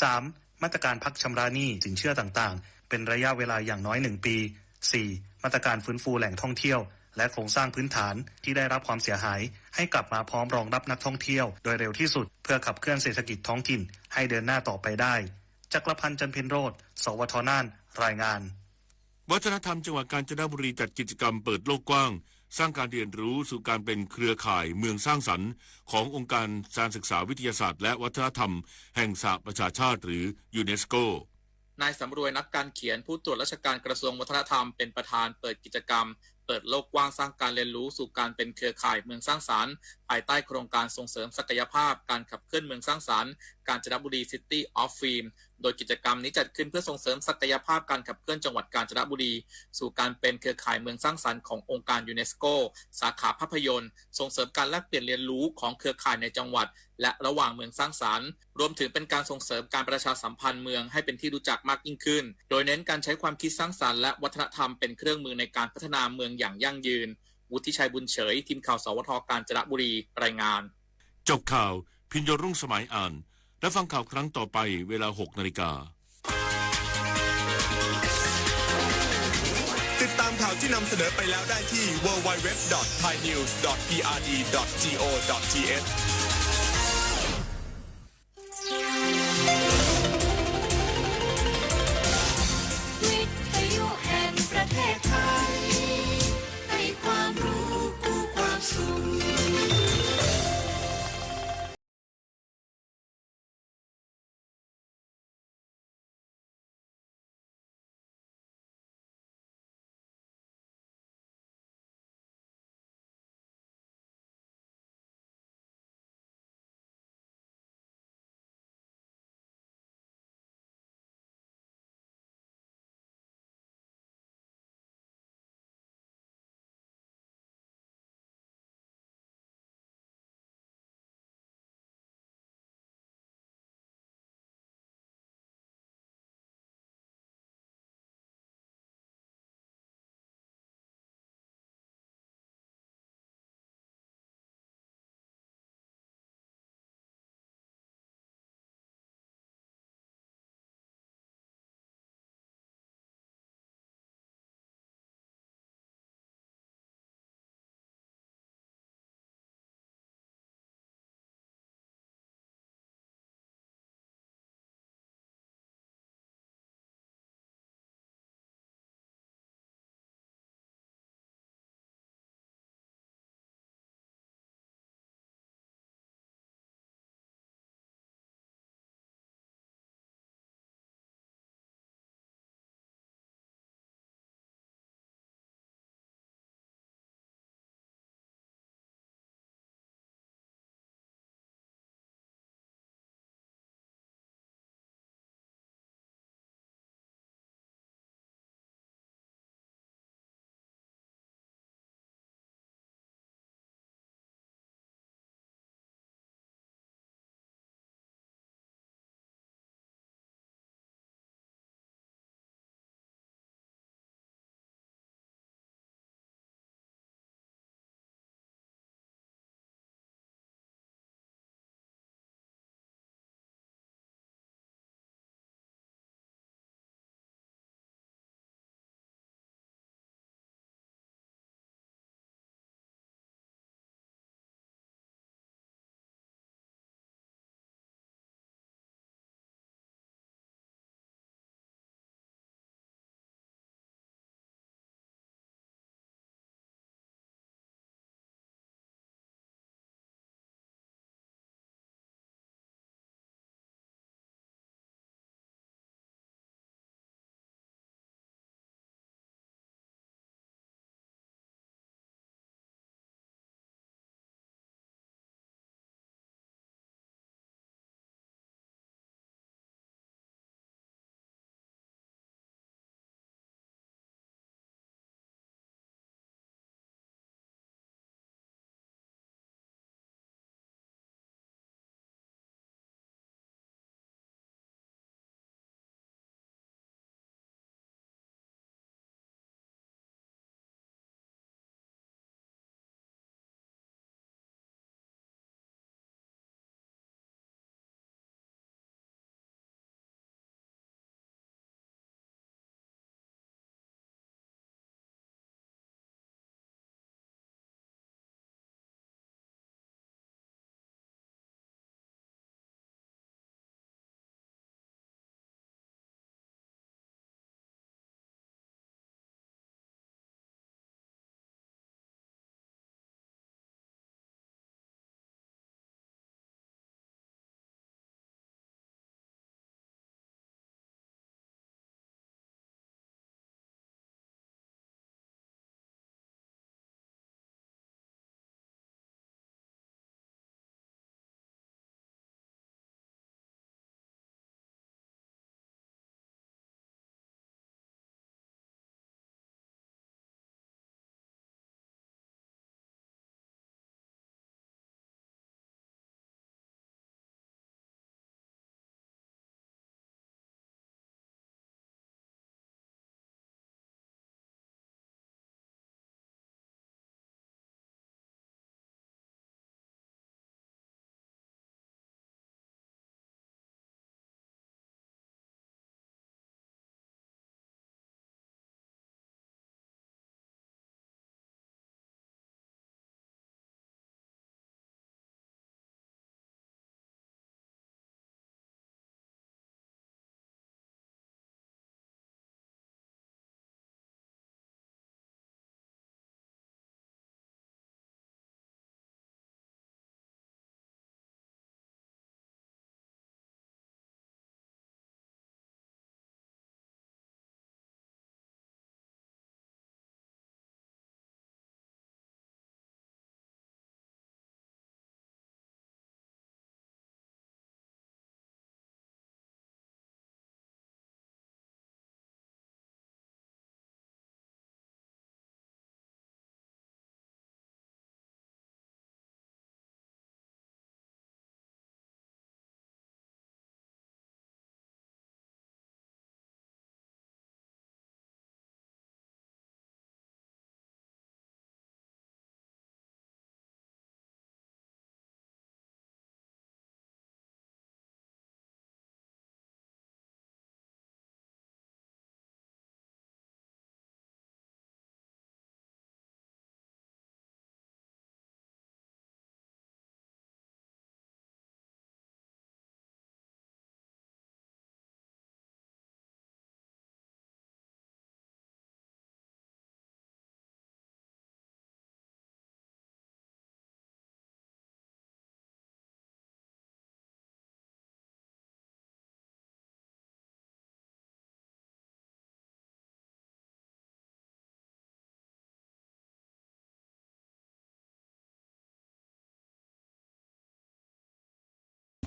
สาม มาตรการพักชำระหนี้สินเชื่อต่างๆ เป็นระยะเวลาอย่างน้อยหนึ่งปี สี่ มาตรการฟื้นฟูแหล่งท่องเที่ยว และโครงสร้างพื้นฐานที่ได้รับความเสียหาย ให้กลับมาพร้อมรองรับนักท่องเที่ยวโดยเร็วที่สุด เพื่อขับเคลื่อนเศรษฐกิจท้องถิ่นให้เดินหน้าต่อไปได้ จักรพันธ์ จันทร์เพ็ญโรจน์ สวท น่าน รายงาน วัฒนธรรมจังหวัดกาญจนบุรีจัดกิจกรรมเปิดโลกกว้าง สร้างการเรียนรู้สู่การเป็นเครือข่ายเมืองสร้างสรรค์ ขององค์การการศึกษาวิทยาศาสตร์และวัฒนธรรมแห่งสหประชาชาติหรือยูเนสโก นายสำรวย นักการเขียน ผู้ตรวจราชการกระทรวงวัฒนธรรม เป็นประธานเปิดกิจกรรม เปิดโลกกว้างสร้างการเรียนรู้สู่การเป็นเครือข่ายเมืองสร้างสรรค์ ภายใต้โครงการส่งเสริมศักยภาพการขับเคลื่อนเมืองสร้างสรรค์ กาญจนบุรี City of Film โดยกิจกรรมนี้จัดขึ้นเพื่อส่งเสริมศักยภาพการขับเคลื่อนจังหวัดกาญจนบุรี สู่การเป็นเครือข่ายเมืองสร้างสรรค์ขององค์การยูเนสโก สาขาภาพยนตร์ ส่งเสริมการแลกเปลี่ยนเรียนรู้ของเครือข่ายในจังหวัด และระหว่างเมืองสร้างสรรค์ รวมถึงเป็นการส่งเสริมการประชาสัมพันธ์เมืองให้เป็นที่รู้จักมากยิ่งขึ้น โดยเน้นการใช้ความคิดสร้างสรรค์และวัฒนธรรมเป็นเครื่องมือในการพัฒนาเมืองอย่างยั่งยืน วุฒิชัย บุญเฉย ทีมข่าว สวท กาญจนบุรี รายงาน จบข่าว พิญโยรุ่งสมัยอ่าน และฟังข่าวครั้งต่อไปเวลา หกนาฬิกา ติดตามข่าวที่นำเสนอไปแล้วได้ที่ ดับเบิลยู ดับเบิลยู ดับเบิลยู ดอท ไทยนิวส์ ดอท พีอาร์ดี ดอท จี โอ ดอท ที เอช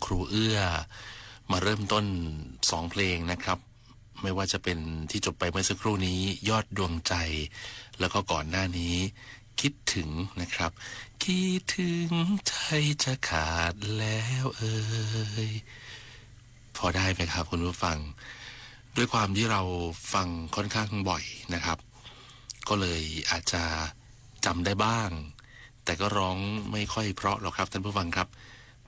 ครูเอื้อ มาเริ่มต้นสองเพลงนะครับ ไม่ว่าจะเป็นที่จบไปเมื่อสักครู่นี้ ยอดดวงใจ แล้วก็ก่อนหน้านี้ คิดถึงนะครับ คิดถึงใจจะขาดแล้วเอ่ย พอได้ไหมครับคุณผู้ฟัง ด้วยความที่เราฟังค่อนข้างบ่อยนะครับ ก็เลยอาจจะจำได้บ้าง แต่ก็ร้องไม่ค่อยเพราะหรอกครับท่านผู้ฟังครับ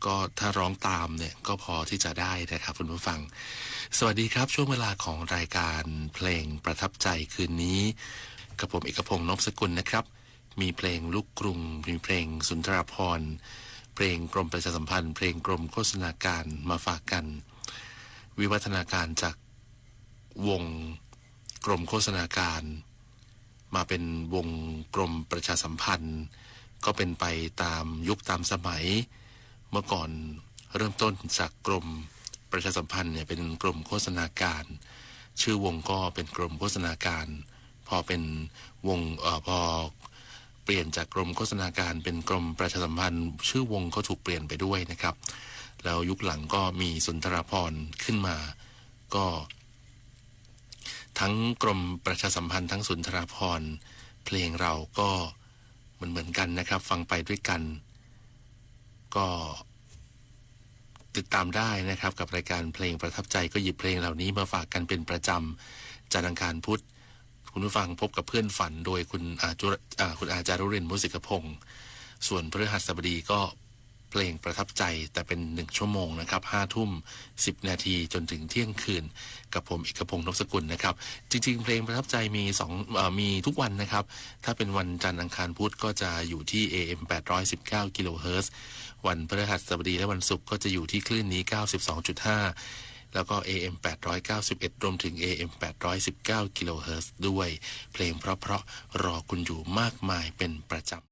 ก็ถ้าร้องตามเนี่ยก็พอที่จะได้นะครับคุณผู้ฟัง สวัสดีครับ ช่วงเวลาของรายการเพลงประทับใจคืนนี้ กับผมเอกพงษ์ นพสกุลนะครับ มีเพลงลูกกรุง มีเพลงสุนทราภรณ์ เพลงกรมประชาสัมพันธ์ เพลงกรมโฆษณาการมาฝากกัน วิวัฒนาการจากวงกรมโฆษณาการ มาเป็นวงกรมประชาสัมพันธ์ ก็เป็นไปตามยุคตามสมัย เมื่อก่อนเริ่มต้นจากกรมประชาสัมพันธ์เนี่ยเป็นกรมโฆษณาการ ชื่อวงก็เป็นกรมโฆษณาการ พอเป็นวง เอ่อ พอเปลี่ยนจากกรมโฆษณาการเป็นกรมประชาสัมพันธ์ ชื่อวงก็ถูกเปลี่ยนไปด้วยนะครับ แล้วยุคหลังก็มีสุนทราภรณ์ขึ้นมา ก็ทั้งกรมประชาสัมพันธ์ทั้งสุนทราภรณ์ เพลงเราก็เหมือนๆ กันนะครับ ฟังไปด้วยกัน ก็ติดตามได้นะครับ กับรายการเพลงประทับใจ ก็หยิบเพลงเหล่านี้มาฝากกันเป็นประจำ จันทร์อังคารพุธ คุณผู้ฟังพบกับเพื่อนฝันโดยคุณอาจุร- อ่า คุณอาจารุรินทร์ มุสิกพงษ์ ส่วนพฤหัสบดีก็เพลงประทับใจ แต่เป็นหนึ่งชั่วโมงนะครับ ห้าทุ่มสิบนาทีจนถึงเที่ยงคืน กับผมเอกพงษ์ นพสกุลนะครับ จริงๆ เพลงประทับใจมีสอง เอ่อ มีทุกวันนะครับ ถ้าเป็นวันจันทร์อังคารพุธก็จะอยู่ที่ เอ เอ็ม แปดร้อยสิบเก้า กิโลเฮิรตซ์ วันพฤหัสบดีและวันศุกร์ก็จะอยู่ที่คลื่นนี้ เก้าสิบสองจุดห้า แล้วก็ เอ เอ็ม แปดร้อยเก้าสิบเอ็ด รวมถึง เอ เอ็ม แปดร้อยสิบเก้า กิโลเฮิรตซ์ ด้วย เพลงเพราะๆ รอคุณอยู่มากมายเป็นประจำ